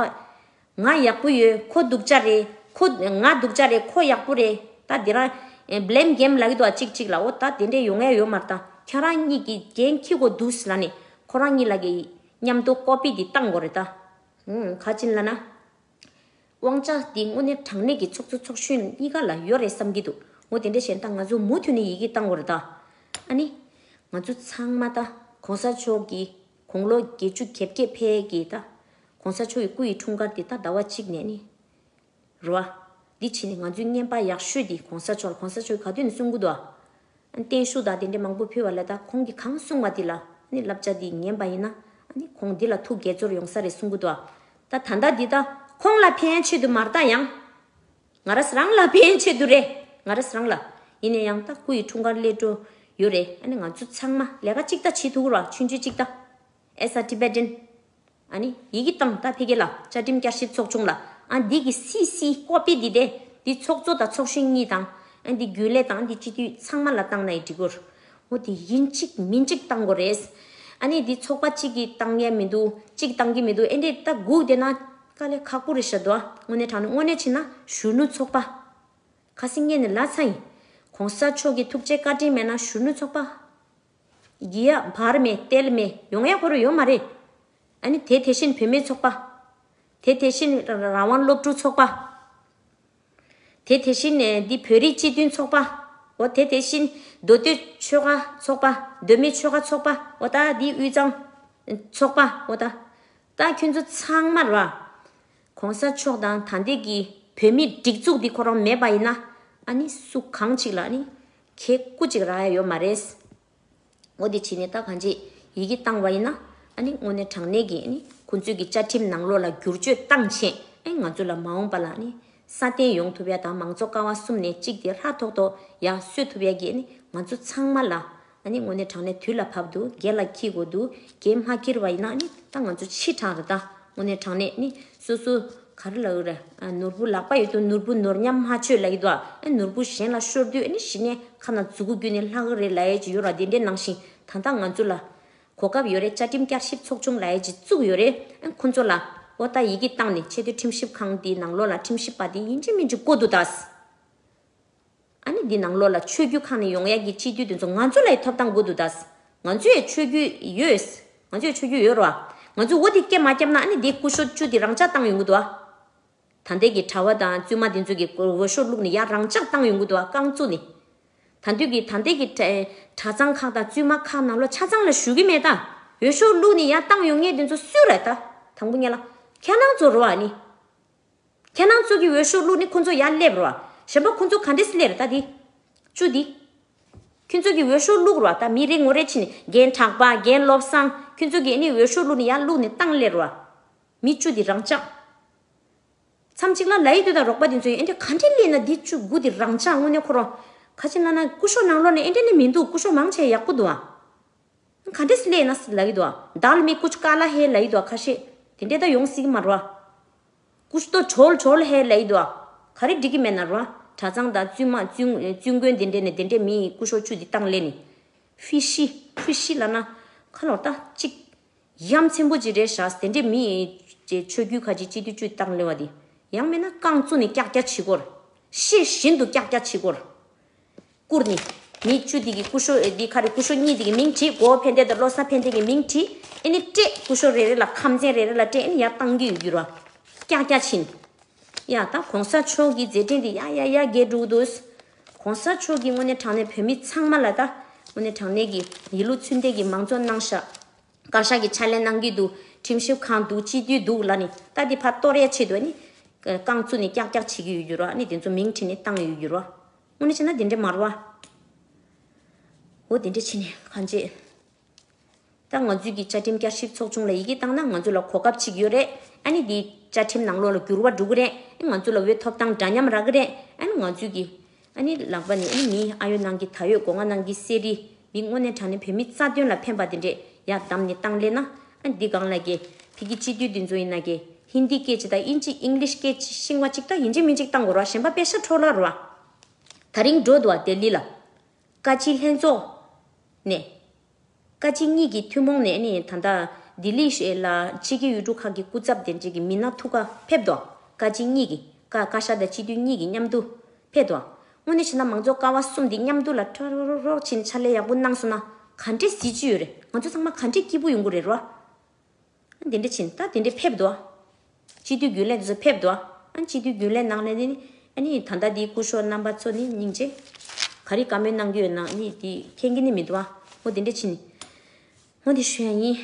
ང་ཡག་པོ་ཡོད། ཁོ་སྡུག་ཅག་རེད། ཁོ་ང་སྡུག་ཅག་རེད། ཁོ་ཡག་པོ་རེད། ད་འདི་རང་ཨེ་བྷི་ལེམ་གེམ་ལབ་ཀྱི་འདུག་ཨ། གཅིག་གཅིག་ལ་འོ་ད་དེ་འདྲས་ཡོང་ཡ་ཡོད་མ་རེད་ད། ཁྱེད་རང་གཉིས་ཀྱིས་འགན་འཁྱེར་དགོས་འདུག་ལབ་ནས་ཁོ་རང་གཉིས་ལ་གི་མཉམ་དུ་ཀོ་པི་འདི་བཏང་དགོས་རེད་ད། ཨུམ་ག་ཅི་ལབ་ན། དབང་ཆ་འདི་དངོས་གནས་དྲང་གནས་ཀྱི་ཚོགས་གཙོ་ཚོགས་གཞོན་གཉིས་ཀ་ལ་ཡོད་རེད་བསམ་གྱི་འདུག་འོ་དེ་འདྲ་བྱས་ན་ད་ང་ཚོ་མུ་མཐུད་ནས་ཡི་གེ་བཏང་དགོས་རེད་ད། ཨ་ནི། ང་ཚོ་ཚང་མ་ད་གོང་ས་མཆོག་གི་དགུང་ལོ་བརྒྱད་ཅུ་གྱ་བརྒྱད་ཕེབས་ཀྱི་ད། གོང་ས་མཆོག་གི་སྐུ་ཡི་འཁྲུངས་སྐར་འདི་ད་ཟླ་བ་གཅིག་ནས་ནི། རེད་བ། འདི་ཕྱིན་ནས་ང་ཚོའི་རྔན་པ་ཡག་ཤོས་འདི་གོང་ས་མཆོག་ལ། གོང་ས་མཆོག་གིས་ག་དུས་ནས་གསུང་གི་འདུག་ཨ། བརྟན་བཞུགས་དང་དེ་འདྲའི་མང་པོ་ཕུལ་བ་ལ་ད་ཁོང་གིས་གང་གསུང་བ་འདི་ལ་ནི་བསླབ་བྱ་འདི་ཉན་པ་ཡིན་ན་ཨ་ནི་ཁོང་འདི་ལ་ཐུགས་དགྱེས་ཚོར་ཡོང་ས་རེད་གསུང་གི་འདུག་ཨ། ད་ད་ལྟ་འདི་ད་ཁོང་ལ་ཕན་ཆེད་དུ་མ་རེད་ད། ཡང་ང་རང་རང་ལ་ཕན་ཆེད་དུ་རེད། ང་རང་རང་ལ། ཡིན་ན་ཡང་ད་སྐུ་ཡི་འཁྲུངས་སྐར་སླེབས་འགྲོ། ཡོད་རེད། ཨ་ནི་ང་ཚོ་ཚང་མ་ལས་ཀ་གཅིག་ད་བྱེད་ཐུབ་ར། ཆུང་ཆུང་གཅིག་ད། As a Tibetan། ཨ་ནི་ཡི་གེ་བཏང་ད་ཕ་གི་ལ་བཅའ་ཁྲིམས་བསྐྱར་ཞིབ་ཚོགས་ཆུང་ལ། ཨ་འདི་གི་སི་སི་ཀོ་པི་འདི་དེ་འདི་ཚོགས་གཙོ་དང་ཚོགས་གཞོན་གཉིས་དང་། ཨ་འདི་རྒྱུན་ལས་དང་འདི་སྤྱི་འཐུས་ཚང་མ་ལ་བཏང་ན་ཡི་འགྲིག་གོ། འོ་དེ་ཡིན་གཅིག་མིན་གཅིག་བཏང་དགོས་རེད། ཨ་ནི་འདི་ཚོགས་པ་གཅིག་གིས་བཏང་ཡ་མི་འདུག་གཅིག་བཏང་གི་མི་འདུག་ཨེ་འདྲས་ད་སྒུག་བསྡད་ན་དཀའ་ལས་ཁག་པོ་རེད་ཤག་འདུག་དངོས་གནས་དྲང་གནས་དངོས་གནས་བྱས་ན་གཞོན་ནུ་ཚོགས་པ། ཁ་སང་ངས་ནི་ལབ་ཚར་ཡིན། གོང་ས་མཆོག་གི་ཐུགས་རྗེ་བཀའ་དྲིན་མེད་ན་གཞོན་ནུ་ཚོགས་པ། གི་ཡ་བར་མེད་ཏེལ་མེད་ཡོང་ཡ་ཁོ་རང་ཡོད་མ་རེད། ཨ་ནི་དེ་དེ་བཞིན་བུད་མེད་ཚོགས་པ། དེ་དེ་བཞིན་རང་དབང་སློབ་ཕྲུག་ཚོགས་པ། དེ་དེ་བཞིན་ནས་འདི་བོད་རིགས་སྤྱི་མཐུན་ཚོགས་པ། འོ་དེ་དེ་བཞིན་མདོ་སྟོད་ཆོལ་ཁ་ཚོགས་པ། མདོ་སྨད་ཆོལ་ཁ་ཚོགས་པ། འོ་ད་འདི་དབུས་གཙང་ཚོགས་པ། འོ་ད་ད་ཁྱོད་ཚོ་ཚང་མ་ར། གོང་ས་མཆོག་དང་ད་ལྟའི་གི་བོད་མིའི་སྒྲིག་འཛུགས་འདི་ཁོ་རང་མེད་པ་ཡིན་ན། ཨ་ནི་སུ་གང་ཅིག་ལ་ཨ་ནི་ཁེ་སྐུ་ཅིག་རག་ཡ་ཡོད་མ་རེད། འོ་དེ་བྱས་ནས་ད་གང་ཅི་ཡི་གེ་བཏང་བ་ཡིན་ན། ཨ་ནི་དངོས་གནས་དྲང་གནས་ཀྱི་ཨ་ནི་ཁོང་ཚོའི་གི་བཅའ་ཁྲིམས་ནང་ལོགས་ལ་བསྒྱུར་བཅོས་བཏང་བྱས། ཨ་ང་ཚོ་ལ་མ་འོངས་པ་ལ་ཨ་ནི་སྲ་བརྟན་ཡོང་ཐུབ་ཡ་དང་། མང་གཙོ་ཀ་བ་གསུམ་ནས་གཅིག་དེ་ཧྲ་ཐོག་ཐོག་ཡར་བཟོ་ཐུབ་ཡ་གི་ཨ་ནི་ང་ཚོ་ཚང་མ་ལ་ཨ་ནི་དངོས་གནས་དྲང་གནས་དུས་ལ་བབ་འདུག་འགན་ལ་འཁྱེར་དགོས་འདུག་འགན་མ་འཁྱེར་བ་ཡིན་ན་ཨ་ནི་ད་ང་ཚོ་ཕྱི་དྲགས་རེད། ད་དངོས་གནས་དྲང་གནས་ཨ་ནི་སོ་སོ་ག་རེ་ལབ་ཀྱི་རེད། ཨ་ནོར་བུ་ལག་པ་ཡོད་དུས་ནོར་བུ་ནོར་ཉམས་མ་བཅོས་ལབ་ཀྱི་འདུག་ཨ་ནོར་བུ་གཞན་ལ་ཤོར་དུས་ཨ་ནི་གཞི་ནས་ཁ་ནང་མཛུ་གུ་བརྒྱུད་ནས་ལྷག་གི་རེད་ལབ་ཡ་ཅིག་ཡོད་ར། དེ་འདྲའི་ནང་བཞིན་ད་ལྟ་ང་ཚོ་ལ་གོ་སྐབས་ཡོད་རེད། བཅའ་ཁྲིམས་བསྐྱར་ཞིབ་ཚོགས་ཆུང་ལབ་ཡ་ཅིག་བཙུགས་ཡོད་རེད། ཨ་ཁོང་ཚོ་ལ་འོ་ད་ཡི་གེ་བཏང་ནས་ཆེས་མཐོའི་ཁྲིམས་ཞིབ་ཁང་དེའི་ནང་ལོགས་ལ་ཁྲིམས་ཞིབ་པ་དེ་ཡིན་གཅིག་མིན་གཅིག་བསྐོ་འདུག་ད། ཨ་ནི་འདི་ནང་ལོགས་ལ་ཆོས་བརྒྱུད་ཁག་ནས་ཡོང་ཡ་གི་སྤྱི་འཐུས་དེ་ཚོ་ང་ཚོ་ལ་ཡི་ཐོབ་ཐང་དགོས་འདུག་ད། ང་ཚོ་ཡི་ཆོས་བརྒྱུད་ཡོད། ང་ཚོ་ཡི་ཆོས་བརྒྱུད་ཡོད་ར། ང་ཚོས་འོ་དེ་སྐད་མ་བརྒྱབ་ན་ཨ་ནི་འདི་སྐུ་ཞབས་བཅུ་དེ་རང་འཇགས་བཏང་ཡོང་གི་འདུག་ཨ། ད་ལྟའི་གི་གྲྭ་བ་དང་བཙུན་མ་དེ་ཚོ་གི་འོས་ཤོག་བླུགས་ནས་ཡར་རང་འཇགས་བཏང་ཡོང་གི་འདུག་ཨ། རྐང་བཙུགས་ནས། ད་དུས་ཀྱི་ད་ལྟའི་གི་གྲྭ་གྲྭ་ཚང་ཁག་དང་བཙུན་མ་ཁག་ནང་ལོགས་ཆ་ཚང་ལ་ཞུ་གི་མེད་ད། འོས་ཤོག་བླུགས་ནས་ཡར་བཏང་ཡོང་མཁན་དེ་ཚོ་སུ་རེད་ད། དང་པོ་ཉིད་ལ། ཁྱེད་རང་ཚོ་རེད་བ་ཨ་ནི། ཁྱེད་རང་ཚོ་གི་འོས་ཤོག་བླུགས་ནས་ཁོ་ཚོ་ཡར་སླེབས་རེད་བ། གཞན་པ་ཁོ་ཚོ་ག་འདྲས་སླེབས་རེད་ད་དེ། བཅུ་འདི། ཁྱོད་ཚོ་གི་འོས་ཤོག་བླུགས་རེད་བ། ད་མི་རེ་ངོ་རེ་ཕྱིན་ནས་རྒན་གྲགས་པ་རྒན་བློ་བཟང་ཁྱོད་ཚོ་གི་ཨ་ནི་འོས་ཤོག་བླུགས་ནས་ཡར་བླུགས་ནས་བཏང་སླེབས་རེད་བ། མི་བཅུ་འདི་རང་འཇགས། མཚམས་གཅིག་ལ་ལབ་ཡི་འདུག་ད་རོགས་པ་འདི་ཚོ་ཡིན་ཨེ་འདྲས་ག་འདྲས་སླེབས་ན་འདི་བཅུ་དགུ་འདི་རང་འཇགས་དངོས་གནས་ཁོ་རང་། ག་ཅི་ལབ་ན་སྐུ་ཞབས་ནང་ལོགས་ནས་ཨེ་འདྲས་ནི་མི་འདུག་སྐུ་ཞབས་མང་ཆེ་ཡག་པོ་འདུག་ཨ། ག་འདྲས་སླེབས་ན་ལབ་ཡི་འདུག་ཨ། दाल में कुछ काला है ལབ་ཡི་འདུག་ཨ། ཁ་ཤས་དེ་འདྲས་ད་ཡོང་སྲིད་ཀྱི་མ་རེད་བ། कुछ तो झोल झोल है ལབ་ཡི་འདུག་ཨ། ག་རེ་འགྲིག་གི་མེད་ན་རེད་བ། གྲྭ་ཚང་དང་བཙུན་མ་བཙུན་བཙུན་དགོན་དེ་འདྲས་ནས་དེ་འདྲས་མི་སྐུ་ཞབས་བཅུ་འདི་བཏང་སླེབས་ནས། ཕི་ཤི་ཕི་ཤི་ལབ་ན་ཁ་ལོག་ད་གཅིག་ཡ་མཚན་པོ་ཅིག་རེད་ཤག་དེ་འདྲའི་མི་ཅེ་ཆོས་བརྒྱུད་ཁ་ཅིག་སྤྱི་འཐུས་བཅུ་བཏང་སླེབས་པ་དེ། ཡང་མིན་ན་རྐང་བཙུགས་ནས་ཀྱག་ཀྱག་བྱེད་སྐོར། ཤེས་བཞིན་དུ་ཀྱག་ཀྱག་བྱེད་སྐོར། བསྐུར་ནས། མི་བཅུ་དེ་གི་སྐུ་ཞབས་དེ་ག་རེ་སྐུ་ཞབས་གཉིས་དེ་གི་མིང་བྲིས། གོ་བོ་ཕན་བདེ་དང་བློ་བཟང་ཕན་བདེ་གི་མིང་བྲིས། ཨེ་ནི་སྤྲད། སྐུ་ཞབས་རེ་རེ་ལ་ཁམས་ཚན་རེ་རེ་ལ་སྤྲད། ཨེ་ནི་ཡར་བཏང་གི་ཡོད་རྒྱུ་ར། ཀྱག་ཀྱག་ཕྱིན། ཡ་ད་གོང་ས་མཆོག་གི་མཛད་འཕྲིན་དེ་ཡ་ཡ་ཡ་རྒྱས་འགྲོ་གི་འདུག་གོང་ས་མཆོག་གིས་དངོས་གནས་དྲང་གནས་བོད་མི་ཚང་མ་ལ་ད་དངོས་གནས་དྲང་གནས་ཀྱི་ཡིད་བློ་ཚུལ་ལྡན་གྱི་མང་གཙོ་གནང་ཤག་བཀའ་ཤག་གི་ཕྱག་ལས་གནང་གི་འདུག་ཁྲིམས་ཞིབ་ཁང་འདུག་སྤྱི་འཐུས་འདུག་ལབ་ནས་ད་འདི་ཕར་གཏོར་ཡ་ཆེད་དུ་ནི། རྐང་བཙུགས་ནས་ཀྱག་ཀྱག་བྱེད་ཀྱི་ཡོད་རྒྱུ་ར། ནི་དེ་ཚོ་མིང་བྲིས་ནས་བཏང་ཡོད་རྒྱུ་ར། དངོས་གནས་བྱས་ན་དེ་འདྲས་མ་རེད་བ། འོ་དེ་འདྲས་བྱས་ནས་གང་བྱེད། ད་ང་ཚོའི་གི་བཅའ་ཁྲིམས་བསྐྱར་ཞིབ་ཚོགས་ཆུང་ལ་ཡི་གེ་བཏང་ན་ང་ཚོ་ལ་གོ་སྐབས་ཅིག་ཡོད་རེད། ཨ་ནི་འདི་བཅའ་ཁྲིམས་ནང་ལོགས་ལ་འགྱུར་བ་འགྲོ་གི་རེད། ཨ་ང་ཚོ་ལ་འོས་ཐོབ་ཐང་འདྲ་མཉམ་རག་གི་རེད། ཨ་ནི་ང་ཚོའི་གི། ཨ་ནི་ལག་པ་ནས་ཨ་ནི་མི་ཨ་ཡོད་ནང་གི་ད་ཡོད་སྒོ་ང་ནང་གི་གསེར་རི་མི་དངོས་གནས་དྲང་གནས་བོད་མི་རྩ་དོན་ལ་ཕན་པ་དེ་འདྲས་ཡར་བདམས་ནས་བཏང་སླེབས་ན། ཨ་ནི་འདི་སྒང་ལ་གི་ཕ་གི་སྤྱི་འཐུས་འདི་ཚོ་ཡིན་ན་གི་ཧིན་དི་སྐད་ཅིག་དང་ཨིན་ཇི་ཨིང་ལིཤ་སྐད་ཅིག་ཤེས་པ་ཅིག་དང་ཡིན་གཅིག་མིན་གཅིག་བཏང་དགོས་ར། གཞན་པ་པེ་ཤ་འཕྲོ་བརླག་ར། ད་རིང་འགྲོ་འདུག་བ་ལྡི་ལི་ལ། བཀའ་སྤྱི་ལྷན་ཚོགས་ནས། བཀའ་སྤྱི་གཉིས་ཀྱི་ཐུན་མོང་ནས་ནི་ད་ལྟ་ལྡི་ལི་ལ་ཕྱི་རྒྱལ་ཡུལ་གྲུ་ཁག་གི་སྐུ་ཚབ་དེ་འདྲས་ཀྱི་མི་སྣ་ཐུག་ག་ཕེབས་འདུག་བཀའ་སྤྱི་གཉིས་ཀྱི་བཀའ་བཀའ་ཤག་དང་སྤྱི་འཐུས་གཉིས་ཀྱི་མཉམ་དུ་ཕེབས་འདུག་དངོས་གནས་བྱས་ན་མང་གཙོ་ཀ་བ་གསུམ་འདི་མཉམ་དུ་ལ་ཁྲ་རོག་རོག་རོག་བྱས་ནས་ཕྱག་ལས་ཡག་པོ་གནང་སོང་ན་ག་འདྲས་གཟི་བརྗིད་ཡོད་རེད། ང་ཚོ་ཚང་མ་ག་འདྲས་སྐྱིད་པོ་ཡོང་གི་རེད་རོ། འདི་འདྲ་ཕྱིན་ད་དེ་འདྲ་ཕེབས་འདུག་སྤྱི་འཐུས་རྒྱུན་ལས་དེ་ཚོ་ཕེབས་འདུག་ཨ་སྤྱི་འཐུས་རྒྱུན་ལས་ནང་ལས་ནི་ཨ་ནི་ད་ལྟ་འདི་སྐུ་ཞབས་རྣམ་པ་ཚོ་ནི་སྙིང་རྗེ། ག་རེ་བཀའ་མོལ་གནང་གི་ཡོད་ན་ནི་འདི་མཁྱེན་གི་ནི་མི་འདུག་ཨ་འོ་དེ་འདྲ་ཕྱིན། འོ་དེ་ཞུ་ཡ་ཡིན།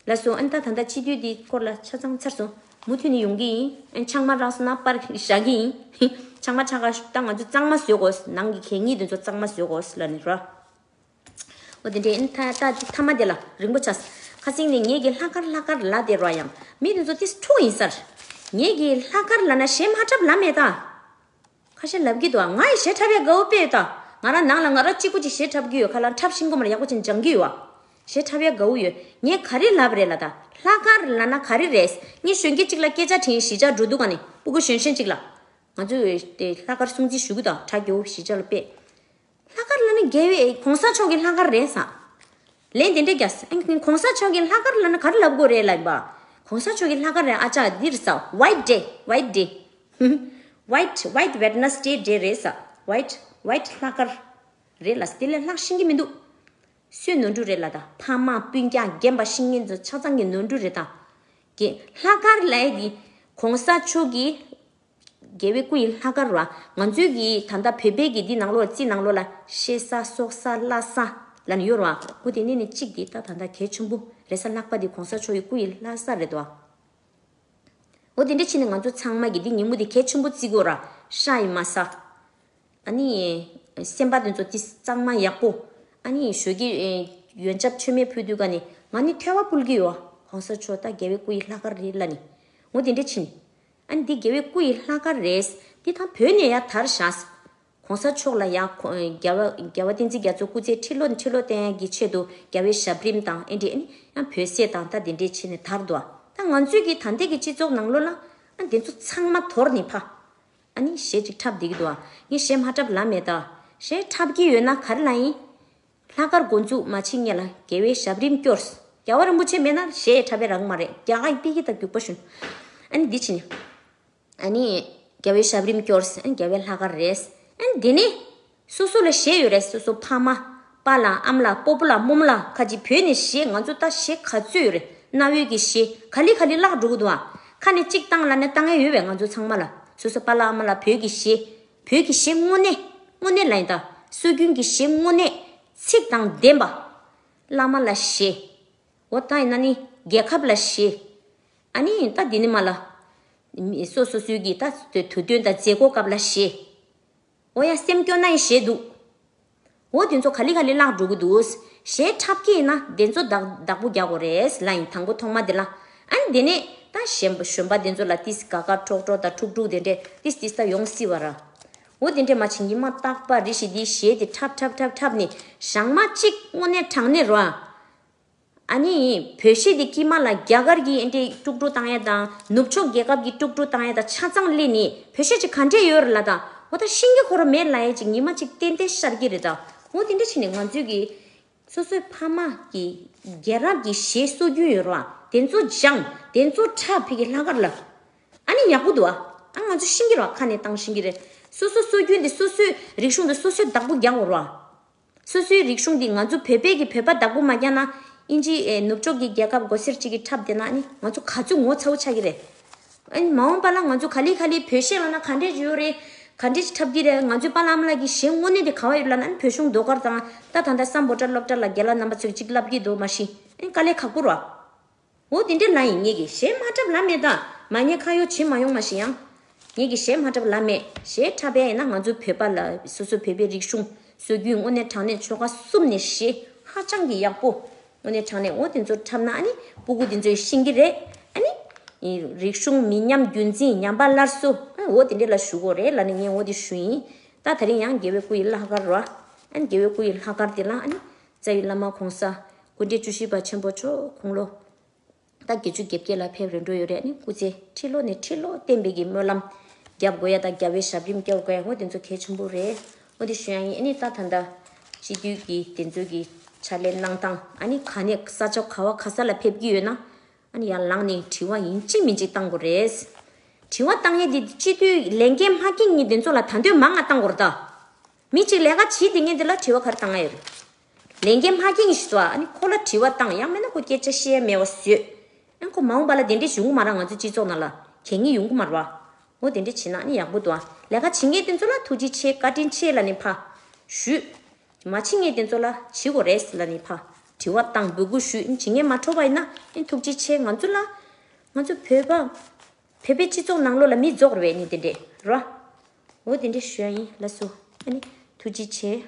ལགས་སོ། ཨ་ནི་ད་ད་ལྟ་སྤྱི་འཐུས་འདི་སྐོར་ལ་ཆ་ཚང་ཚར་སོང་། མུ་མཐུད་ནས་ཡོང་གི་ཡིན། ཨ་ཆང་མ་རག་སོང་ན་པར་བཞག་གི་ཡིན། ཆང་མ་ཆག་ག་ད་ང་ཚོ་གཙང་མ་བཟོ་དགོས། ནང་གི་གད་སྙིགས་དེ་ཚོ་གཙང་མ་བཟོ་དགོས་ལབ་ནི་ར། འོ་དེ་འདྲའི་ཨིན་ཐ་ད་ཐ་མ་དེ་ལ་རིང་པོ་ཆགས། ཁ་སང་ནས་ངེད་ཀྱི་ལྷག་དཀར་ལྷག་དཀར་ལབ་བསྡད་རོགས་ཡང་མི་དེ་ཚོ་ཏིས་འཁྲུག་ཡིན་ཟེར། ངེད་ཀྱི་ལྷག་དཀར་ལབ་ན་གཞས་མ་འཁྲབ་ལབ་མེད་ད། ཁ་ཤས་ལབ་ཀྱི་འདུག་ང་ཡི་གཞས་འཁྲབ་ཡ་དགའ་བོ་དཔེ་ཡོད་ད། ང་རང་ནང་ལ་ང་རང་གཅིག་པུ་ཅིག་གཞས་འཁྲབ་ཀྱི་ཡོད། ཁ་ལག་འཁྲབ་ཤེས་ཀྱི་མ་རེད། ཡག་པོ་ཅིག་སྦྱང་གི་ཡོད་ཨ། གཞས་འཁྲབ་ཡ་དགའ་བོ་ཡོད། ངས་ག་རེ་ལབ་རེད་ལབ་ད། ལྷག་དཀར་ལབ་ན་ག་རེ་རེད། ངས་གཞོན་སྐྱེས་གཅིག་ལ་སྐད་ཆ་དྲིས། གཞིས་ཆགས་འགྲོ་འདུག་ག་ནས་སྤུ་གུ་གཞོན་གཞོན་གཅིག་ལ། ང་ཚོས་དེ་ལྷག་དཀར་སྲུང་བརྩི་ཞུ་གི་འདུག་གྲྭ་རྒྱུག་གཞིས་ཆགས་ལ་དཔེ། ལྷག་དཀར་ལབ་ན་རྒྱལ་བའི་གོང་ས་མཆོག་གི་ལྷག་དཀར་རེད་ཟེར། ལན་དེ་འདྲ་རྒྱག་ཨ། གོང་ས་མཆོག་གི་ལྷག་དཀར་ལབ་ན་ག་རེ་ལབ་དགོས་རེད་ལབ་ཡིན་པ། གོང་ས་མཆོག་གི་ལྷག་དཀར་རེད་ཨ་ཅག་འདིར་ཟེར། White Day, White Day. White, White Wednesday Day རེད་ཟེར། White, White ལྷག་དཀར་རེད་ལ་དེ་ལས་ལྷག་ཤེས་ཀྱི་མི་འདུག་སུའི་ནོར་འཁྲུལ་རེད་ལབ་ད། ཕ་མ་སྤུན་ཀྱག་རྒན་པ་བཤེས་གཉེན་ཚོ་ཆ་ཚང་གི་ནོར་འཁྲུལ་རེད་ད། ཀྱེ་ལྷག་དཀར་ལབ་ཡ་དེ་གོང་ས་མཆོག་གི་རྒྱལ་བའི་སྐུ་ཡི་ལྷག་དཀར་ར། ང་ཚོའི་གི་ད་ལྟ་བོད་པའི་གི་འདི་ནང་ལོགས་རྩིས་ནང་ལོགས་ལ་གཤེ་ས་སྲོག་ས་བླ་ས་ལབ་ནས་ཡོད་ར། འོ་དེ་ནས་ནི་གཅིག་དེ་ད་ད་ལྟ་གལ་ཆེན་པོ་རེད་ས། ལྷག་པ་དེ་གོང་ས་མཆོག་གི་སྐུ་ཡི་ལྷག་ས་རེད་དོ། འོ་དེ་འདྲ་བྱས་ནས་ང་ཚོ་ཚང་མ་གི་འདི་ཉིན་མོ་དེ་གལ་ཆེན་པོ་བརྩི་དགོས་ར། ཧྲ་ཡི་མ་ས། ཨ་ནི། སེམས་པ་དེ་ཚོ་དེ་གཙང་མ་ཡག་པོ། ཨ་ནི་ཞོགས་ཀྱི་ཡོན་ཆབ་མཆོད་མེ་ཕུལ་དུས་ག་ནས་ང་ནི་ཐལ་བ་ཕུལ་གི་ཡོད། གོང་ས་མཆོག་ད་རྒྱལ་བའི་སྐུ་ཡི་ལྷག་དཀར་རེད་ལབ་ནས། འོ་དེ་འདྲ་བྱས་ནས། ཨ་ནི་འདི་རྒྱལ་བའི་སྐུ་ཡི་ལྷག་དཀར་རེད། འདི་ད་བོད་ནས་ཡར་དར་བཞག་གོང་ས་མཆོག་ལ་ཡང་ཁོ་རྒྱལ་བ་རྒྱལ་བ་བསྟན་འཛིན་རྒྱ་མཚོ་སྐུ་ཚེ་ཁྲི་ལོ་ཁྲི་ལོ་བརྟན་ཡག་གི་ཆེད་དུ་རྒྱལ་བའི་ཞབས་རིམ་དང་ཨེ་འདྲས་ཨ་ནི་ཡང་བོད་ཟས་དང་ད་དེ་འདྲས་བྱས་ནས་དར་འདུག་ད་ང་ཚོའི་གི་ད་ལྟའི་གི་སྤྱི་ཚོགས་ནང་ལོགས་ལ་ཨ་འདི་ཚོ་ཚང་མ་དོར་ནས་ཕ། ཨ་ནི་གཞས་ཅིག་འཁྲབ་བསྡད་ཀྱི་འདུག་ངས་གཞས་མ་འཁྲབ་ལབ་མེད་ད། གཞས་འཁྲབ་ཀྱི་ཡོད་ན་ག་རེ་ལབ་ཡིན། ལྷག་དཀར་འགོ་འཛུགས་མ་བྱེད་སྔོན་ལ་རྒྱལ་བའི་ཞབས་རིམ་སྐྱོར། རྒྱལ་བ་རིན་པོ་ཆེ་མེད་ན་གཞས་འཁྲབ་པའི་རང་མ་རེད། རྒྱ་གར་གྱི་དཔེ་ཀྱི་ད་རྒྱུག་པ་ཞུན། ཨ་ནི་འདི་བྱས་ནས། ཨ་ནི། རྒྱལ་བའི་ཞབས་རིམ་སྐྱོར། ཨ་ནི་རྒྱལ་བའི་ལྷག་དཀར་རེད། ཨ་ནི་དེ་ནས། སོ་སོ་ལ་གཞས་ཡོད་རེད། སོ་སོ་ཕ་མ། པཱ་ལགས་ཨ་མ་ལགས་སྤོ་བོ་ལགས་རྨོ་མོ་ལགས་ཁ་ཅིག་བོད་ནས་གཞས་ང་ཚོ་ད་གཞས་ག་ཚོད་ཡོད་རེད། གནའ་བོའི་གི་གཞས་ག་ལེ་ག་ལེ་བརླག་འགྲོ་གི་འདུག་ཨ། ཁ་ནས་གཅིག་བཏང་ལབ་ན་བཏང་ཡ་ཡོད་པས་ང་ཚོ་ཚང་མ་ལ། སོ་སོ་པཱ་ལགས་ཨ་མ་ལགས་བོད་ཀྱི་གཞས། བོད་ཀྱི་གཞས་དངོས་གནས། དངོས་གནས་ལབ་ཡིན་ད། སྲོལ་རྒྱུན་གྱི་གཞས་དངོས་གནས། ཚིག་དང་ལྡན་པ། བླ་མ་ལ་གཞས། འོ་ད་ཡིན་ན་ནི་རྒྱལ་ཁབ་ལ་གཞས། ཨ་ནི་ད་འདི་ནི་མ་ལ། མི་སོ་སོ་སོའི་གི་ད་དུས་སྟོན་དང་མཛད་སྒོ་སྐབས་ལ་གཞས། འོ་ཡ་སེམས་སྐྱོ་ན་ཡི་གཞས་འདུག་འོ་དེ་ཚོ་ག་ལེ་ག་ལེ་བརླག་འགྲོ་གི་འདུག་གཞས་འཁྲབ་ཀྱི་ཡིན་ན་དེ་ཚོ་བདག་བདག་པོ་རྒྱག་དགོས་རེད་ལབ་ཡིན། དང་པོ་ཐོག་མ་དེ་ལ། ཨ་ནི་དེ་ནས་ད་གཞན་པ་གཞོན་པ་དེ་ཚོ་ལ་ཏིས་ག་ག་ཁྲོག་ཁྲོག་དང་ཁྲུག་ཁྲུག་དེ་འདྲས་ཏིས་ཏིས་ད་ཡོང་སྲིད་པ་ར། འོ་དེ་འདྲས་མ་བྱེད་ཉི་མ་རྟག་པར་རེ་ཞིག་འདིའི་གཞས་དེ་འཁྲབ་འཁྲབ་འཁྲབ་འཁྲབ་ནས་ཞག་མ་གཅིག་དངོས་གནས་དྲང་གནས་རོ། ཨ་ནི་བོད་གཞས་དེ་དཀྱིལ་མ་ལ་རྒྱ་གར་གྱི་ཨེ་འདྲས་དཀྲུག་དཀྲུག་བཏང་ཡ་དང་ནུབ་ཕྱོགས་རྒྱལ་ཁབ་ཀྱི་དཀྲུག་དཀྲུག་བཏང་ཡ་དང་ཆ་ཚང་སླེབས་ནས་བོད་གཞས་ཅིག་ག་འདྲས་ཡོད་རེད་ལབ་དང་འོ་ད་ཤེས་ཀྱི་ཁོ་རང་མེད་ལབ་ཡ་ཅིག་ཉི་མ་གཅིག་ཏན་ཏན་ཤར་གྱི་རེད་ད། འོ་དེ་འདྲས་བྱས་ནས་ང་ཚོའི་གི་སོ་སོའི་ཕ་མ་གི་རྒྱལ་རབས་ཀྱི་གཞས་སྲོལ་རྒྱུན་ཡོད་རེད་བ། དེ་ཚོ་སྦྱངས་དེ་ཚོ་འཁྲབ་ཕ་གི་ལྷག་དཀར་ལ། ཨ་ནི་ཡག་པོ་འདུག་ཨ། ཨ་ང་ཚོ་ཤེས་ཀྱི་རེད་བ། ཁ་ནས་བཏང་ཤེས་ཀྱི་རེད། སོ་སོ་སྲོལ་རྒྱུན་དེ་སོ་སོའི་རིག་གཞུང་དེ་སོ་སོས་བདག་པོ་རྒྱག་དགོས་རེད་བ། སོ་སོའི་རིག་གཞུང་འདི་ང་ཚོ་བོད་པའི་གི་བོད་པ་བདག་པོ་མ་རྒྱག་ན། ཨིན་ཇི་ཨེ་ནུབ་ཕྱོགས་ཀྱི་རྒྱལ་ཁབ་མགོ་སེར་གཅིག་གིས་འཁྲབ་བསྡད་ན་ཨ་ནི་ང་ཚོ་ག་ཚོད་ངོ་ཚ་བོ་ཆགས་ཀྱི་རེད། ཨ་ནི་མ་འོངས་པ་ལ་ང་ཚོ་ག་ལེ་ག་ལེ་བོད་གཞས་ལབ་ན་ག་འདྲས་ཡོད་རེད། ག་འདྲས་ཅིག་འཁྲབ་ཀྱི་རེད། ང་ཚོའི་པཱ་ལགས་ཨ་མ་ལགས་ཀྱི་གཞས་དངོས་གནས་དེ་ག་བ་ཡོད་ལབ་ན་ཨ་ནི་བོད་གཞུང་ཟློས་གར་དང་ད་ད་ལྟ་སམ་བྷོ་ཊ་སློབ་གྲྭ་ལ་རྒན་ལགས་རྣམ་པ་ཚོས་ཅིག་བསླབ་ཀྱི་འདུག་མ་གཞི། ཨ་ནི་དཀའ་ལས་ཁག་པོ་རེད་བ། འོ་དེ་འདྲས་ལབ་ཡིན། ངེད་ཀྱིས་གཞས་མ་འཁྲབ་ལབ་མེད་ད། མ་ཉེས་ཁ་གཡོག་བྱེད་མ་ཡོང་མ་ཤི་ཡང་། ངེད་ཀྱིས་གཞས་མ་འཁྲབ་ལབ་མེད། གཞས་འཁྲབ་པ་ཡིན་ན་ང་ཚོ་བོད་པ་ལ་སོ་སོ་བོད་པའི་རིག་གཞུང་སྲོལ་རྒྱུན་དངོས་གནས་དྲང་གནས་ཆོལ་ཁ་གསུམ་ནས་གཞས་ཧ་ཅང་གི་ཡག་པོ། དངོས་གནས་དྲང་གནས་འོ་དེ་ཚོ་འཁྲབ་ན་ཨ་ནི་སྤུ་གུ་དེ་ཚོས་ཤེས་ཀྱི་རེད། ཨ་ནི། རིག་གཞུང་མི་ཉམས་རྒྱུན་འཛིན་ཉམས་པ་སླར་གསོ། ཨ་འོ་དེ་འདྲས་ལ་ཞུ་དགོས་རེད་ལབ་ནས་ངས་འོ་དེ་ཞུ་ཡིན། ད་དེ་རིང་ཡང་རྒྱལ་བའི་སྐུ་ཡི་ལྷག་དཀར་རོ། ཨ་ནི་རྒྱལ་བའི་སྐུ་ཡི་ལྷག་དཀར་དེ་ལ་ཨ་ནི། རྩ་བའི་བླ་མ་གོང་ས་སྐུ་ཕྲེང་བཅུ་བཞི་པ་ཆེན་པོ་མཆོག་དགུང་ལོ། ད་བརྒྱད་ཅུ་གྱ་བརྒྱད་ལ་ཕེབས་རན་འགྲོ་ཡོད་རེད། ཨ་ནི་སྐུ་ཚེ་ཁྲི་ལོ་ནས་ཁྲི་ལོ་བརྟན་པའི་གི་སྨོན་ལམ་རྒྱབ་དགོས་ཡ་དང་རྒྱལ་བའི་ཞབས་རིམ་སྐྱོར་དགོས་ཡ་འོ་དེ་ཚོ་གལ་ཆེན་པོ་རེད། འོ་དེ་ཞུ་ཡ་ཡིན། ཨ་ནི་ད་ད་ལྟ་སྤྱི་འཐུས་ཀྱི་དེ་ཚོ་གི་ཕྱག་ལས་གནང་སྟངས་ཨ་ནི་ག་ནས་ས་ཆ་ག་བ་ག་ས་ལ་ཕེབས་ཀྱི་ཡོད་ན་ཨ་ནི་ཡར་ལངས་ནས་དྲི་བ་ཡིན་གཅིག་མིན་གཅིག་བཏང་དགོས་རེད། དྲི་བ་བཏང་ཡས་དེ་སྤྱི་འཐུས་ལས་འགན་མ་འཁྱེར་མཁན་དེ་ཚོ་ལ་ད་དུང་མང་ང་བཏང་དགོས་རེད་ད། མི་གཅིག་ལས་ཀ་བྱེད་བསྡད་མཁན་དེ་ལ་དྲི་བ་ག་རེ་བཏང་ཡ་ཡོད་རེད། ལས་འགན་མ་འཁྱེར་མཁན་ཞིག་ཚོ་ཨ་ནི་ཁོ་ལ་དྲི་བ་བཏང་ཡང་མིན་ན་ཁོ་སྐད་ཆ་བཤད་ཡ་མེད་པ་བཟོས། ཨ་ནི་ཁོ་མ་འོངས་པ་ལ་དེ་འདྲས་ཡོང་གི་མ་རེད། ང་ཚོ་སྤྱི་ཚོགས་ནང་ལ་གད་སྙིགས་ཡོང་གི་མ་རེད་བ། འོ་དེ་འདྲས་བྱེད་ན་ཨ་ནི་ཡག་པོ་འདུག་ཨ། ལས་ཀ་བྱེད་མཁན་དེ་ཚོ་ལ་ཐུགས་རྗེ་ཆེ་བཀའ་དྲིན་ཆེ་ལབ་ནས་ཕར་ཞུས། མ་བྱེད་མཁན་དེ་ཚོ་ལ་བྱེད་དགོས་རེད་ལབ་ནས་ཕར་དྲི་བ་བཏང་འབོད་སྐུལ་ཞུས། བྱེད་མཁན་མ་འཕྲོད་པ་ཡིན་ན་ཨ་ནི་ཐུགས་རྗེ་ཆེ། ང་ཚོ་ལ་ང་ཚོ་བོད་པ་བོད་པའི་སྤྱི་ཚོགས་ནང་ལོགས་ལ་མི་རྫོགས་རེད་བས་ནི་དེ་འདྲས་རོ། འོ་དེ་འདྲས་ཞུ་ཡ་ཡིན་ལགས་སོ། ཨ་ནི་ཐུགས་རྗེ་ཆེ།